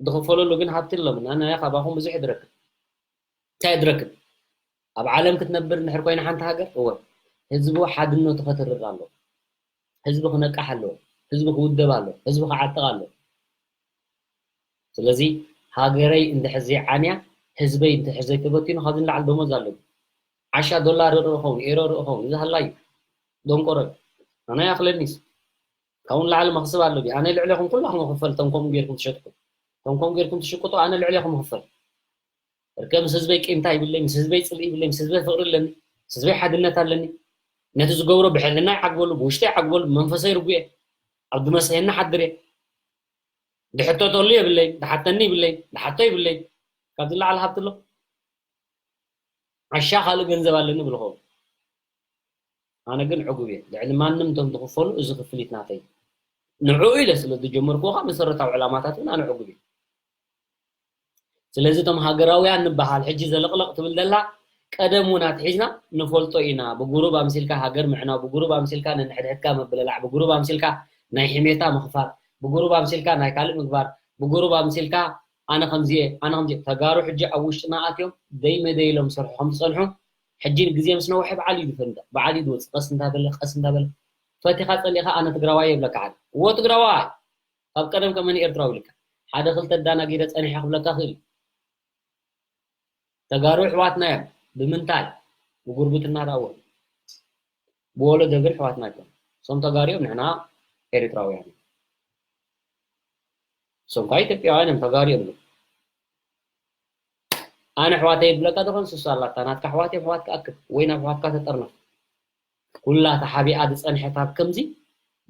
ዝኽፈለሉ ግን ሃብቲ ኣለምን ኣነ ካባኹም ብዙሕ ይድረክብ እንታይ ይድረክብ ኣብ ዓለም ክትነብር እንድሕር ኮይና ሓንቲ ሃገር እወ ህዝቡ ሓድነቱ ከትርር ኣሎ ህዝቢ ክነቃሕ ኣለዎ ህዝቢ ክውደብ ኣሎ ህዝቢ ክዓጥቕ ኣሎ ስለዚ ሃገረይ እንድሕር ዘይዓንያ ህዝበይ እንድሕር ዘይተበቲኑ ካብዚ ንላዕሊ ደሞዝ ኣለኒ ዓሻ ዶላር ርኢ ኸውን ኤሮ ርኢ ኸውን እዚ ሃላይ እዩ ደንቆሮ እዩ ኣነ ያክለኒስ ካብኡ ንላዕሊ መኽስብ ኣለኒ ኣነ ልዕሌኹም ኩላኹም ክኽፈል ቶም ከምኡ ጌርኩም ትሸጥኩም ቶም ከምኡ ጌርኩም ትሽቅጡ ኣነ ልዕሌኹም ክኽፈል እርከ ምስ ህዝበይ ቂምታ ይብለይ ምስ ህዝበይ ፅልኢ ይብለይ ምስ ህዝበይ ፍቅሪ ኣለኒ ምስ ህዝበይ ሓድነት ኣለኒ ነቲ ዝገብሮ ብሕልና ይዓግበሉ ብውሽጢ ይዓግበሉ ብመንፈሰይ ርጉየ ኣብ ድመስየኒ ሓድር እየ ድሕቶ ተሉ የብለይ ድሓተኒ ይብለይ ድሓቶ ይብለይ ካብ ዝለዓል ሃብቲ ኣሎ ዓሻ ካልእ ገንዘብ ኣለኒ ብልኸው ኣነ ግን ዕጉብ እየ ልዕሊ ማንም እቶም ዝኽፈሉ እዚ ክፍሊት ናተይ ንዕኡ ኢለ ስለ ዝጀመርኩ ከዓ መሰረታዊ ዕላማታት እውን ኣነ ዕጉብ እየ ስለዚ እቶም ሃገራውያን ንበሃል ሕጂ ዘለቕለቕ ትብል ዘላ ቀደም እውን ኣትሒዝና ንፈልጦ ኢና ብጉሩብ ኣምሲልካ ሃገር ምዕናው ብጉሩብ ኣምሲልካ ነንሕድሕድካ ምብልላዕ ብጉሩብ ኣምሲልካ ናይ ሕሜታ ምኽፋል ብጉሩብ ኣምሲልካ ናይ ካልእ ምግባር ብጉሩብ ኣምሲልካ ኣነ ከምዚየ ኣነ ከምዚ ተጋሩ ሕጂ ኣብ ውሽጥና ኣትዮም ደይ መደይ ኢሎም ዝሰርሑ ከም ዝፀንሑ ሕጂ ግዜ ምስ ነውሐ በዓል እዩ ዝፈንዳ በዓል እዩ ዝወፅእ ቀስ እንዳበለ ቀስ እንዳበለ ፈቲኻ ፀሊእኻ ኣነ ትግራዋይ የብለካ ሓደ እዎ ትግራዋይ ካብ ቀደም ከመን ኤርትራዊ ኢልካ ሓደ ክልተ ዳና ጊረ ፀኒሐ ክብለካ ክእል እዩ ተጋሩ ኣሕዋትና እዮም ብምንታይ ብጉርብትና ዳዎ ብወለዶ ግን ኣሕዋትና ኣይኮኑ እሶም ተጋሩ እዮም ንሕና ኤርትራውያን እዮም እሶም ከዓ ኢትዮጵያውያን እዮም ተጋሩ እዮም ኣነ ኣሕዋተይ ይብለካ ዶ ከንስሳ ኣላታ ናትካ ኣሕዋት እዮም ኣሕዋት ክኣክብ ወይ ናብ ኣሕዋትካ ተጠርነፍ ኩላ ተሓቢኣ ዝፀንሐት ኣብ ከምዚ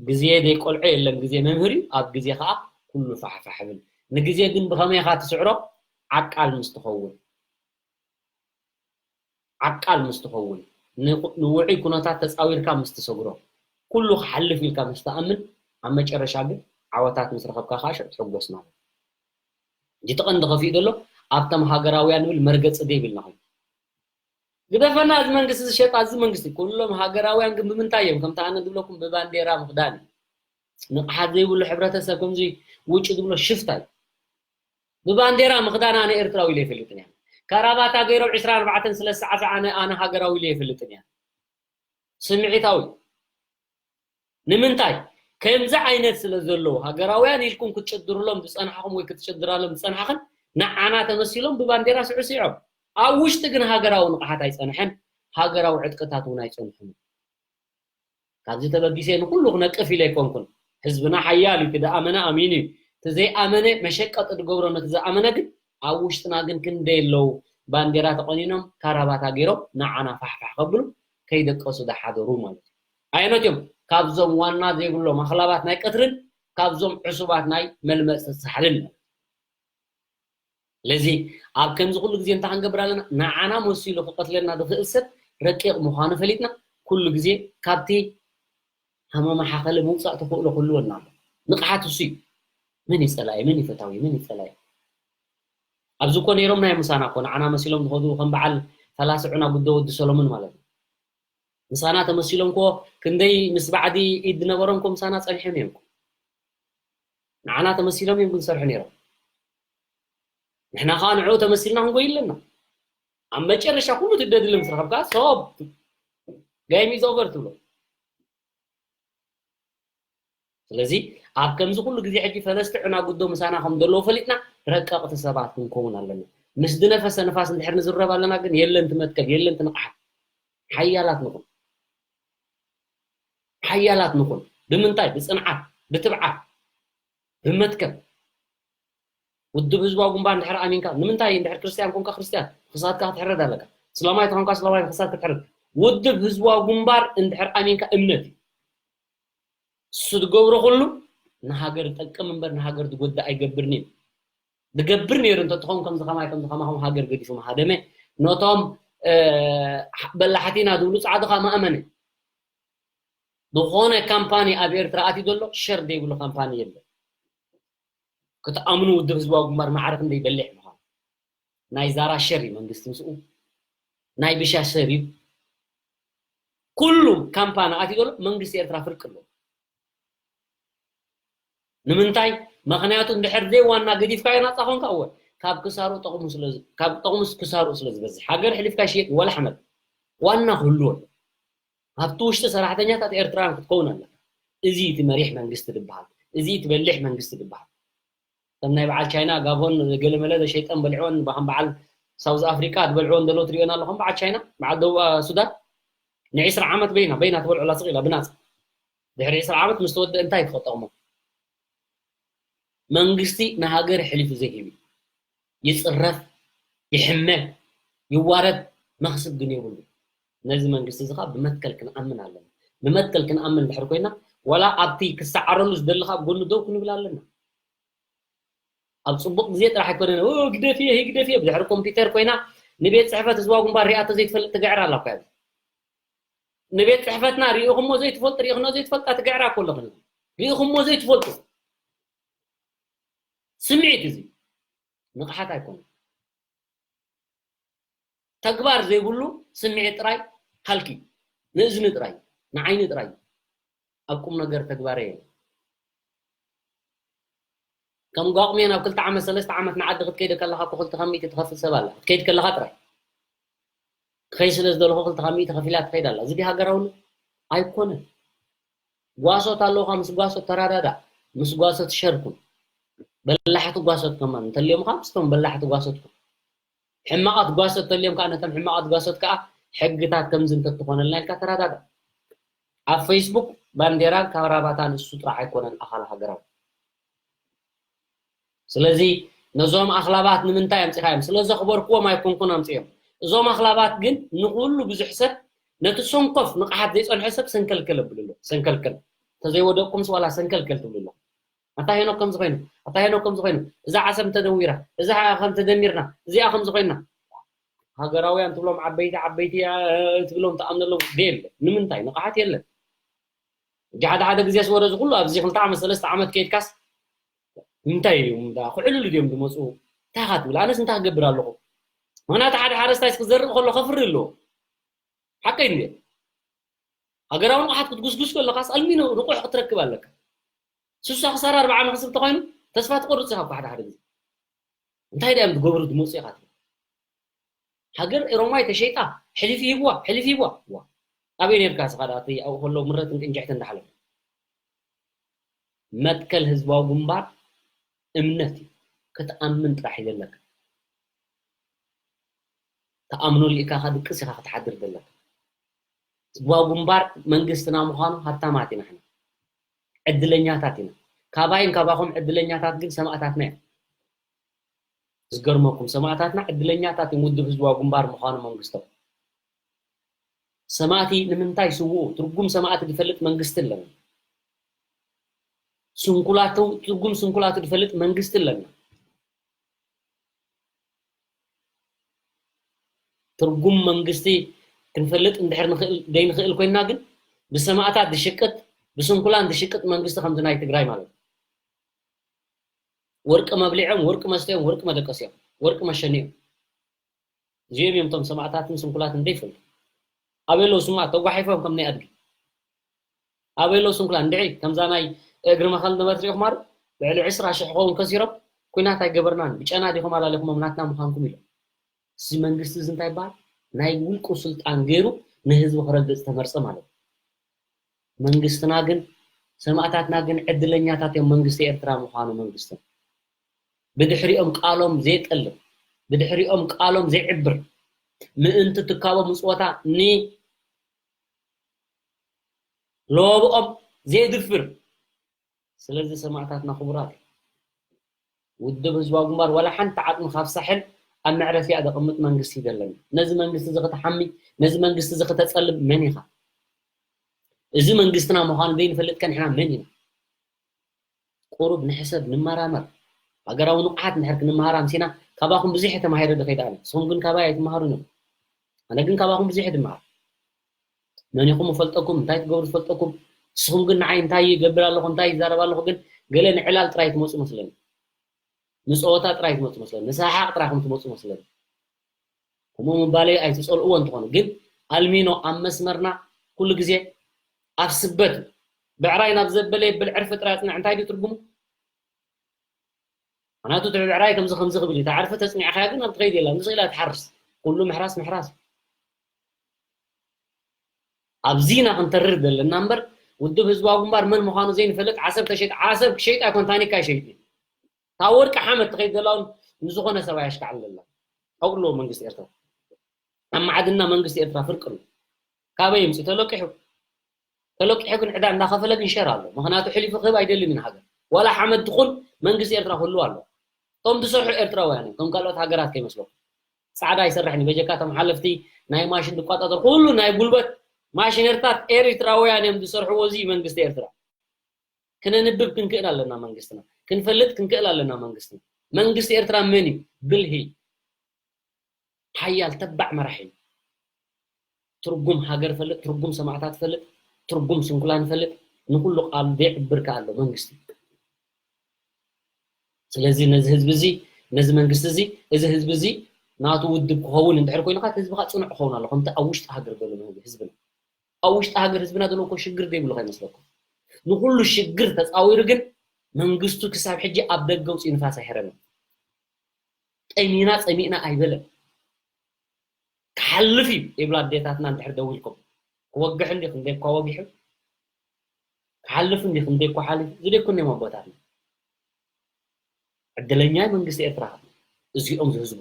ግዜ ዘይቆልዖ የለን ግዜ መምህር እዩ ኣብ ግዜ ከዓ ኩሉ ፋሕፋሕ ብል ንግዜ ግን ብኸመይ ኢኻ ትስዕሮ ዓቃል ምስ ትኸውን ዓቃል ምስ ትኸውን ንውዑይ ኩነታት ተፃዊርካ ምስ ትሰግሮ ኩሉ ክሓልፍ ኢልካ ምስ ትኣምን ኣብ መጨረሻ ግን ዓወታት ምስ ረኸብካ ከዓ ሽዑ ትሕጎስ ማለት እቲ ቀንዲ ከፊኡ ዘሎ ኣብቶም ሃገራውያን ንብል መርገፂ ዘይብልና ኮይኑ ግደፈና እዚ መንግስቲ ዝሸጣ እዚ መንግስቲ ኩሎም ሃገራውያን ግን ብምንታይ እዮም ከምቲ ኣነ ዝብለኩም ብባንዴራ ምኽዳን እዩ ንቕሓት ዘይብሉ ሕብረተሰብ ከምዚ ውጭ ዝብሎ ሽፍታ እዩ ብባንዴራ ምኽዳን ኣነ ኤርትራዊ ኢለ ይፈልጥን እያ ካራባታ ገይሮም ዕስራን ኣርባዕተን ስለ ዝሰዓሰ ኣነ ኣነ ሃገራዊ ኢለ ይፈልጥን እያ ስምዒታዊ ንምንታይ ከምዚ ዓይነት ስለ ዘለዉ ሃገራውያን ኢልኩም ክትጭድርሎም ዝፀናሕኹም ወይ ክትጭድራሎም ዝፀናሕኽን ንዓና ተመሲሎም ብባንዴራ ስዕስዖም ኣብ ውሽጢ ግን ሃገራዊ ንቕሓት ኣይጸንሐን፣ ሃገራዊ ዕጥቅታት እውን ኣይጸንሑን። ካብዚ ተበጊሰ ንኩሉ ክነቅፍ ኢለ ኣይኮንኩን። ህዝብና ሓያል እዩ፣ እቲ ዝኣመነ ኣሚኑ እዩ። እቲ ዘይኣመነ መሸቀጢ ዝገብሮ ነቲ ዝኣመነ ግን ኣብ ውሽጥና ግን ክንደይ ኣለዉ ባንዴራ ተቆኒኖም ካራባታ ገይሮም ንዓና ፋሕፋሕ ከብሉ ከይደቀሱ ዝሓደሩ ማለት እዩ። ኣየኖት እዮም? ካብዞም ዋና ዘይብሎም ኣኽላባት ናይ ቀትርን ካብዞም ዕሱባት ናይ መልመፅቲ ሳሕልን ማለት እዩ። ስለዚ ኣብ ከምዚ ኩሉ ግዜ እንታይ ክንገብር ኣለና? ንዓና መሲሉ ክቐትለና ዝኽእል ሰብ ረቂቕ ምዃኑ ፈሊጥና ኩሉ ግዜ ካብቲ ሃመማ ሓኸለ ምውፃእ ተኽእሎ ክህልወና ኣሎ። ንቕሓት እሱ እዩ። መን እዩ ፀላኢ? መን እዩ ፈታዊ? መን እዩ ፀላኢ? ኣብዚ እኮ ነይሮም ናይ ምሳና እኮ ንዓና መሲሎም ዝኸዱ ከም በዓል ፈላሲ ዑና ጉዶ ወዲ ሰሎሞን ማለት እዩ። ምሳና ተመሲሎም እኮ ክንደይ ምስ ባዕዲ ኢድ ዝነበሮም እኮ ምሳና ፀኒሖም እዮም እኮ። ንዓና ተመሲሎም እዮም ግን ዝሰርሑ ነይሮም። ንሕና ከዓ ንዕኡ ተመሲልና ክንጎይ ኣለና። ኣብ መጨረሻ ኩሉ ትደድሊ ምስ ረኸብካ ሶብ game is over ትብሎ። ስለዚ ኣብ ከምዚ ኩሉ ግዜ ሕጂ ፈለስቲ ዕናጉዶ ምሳና ከም ዘለዉ ፈሊጥና ረቀቕቲ ሰባት ክንከውን ኣለና። ምስ ዝነፈሰ ንፋስ እንድሕር ንዝረብ ኣለና ግን የለን ትመትከል፣ የለን ትንቕሓት። ሓያላት ንኹን። ሓያላት ንኹን። ብምንታይ? ብጽንዓት፣ ብትብዓት፣ ብመትከል። ውድብ ህዝባዊ ግንባር እንድሕር ኣሚንካ፣ ንምንታይ እንድሕር ክርስትያን ኮንካ ክርስትያን ክሳድካ ክትሕረድ ኣለካ። እስላማይ ተኾንካ እስላማይ ክሳድ ክትሕረድ። ውድብ ህዝባዊ ግንባር እንድሕር ኣሚንካ እምነት እዩ። እሱ ዝገብሮ ኩሉ ንሃገር ዝጠቅም እምበር ንሃገር ዝጎድእ ኣይገብርን እዩ። ዝገብር ነይሩ እንተትኸውን ከምዚ ከማይ ከምዚ ከማኹም ሃገር ገዲፉ ምሃደመ ነቶም እ፣ በላሕቲ ኢና ዝብሉ ጻዕድኻ መእመነ። ዝኾነ ካምፓኒ ኣብ ኤርትራ ኣትዩ ዘሎ ሸር ዘይብሉ ካምፓኒ የለን። ክትኣምኑ ውድብ ህዝባዊ ግንባር ማዕረ ክንደይ በሊሕ ምዃኑ። ናይ ዛራ ሸር እዩ መንግስቲ ምስኡ። ናይ ብሻ ሸር እዩ። ኩሉ ካምፓኒ ኣትዩ ዘሎ መንግስቲ ኤርትራ ፍርቂ ኣሎ። ንምንታይ? ምኽንያቱ እንድሕር ዘይዋና ገዲፍካዮ ናጻ ኾንካ እወ ካብ ክሳሩ ጠቕሙ ስለ ዝ- ካብ ጠቕሙስ ክሳሩ ስለ ዝበዝሕ ሃገር ሕሊፍካ ሽየጥ ወላ ሓመድ ዋና ክህልዎ ኣለዎ። ኣብቲ ውሽጢ ሰራሕተኛታት ኤርትራውያን ክትከውን ኣለካ። እዚ እቲ መሪሕ መንግስቲ ዝበሃል፣ እዚ እቲ በሊሕ መንግስቲ ዝበሃል። ከም ናይ በዓል ቻይና ጋቦን ገለመለ ሸይጠን በሊዕወን ከም በዓል ሳውዝ ኣፍሪካ ዝበልዕወን ዘሎ ትሪኦን ኣለኹም። በዓል ቻይና፣ በዓል ደቡብ ሱዳን ንዒስራ ዓመት በይና በይና ትበልዑላ ስቕ ኢላ ብናፃ። ድሕሪ ዒስራ ዓመት ምስ ተወደአ እንታይ ትኸጠቕሞ? መንግስቲ ንሃገር ሕሊፉ ዘይህብ እዩ። ይፅረፍ፣ ይሕመ፣ ይዋረድ፣ መኽስብ ግን የብሉ። ነዚ መንግስቲ እዚ ከዓ ብመትከል ክንኣምን ኣለና። ብመትከል ክንኣምን ድሕር ኮይና ዋላ ኣብቲ ክሰዓረሉ ዝደሊ ከዓ ኣብ ጎኑ ደው ክንብል ኣለና። ኣብ ፅቡቅ ግዜ ጥራሕ ኣይኮነን "ኦ፣ ግደፍዮ ህግደፍዮ" ብድሕሪ ኮምፒውተር ኮይና ንቤት ፅሕፈት ህዝባዊ ግንባር ሪኣቶ ዘይትፈልጥ ትግዕር ኣላ እኮ እያ። ንቤት ፅሕፈትና ሪኢኹሞ ዘይትፈልጡ ሪኢኽኖ ዘይትፈልጣ ትግዕራ እኮ ኣለኽን። ሪኢኹሞ ዘይትፈልጡ ስምዒት እዚ ንቕሓት ኣይኮነን። ተግባር ዘይብሉ ስምዒት ጥራይ ሃልኪ ንእዝኒ ጥራይ ንዓይኒ ጥራይ ኣብ ቁም ነገር ተግባር የለን። ከም ጓቑሜ ናብ ክልተ ዓመት ሰለስተ ዓመት ንዓዲ ክትከይደ ከለኻ እኮ ክልተ ካብ ሚእቲ ትኸፍል ሰብ ኣላ ክትከይድ ከለኻ ጥራይ ክኸይ ስለ ዝደለኹ ክልተ ካብ ሚእቲ ከፊላ ትኸይድ ኣላ እዚ ሃገራውነት ኣይኮነን። ጓሶት ኣለውካ ምስ ጓሶት ተራዳዳ ምስ ጓሶት ሸርኩን በላሕቲ ጓሶት ከማን እንተልዮምኻ ምስቶም በላሕቲ ጓሶትኩም ሕማቓት ጓሶት ተልዮም ከዓ ነቶም ሕማቓት ጓሶት ከዓ ሕግታት ከምዚ እንተትኾነልና ኢልካ ተረዳዳ። ኣብ ፌስቡክ ባንዴራን ካራባታን እሱ ጥራሕ ኣይኮነን ኣኻል ሃገራዊ። ስለዚ ነዞም ኣኽላባት ንምንታይ ኣምፂኻዮም? ስለ ዘኽበርክዎም ኣይኮንኩን ኣምፅኦም። እዞም ኣኽላባት ግን ንኩሉ ብዙሕ ሰብ ነቲ ሰንኮፍ ንቕሓት ዘይፀንሖ ሰብ ሰንከልከል ኣብልሎ ሰንከልከል እንተዘይወደቅኩምስ ዋላ ሰንከልከል ትብልሎ ኣታ ሄኖክ ከምዚ ኮይኑ ኣታ ሄኖክ ከምዚ ኮይኑ እዛ ዓሰብ እንተደዊራ እዛ ከም ተደሚርና እዚኣ ከምዚ ኮይና ሃገራውያን ትብሎም ዓበይቲ ዓበይቲ ትብሎም ተኣምነሎም የለ ንምንታይ ንቕሓት የለን። እጂ ሓደ ሓደ ግዜ ስወረ ዝኩሉ ኣብዚ ክልተ ዓመት ሰለስተ ዓመት ከይድካስ እንታይ እዮም ክዕልሉ ድዮም ዝመፁ እንታይ ካ ትብል ኣነስ እንታይ ክገብር ኣለኹ ምክንያቱ ሓደ ሓረስታይስ ክዘርእ ከሎ ከፍሪ ኣለዎ ሓቀይ እንድየ ሃገራዊ ንቕሓት ክትጉስጉስ ከለኻስ ኣልሚኖ ንቑሕ ክትረክብ ኣለካ። ስሳ ክሳራ ኣርባዓ መኽስብ ተኾይኑ ተስፋ ትቆርፅ ኢኻ ሓደ ሓደ ግዜ እንታይ ድዮም ዝገብሩ ዝመፁ ኢኻ ትብል። ሃገር ኤሮማይ ተሸይጣ ሕሊፍ ይህብዋ ሕሊፍ ይህብዋ ዋ ኣበይ ነርካ ስኻ ዳ ኣብኡ ከለዉ ምረትን ቅንጅሕትን እንዳሓለፉ መትከል ህዝባዊ ግንባር እምነት እዩ ክትኣምን ጥራሕ እዩ ዘለካ። ኣምኖ ልኢካ ድቅስ ኢኻ ክትሓድር ዘለካ። ህዝባዊ ግንባር መንግስትና ምዃኑ ሃብታማት ኢና፣ ሕና ዕድለኛታት ኢና። ካባይን ካባኹም ዕድለኛታት ግን ሰማእታትና እዮም። ዝገርመኩም፣ ሰማእታትና ዕድለኛታት እዮም፣ ውድብ ህዝባዊ ግንባር ምዃኑ መንግስቶም። ሰማእቲ ንምንታይ ስውኡ? ትርጉም ሰማእቲ ዝፈልጥ መንግስቲ ኣለና። ስንኩላቱ፣ ትርጉም ስንኩላቱ ዝፈልጥ መንግስቲ ኣለና። ትርጉም መንግስቲ ክንፈልጥ እንድሕር ንኽእል፣ ዘይንኽእል ኮይንና ግን፣ ብሰማእታት ዝሽቅጥ፣ ብስንኩላን ዝሽቅጥ መንግስቲ ከምዚ ናይ ትግራይ ማለት እዩ። ወርቂ መብሊዖም፣ ወርቂ መስተዮም፣ ወርቂ መደቀስዮም፣ ወርቂ መሸኒኦም። እዚኦም እዮም እቶም ሰማእታትን ስንኩላትን ዘይፈልጡ። ኣበይ ኣለዉ ስማት? ተጓሒፎም ከም ናይ ኣድጊ። ኣበይ ኣለዉ ስንኩላን? እንድዒ ከምዛ ናይ እግሪ መኸል ነበርት ሪኢኹም ኣሉ? ልዕሊ ዕስራ ሽሕ ክኸውን ከሲሮም፣ "ኲናት ኣይገበርናን፣ ብጨና ዲኹም ኣላሊኹሞም ናትና ምዃንኩም?" ኢሎም። እዚ መንግስቲ እዚ እንታይ ይበሃል? ናይ ውልቁ ስልጣን ገይሩ ንህዝቢ ክረግጽ ዝተመርጸ ማለት እዩ። መንግስትና ግን፣ ሰማእታትና ግን ዕድለኛታት እዮም፣ መንግስቲ ኤርትራ ምዃኑ መንግስትን። ብድሕሪኦም ቃሎም ዘየጠልም፣ ብድሕሪኦም ቃሎም ዘይዕብር፣ ምእንቲ ትካቦ ምጽወታ ን ሎብኦም ዘየድፍር። ስለዚ ሰማእታትና ክቡራት፣ ውድብ ህዝባዊ ግንባር ዋላ ሓንቲ ዓቕሚ ካብ ሳሕል ኣብ መዕረፊያ ዘቕምጥ መንግስቲ የለን። ነዚ መንግስቲ እዚ ከተሓሚ፣ ነዚ መንግስቲ እዚ ከተጸልም መን ኢኻ? እዚ መንግስትና ምዃኑ ዘይንፈልጥ ከ ንሕና መን ኢና? ቁሩብ ንሕሰብ፣ ንመራመር። ሃገራዊ ንቕሓት እንድሕር ክንመሃር ኣምሲና፣ ካባኹም ብዙሕ እየ ተማሂረ ዝኸይድ ኣነ። ንስኹም ግን ካባይ ኣይትመሃሩን እዮም። ኣነ ግን ካባኹም ብዙሕ እየ ዝመሃር። መን ኢኹም እፈልጠኩም፣ እንታይ ትገብሩ ዝፈልጠኩም። ንስኹም ግን ንዓይ እንታይ ይገብር ኣለኹ፣ እንታይ ይዛረብ ኣለኹ፣ ግን ገለ ንዕላል ጥራይ ትመጹ መስለኒ። ንጸወታ ጥራይ ትመጹ መስለኒ። ንሰሓቕ ጥራይ ከም ትመጹ መስለኒ። ከምኡ ምባለይ ኣይትጸልእዎ እንተኾነ፣ ግን ኣልሚኖ ኣብ መስመርና ኩሉ ግዜ ኣብ ስበት እዩ። ብዕራይ ናብ ዘበለ የብል ዕርፊ ጥራይ ኣጽንዕ፣ እንታይ ድዩ ትርጉሙ? ምኽንያቱ እቲ ብዕራይ ከምዚ ከምዚ ክብል እዩ። እታ ዕርፊ ተጽኒዕካያ ግን ኣብ ትኸይድ የላ፣ ንስኢላ ትሓርስ። ኩሉ ምሕራስ ምሕራስ። ኣብዚ ኢና ክንተርር ዘለና እምበር፣ ውድብ ህዝባዊ ግንባር መን ምዃኑ ዘይንፈልጥ፣ ዓሰብ ተሸይጥ፣ ዓሰብ ክሸይጥ ኣይኮን፣ ታኒካ ይሸይጥ እዩ። እታ ወርቂ ሓመድ ትኸይድ ዘላ እውን ንዝኾነ ሰብ ኣየሽካዕን ዘላ። ኣብኡ ኣለዎ መንግስቲ ኤርትራ። ኣብ ማዕድና መንግስቲ ኤርትራ ፍርቂ ኣሎ። ካበይ ይምጽእ? ተለቂሑ። ተለቂሑ ግን ዕዳ እንዳኸፈለ ግን ሸር ኣሎ። ምኽንያቱ ሕሊፉ ክህብ ኣይደልን እዩ ንሃገር። ዋላ ሓመድ ትኹን መንግስቲ ኤርትራ ክህልዋ ኣሎ። እቶም ዝሰርሑ ኤርትራውያን እዮም። ከም ካልኦት ሃገራት ከይመስለኩም። ጻዕዳ ኣይሰርሕን እዩ። በጀካ እቶም ሓለፍቲ ናይ ማሽን ዝቆጻጸሩ ኩሉ ናይ ጉልበት ማሽነርታት ኤርትራውያን እዮም ዝሰርሕዎ እዚ መንግስቲ ኤርትራ። ክነንብብ ክንክእል ኣለና መንግስትና። ክንፈልጥ ክንክእል ኣለና መንግስትና። መንግስቲ ኤርትራ መን እዩ? ብልሂ። ሓያል ተባዕ መራሒ እዩ። ትርጉም ሃገር ፈልጥ፣ ትርጉም ሰማእታት ፈልጥ፣ ትርጉም ስንኩላን ፈልጥ፣ ንኹሉ ቃል ዘይዕብር ከኣ ኣሎ መንግስቲ። ስለዚ ነዚ ህዝቢ እዚ፣ ነዚ መንግስቲ እዚ፣ እዚ ህዝቢ እዚ ናቱ ውድብ ክኸውን እንድሕር ኮይኑ፣ እቲ ህዝቢ ከኣ ጽኑዕ ክኸውን ኣሎ፣ ከምቲ ኣብ ውሽጢ ሃገር ዘሎ ህዝቢ፣ ህዝብና። ኣብ ውሽጢ ሃገር ህዝብና ዘሎ እኮ ሽግር ዘይብሉ ከይመስለኩም። ንኹሉ ሽግር ተጻዊሩ ግን መንግስቱ ክሳብ ሕጂ ኣብ ደገ ውጽኡ ንፋስ ኣይሕረምን። ጠሚና ጸሚእና ኣይበለን። ክሓልፍ እዩ ይብላ ኣዴታትና እንድሕር ደው ኢልኩም። ክወግሕ እንዲ ክንደይ እኳ ወጊሑ፣ ክሓልፍ እንዲ ክንደይ እኳ ሓሊፉ፣ ዝደኩን እዮም ኣቦታትና። ዕድለኛ እዩ መንግስቲ ኤርትራ፣ እዚኦም ዝህዝቡ።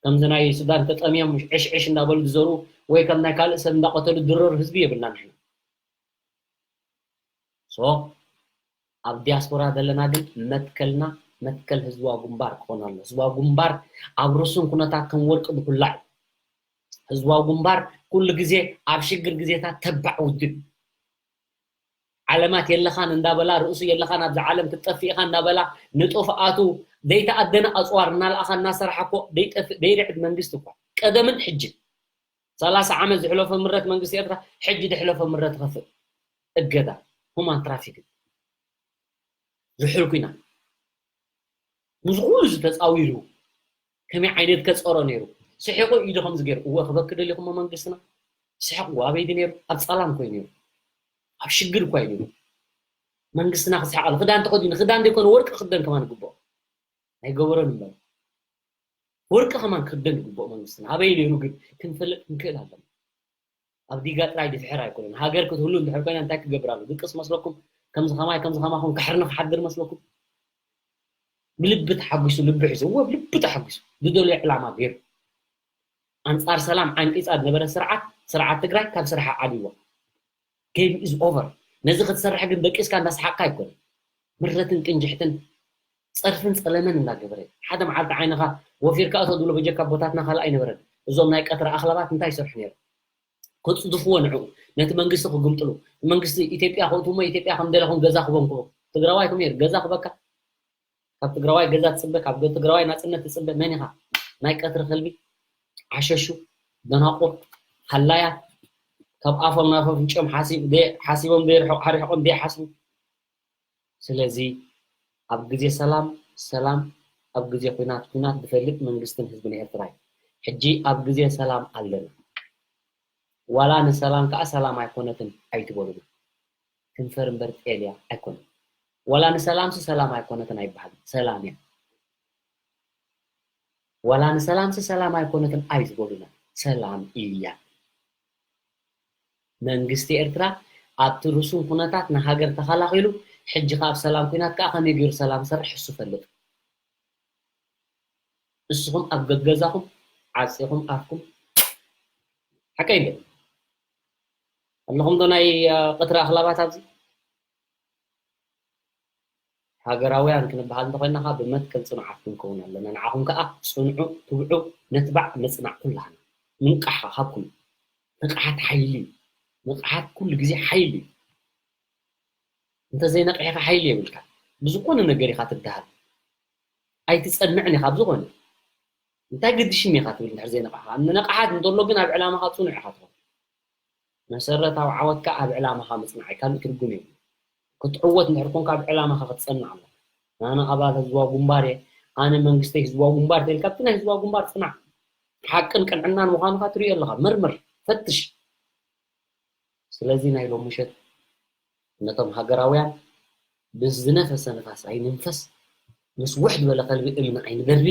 ከምዚ ናይ ሱዳን ተጠምዮም ዕሽዕሽ እንዳበሉ ዝዘሩ ወይ ከም ናይ ካልእ ሰብ እንዳቐተሉ ድረሩ ህዝቢ የብልና ንሕና። ሶ ኣብ ዲያስፖራ ዘለና ግን መትከልና መትከል ህዝባዊ ግንባር ክኾን ኣሎ። ህዝባዊ ግንባር ኣብ ርሱን ኩነታት ከም ወርቂ ዝኹላዕ እዩ። ህዝባዊ ግንባር ኩሉ ግዜ ኣብ ሽግር ግዜታት ተባዕ ውድብ። ዓለማት የለኻን እንዳበላ፣ ርእሱ የለኻን ኣብዛ ዓለም ክትጠፍእ ኢኻ እንዳበላ፣ ንጥፍኣቱ ዘይተኣደነ ኣጽዋር እናለኣኻ እናሰራሓ እኮ ዘይጠፍእ ዘይርዕድ መንግስቲ እኳ ቀደምን ሕጂ። ሰላሳ ዓመት ዝሕለፎ ምረት መንግስቲ ኤርትራ ሕጂ ዝሕለፎ ምረት ይኸፍእ። እገዳ፣ ሁማን ትራፊክ፣ ዝሑል ኲናት። ምስ ኩሉ እዚ ተጻዊሩ ከመይ ዓይነት ከጸሮ ነይሩ? ስሒቑ ኢዱ ከምዚ ገይሩ፣ እወ፣ ክበኪ ደሊኹሞ መንግስትና? ስሕቕዎ ኣበይ ድዩ ነይሩ? ኣብ ጸላም እኮ እዩ ነይሩ። ኣብ ሽግር እኳ እዩ ነይሩ። መንግስትና ክስሕቕ ኣሎ። ክዳን ተኸዲኑ፣ ክዳን ዘይኮነ ወርቂ ክኽደን ከማን ይግብኦ። ኣይገበሮን እምበር። ወርቂ ከማን ክኽደን ይግብኦ መንግስትና። ኣበይ ነይሩ ግን ክንፈልጥ ክንክእል ኣለና። ኣብ ዲጋ ጥራይ ድፍሕር ኣይኮነን። ሃገር ክትህሉ እንድሕር ኮይና እንታይ ክገብር ኣሎ? ድቅስ መስለኩም? ከምዚ ከማይ፣ ከምዚ ከማኹም ክሕርኒ ክሓድር መስለኩም? ብልቢ ተሓጒሱ፣ ልቢ ሒዙ፣ እወ፣ ብልቢ ተሓጒሱ፣ ዝደልዮ ዕላማ ገይሩ። ኣንጻር ሰላም ዓንቂጻ ዝነበረ ስርዓት፣ ስርዓት ትግራይ ካብ ስርሓ ዓብይዋ። Game is over። ነዚ ክትሰርሕ ግን ደቂስካ እንዳስሓቅካ ኣይኮነ። ምረትን ቅንጅሕትን ጸርፍን ጸለመን እንዳገበረ ሓደ መዓልቲ ዓይንኻ ወፊርካ እቶ ድብሎ በጀካ ቦታትና ካልእ ኣይነበረን። እዞም ናይ ቀትሪ ኣኽላባት እንታይ ይሰርሑ ነይሮም? ክጽድፍዎ ንዕኡ፣ ነቲ መንግስቲ ክግምጥሉ፣ መንግስቲ ኢትዮጵያ ከእትውሞ ኢትዮጵያ ከም ደለኹም ገዛ ክበንኩ። ትግራዋይ ከም ነይሩ ገዛ ክበካ ካብ ትግራዋይ ገዛ ትጽበ፣ ካብ ትግራዋይ ናጽነት ትጽበ መን ኢኻ? ናይ ቀትሪ ከልቢ፣ ዓሸሹ፣ ደናቁር፣ ሃላያት፣ ካብ ኣፎም ናብ ኣፍንጭኦም ሓሲብ-፣ ደይ-፣ ሓሲቦም ዘይርሕቑ፣ ሓሪሕቆም ዘይሓስቡ። ስለዚ ኣብ ግዜ ሰላም ሰላም፣ ኣብ ግዜ ኲናት ኲናት ዝፈልጥ መንግስትን ህዝብን ኤርትራ እዩ። ሕጂ ኣብ ግዜ ሰላም ኣለና። ዋላ ንሰላም ከኣ ሰላም ኣይኮነትን ኣይትበሉና። ክንፈር እምበር ጤል እያ ኣይኮነን። ዋላ ንሰላምሲ ሰላም ኣይኮነትን ኣይበሃልን። ሰላም እያ። ዋላ ንሰላምሲ ሰላም ኣይኮነትን ኣይትበሉና። ሰላም እያ። መንግስቲ ኤርትራ ኣብቲ ርሱን ኩነታት ንሃገር ተኸላኺሉ፣ ሕጂ ከኣ ኣብ ሰላም ኲናት ከኣ ከመይ ገይሩ ሰላም ሰርሕ እሱ ፈልጥ። ንስኹም ኣብ ገገዛኹም ዓጺኹም ኣፍኩም ሓቀይ እንደ ኣለኹም ዶ ናይ እ፣ ቀትሪ ኣኽላባት ኣብዚ? ሃገራውያን ክንበሃል እንተኾይና ኸዓ ብመትከል ጽኑዓት ክንከውን ኣለና። ንዓኹም ከኣ ጽንዑ፣ ትብዑ፣ ነትባዕ፣ ንጽናዕ ኩላህና። ምንቃሕ ኸዓ ካብ ኩሉ። ንቕሓት ሓይሊ እዩ። ንቕሓት ኩሉ ግዜ ሓይሊ እዩ። እንተዘይነቒሕካ ሓይሊ የብልካ። ብዝኾነ ነገር ኢኻ ትደሃል። ኣይትጸንዕን ኢኻ ብዝኾነ። እንታይ ገድሽኒ ኢኻ ትብል እንድሕር ዘይነቓሕኻ። ንንቕሓት እንተሎ ግን ኣብ ዕላማኻ ጽኑዕ ኢኻ ትኸውን። መሰረታዊ ዓወትካ ኣብ ዕላማኻ ምጽናዕ እዩ፣ ካልእ ትርጉም የብሉን። ክትዕወት እንድሕር ኮንካ ኣብ ዕላማኻ ክትጸንዕ ኣለካ። ኣነ ኣባል ህዝባዊ ግንባር እየ፣ ኣነ መንግስተይ ህዝባዊ ግንባር ተይልካ ኣብቲ ናይ ህዝባዊ ግንባር ጽናዕ። ሓቅን ቅንዕናን ምዃንኻ ትርእዮ ኣለኻ። መርምር፣ ፈትሽ። ስለዚ ናይ ሎሚ ምሸት ነቶም ሃገራውያን ምስ ዝነፈሰ ንፋስ ኣይንንፈስ፣ ምስ ውሕ ዝበለ ከልቢ እምኒ ኣይንደርቢ።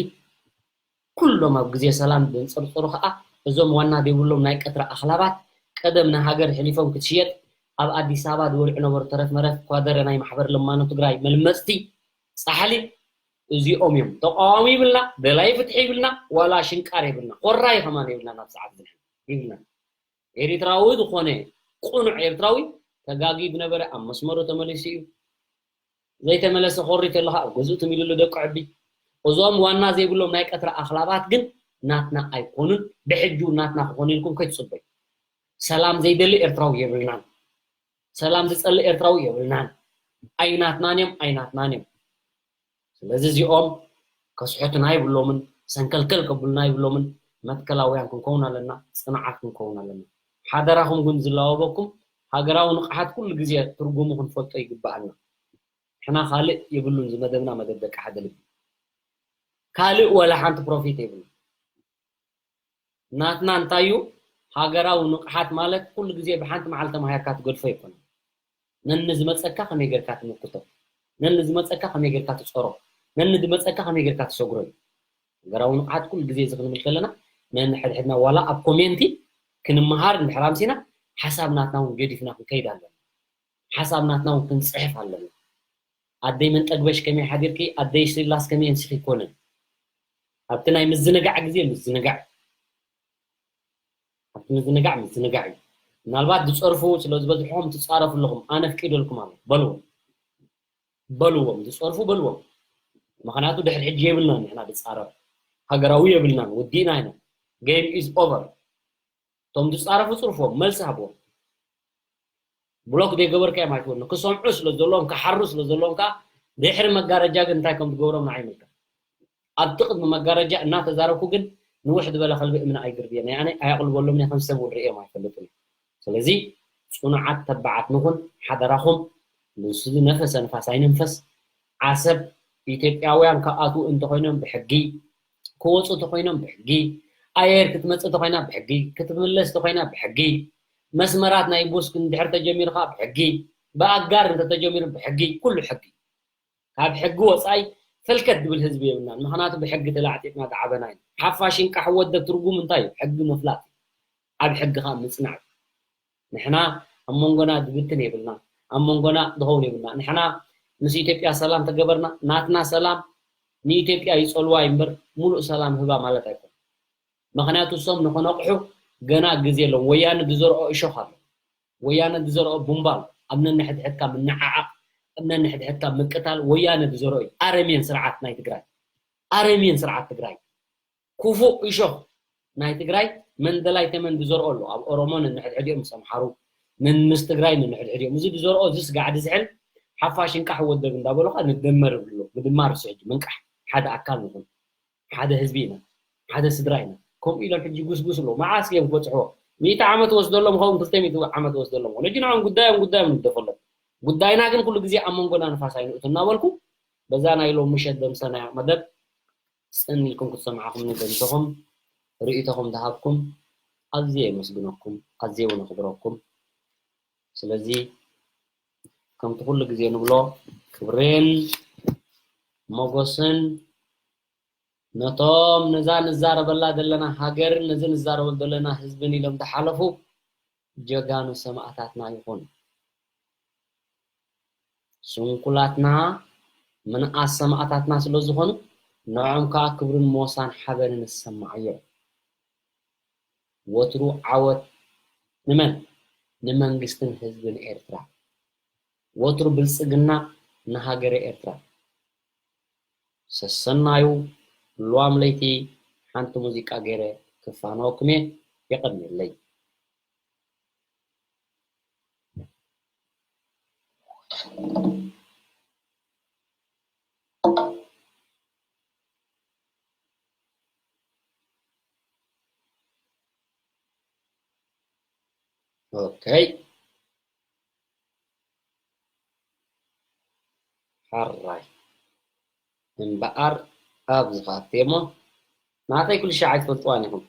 ኩሎም ኣብ ግዜ ሰላም ዘንጸርጸሩ ከኣ እዞም ዋና ዘይብሎም ናይ ቀትሪ ኣኽላባት ቀደም ንሃገር ሕሊፎም ክትሽየጥ ኣብ ኣዲስ ኣበባ ዝበልዑ ነበሩ ተረፍ መረፍ ኳደረ ናይ ማሕበር ለማኖ ትግራይ መልመጽቲ ጻሕሊ እዚኦም እዮም። ተቃዋሚ ይብልና፣ ደላይ ፍትሒ ይብልና፣ ዋላ ሽንቃር የብልና፣ ኮራይ ከማን የብልና። ናብ ሰዓት ዝንሕን ይብልና። ኤሪትራዊ ዝኾነ ቁኑዕ ኤርትራዊ ተጋጊ ዝነበረ ኣብ መስመሩ ተመሊሱ እዩ። ዘይተመለሰ ኮሪ ተሎ ኸዓ ኣብ ገዝኡ ትም ኢሉሉ ደቁ ዕቢ። እዞም ዋና ዘይብሎም ናይ ቀትሪ ኣኽላባት ግን ናትና ኣይኮኑን። ብሕጂ እውን ናትና ክኾኑ ኢልኩም ከይትጽበዩ። ሰላም ዘይደሊ ኤርትራዊ የብልናን። ሰላም ዝጸልእ ኤርትራዊ የብልናን። ኣይናትናን እዮም፣ ኣይናትናን እዮም። ስለዚ እዚኦም ከስሕቱና ይብሎምን ሰንከልከል ከብሉና ይብሎምን። መትከላውያን ክንከውን ኣለና፣ ጽንዓት ክንከውን ኣለና። ሓደራኹም ግን ዝላወበኩም ሃገራዊ ንቕሓት ኩሉ ግዜ ትርጉሙ ክንፈልጦ ይግብኣና። ንሕና ካልእ የብሉን ዝመደብና መደብ ደቂ ሓደ ልቢ። ካልእ ወላ ሓንቲ ፕሮፊት የብሉን። ናትና እንታይ እዩ? ሃገራዊ ንቕሓት ማለት ኩሉ ግዜ ብሓንቲ መዓልቲ ተማሂርካ ትገድፎ ኣይኮነን። ነኒ ዝመጸካ ከመይ ጌርካ ትምክቶ፣ ነኒ ዝመጸካ ከመይ ጌርካ ትጸሮ፣ ነኒ ዝመጸካ ከመይ ጌርካ ትሰግሮ እዩ። ሃገራዊ ንቕሓት ኩሉ ግዜ እዚ ክንብል ከለና ነንሕድሕድና ዋላ ኣብ ኮሜንቲ ክንመሃር እንድሕር ኣምሲና ሓሳብ ናትና እውን ገዲፍና ክንከይድ ኣለና። ሓሳብ ናትና እውን ክንጽሕፍ ኣለና። ኣደይ መንጠግበሽ ከመይ ሓዲርኪ? ኣደይ ስላስ ከመይ ኣምሲኺ? ይኮነን። ኣብቲ ናይ ምዝንጋዕ ግዜ ምዝንጋዕ፣ ኣብቲ ምዝንጋዕ ምዝንጋዕ እዩ። ምናልባት ዝጸርፉ ስለ ዝበዝሕኹም ትጻረፉ ኣለኹም፣ ኣነ ኣፍቂደልኩም ኣለኹ። በልዎም፣ በልዎም፣ ዝጸርፉ በልዎም። ምኽንያቱ ድሕሪ ሕጂ የብልናን ንሕና ዝጻረፍ። ሃገራዊ የብልናን፣ ወዲእና ኢና። Game is over። እቶም ዝጻረፉ ጽርፎም፣ መልሲ ሃብዎም። ብሎክ ዘይገበርካዮም ኣይትወኑ። ክሰምዑ ስለ ዘለዎም፣ ክሓሩ ስለ ዘለዎም ከኣ ድሕሪ መጋረጃ ግን እንታይ ከም ትገብሮም ንዓይ ይምልከት። ኣብቲ ቅድሚ መጋረጃ እናተዛረብኩ ግን ንውሕ ዝበለ ከልቢ እምኒ ኣይድርብየን። ያኔ ኣየቕልበሎምን እየ፣ ከም ሰብ እውን ርእዮም ኣይፈልጥን እየ። ስለዚ ጽኑዓት ተባዓት ንኹን፣ ሓደራኹም። ንሱ ዝነፈሰ ንፋስ ኣይንንፈስ። ዓሰብ ኢትዮጵያውያን ክኣትዉ እንተኾይኖም ብሕጊ፣ ክወፁ እንተኾይኖም ብሕጊ፣ ኣየር ክትመፅእ እንተኾይና ብሕጊ፣ ክትምለስ እንተኾይና ብሕጊ፣ መስመራት ናይ ቡስ እንድሕር ተጀሚሩ ከዓ ብሕጊ፣ ብኣጋር እንተተጀሚሩ ብሕጊ፣ ኩሉ ሕጊ። ካብ ሕጊ ወፃኢ ፈልከት ዝብል ህዝቢ የብልናን። ምኽንያቱ ብሕጊ ተላዕጢጥና ዝዓበና ኢና። ሓፋሽ እንቃሕ ወደብ ትርጉሙ እንታይ እዩ? ሕጊ ምፍላጥ እዩ። ኣብ ሕጊ ከዓ ምፅናዕ እዩ። ንሕና ኣብ መንጎና ዝብትን የብልና፣ ኣብ መንጎና ዝኸውን የብልና። ንሕና ምስ ኢትዮጵያ ሰላም ተገበርና፣ ናትና ሰላም ንኢትዮጵያ ይጸልዋ እምበር፣ ሙሉእ ሰላም ህባ ማለት ኣይኮነን። ምኽንያቱ እሶም ንኽነቕሑ ገና ግዜ ኣለዎም። ወያነ ዝዘርኦ እሾኽ ኣሎ። ወያነ ዝዘርኦ ቡምባ ኣሎ። ኣብ ነንሕድሕድካ ምንዓዓቕ፣ ኣብ ነንሕድሕድካ ምቅታል ወያነ ዝዘርኦ እዩ። ኣረሜን ስርዓት ናይ ትግራይ፣ ኣረሜን ስርዓት ትግራይ፣ ክፉእ እሾኽ ናይ ትግራይ መንደላይ ተመን ዝዘርኦ ኣሎ። ኣብ ኦሮሞ ነንሕድሕዲኦም ምስ ኣምሓሩ፣ ነን ምስ ትግራይ ነንሕድሕዲኦም። እዚ ዝዘርኦ፣ እዚ ስጋዕ ዝስሕል ሓፋሽ እንቃሕ ወደብ እንዳበሉ ኸዓ ንደመር ይብሉ። ምድማር እሱ ሕጂ ምንቃሕ፣ ሓደ ኣካል ንኹን። ሓደ ህዝቢ ኢና፣ ሓደ ስድራ ኢና። ከምኡ ኢሎም ሕጂ ጉስጉስ ኣለዉ። መዓስ እዮም ክበጽሕዎ? ሚእቲ ዓመት ወስደሎም ኸውን፣ ክልተ ሚእቲ ዓመት ወስደሎም ኸውን። ሕጂ ንዖም ጉዳዮም ጉዳዮም ንግደፈሎም። ጉዳይና ግን ኩሉ ግዜ ኣብ መንጎና ንፋስ ኣይንእቱ እናበልኩ፣ በዛ ናይ ሎም ምሸት ዘምሰናያ መደብ ጽን ኢልኩም ክትሰማዕኹምኒ ዘምሰኹም፣ ርእይቶኹም ዝሃብኩም፣ ኣዝየ የመስግነኩም፣ ኣዝየ እውን ኣኽብረኩም። ስለዚ ከምቲ ኩሉ ግዜ ንብሎ፣ ክብርን ሞጎስን ነቶም ነዛ ንዛረበላ ዘለና ሃገርን ነዚ ንዛረበሉ ዘለና ህዝብን ኢሎም ዝሓለፉ ጀጋኑ ሰማእታትና ይኹን። ስንኩላትና ምንኣስ ሰማእታትና ስለ ዝኾኑ፣ ንዕኦም ከኣ ክብርን ሞሳን ሓበንን ንሰማዓዮ። ወትሩ ዓወት ንመን? ንመንግስትን ህዝብን ኤርትራ። ወትሩ ብልጽግና ንሃገረ ኤርትራ። ሰሰናዩ፣ ልዋም ለይቲ ሓንቲ ሙዚቃ ገይረ ክፋነወኩም እየ። የቐንየለይ። ኦኬ። ሕራይ እምበኣር ኣብዚ ኸኣቲ እሞ ናተይ ኩሉ ሻዕ ኣይትፈልጥዋን ኢኹም።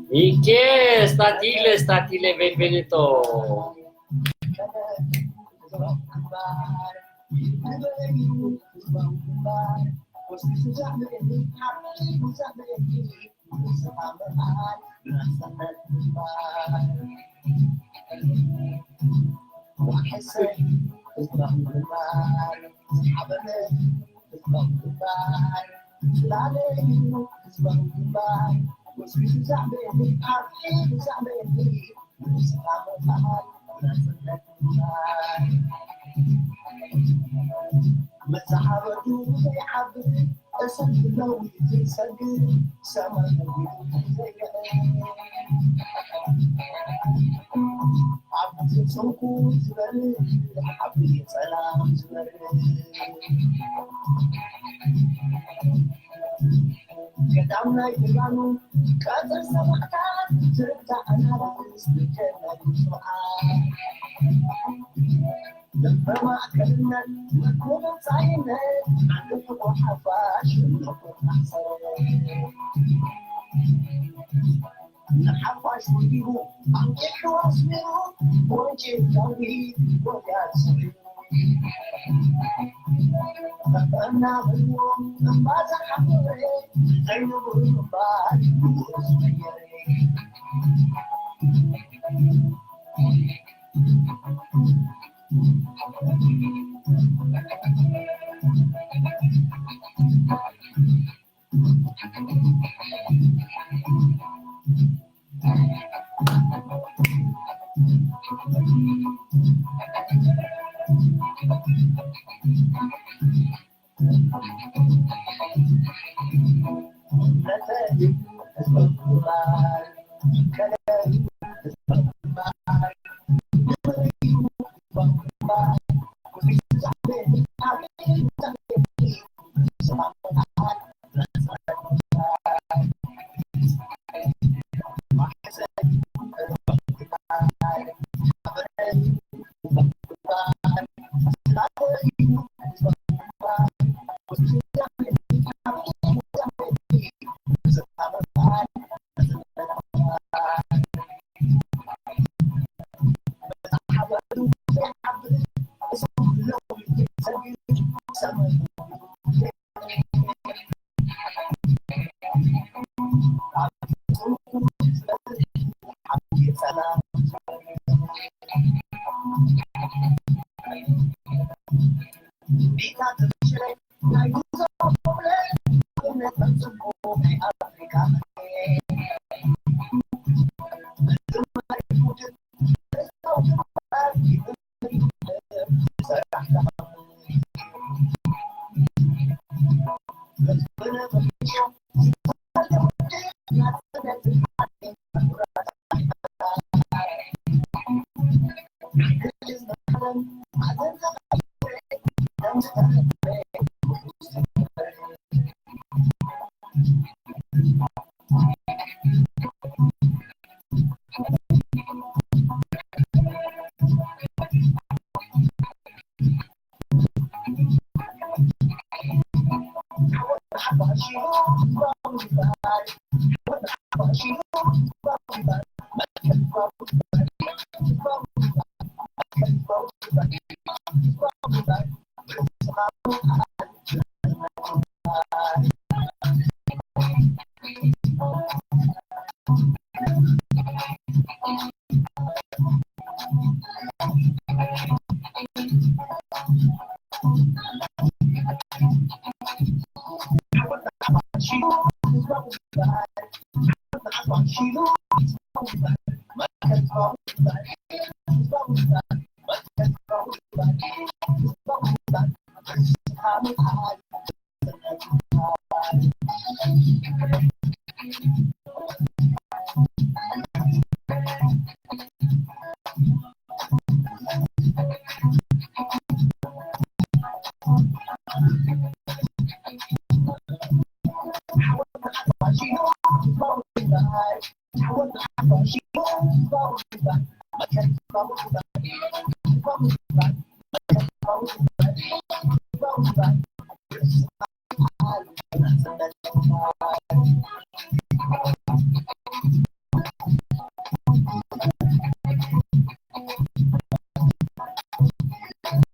Michele, statile, statile, benvenuto. መተሓበቱ ዘይዓብር እሳት ብለዊ ዘይሰግር ሰማይ ነዊሩ ዘይገዕር ኣብ ጽንኩ ዝበርህ ኣብ ጸላም ዝበርህ ገዳም ናይ ጀጋኑ ቀጽር ሰማዕታት ትርታ ኣናብስ ልጀመር ስብዓት በማእከልነት መኮነጻይነት ዓንዲ ሕቆ ሓፋሽ እምነቱ ማሕሰረ ንሓፋሽ ወዲቡ ኣንቂሑ ኣስሚሩ ወንጭፍ ዳዊት ጎልያድ ስዒሩ እናበልዎ እምባ ዘሓፈረ ዘይንብሩ እምባ ንብሩ ዝቀየረ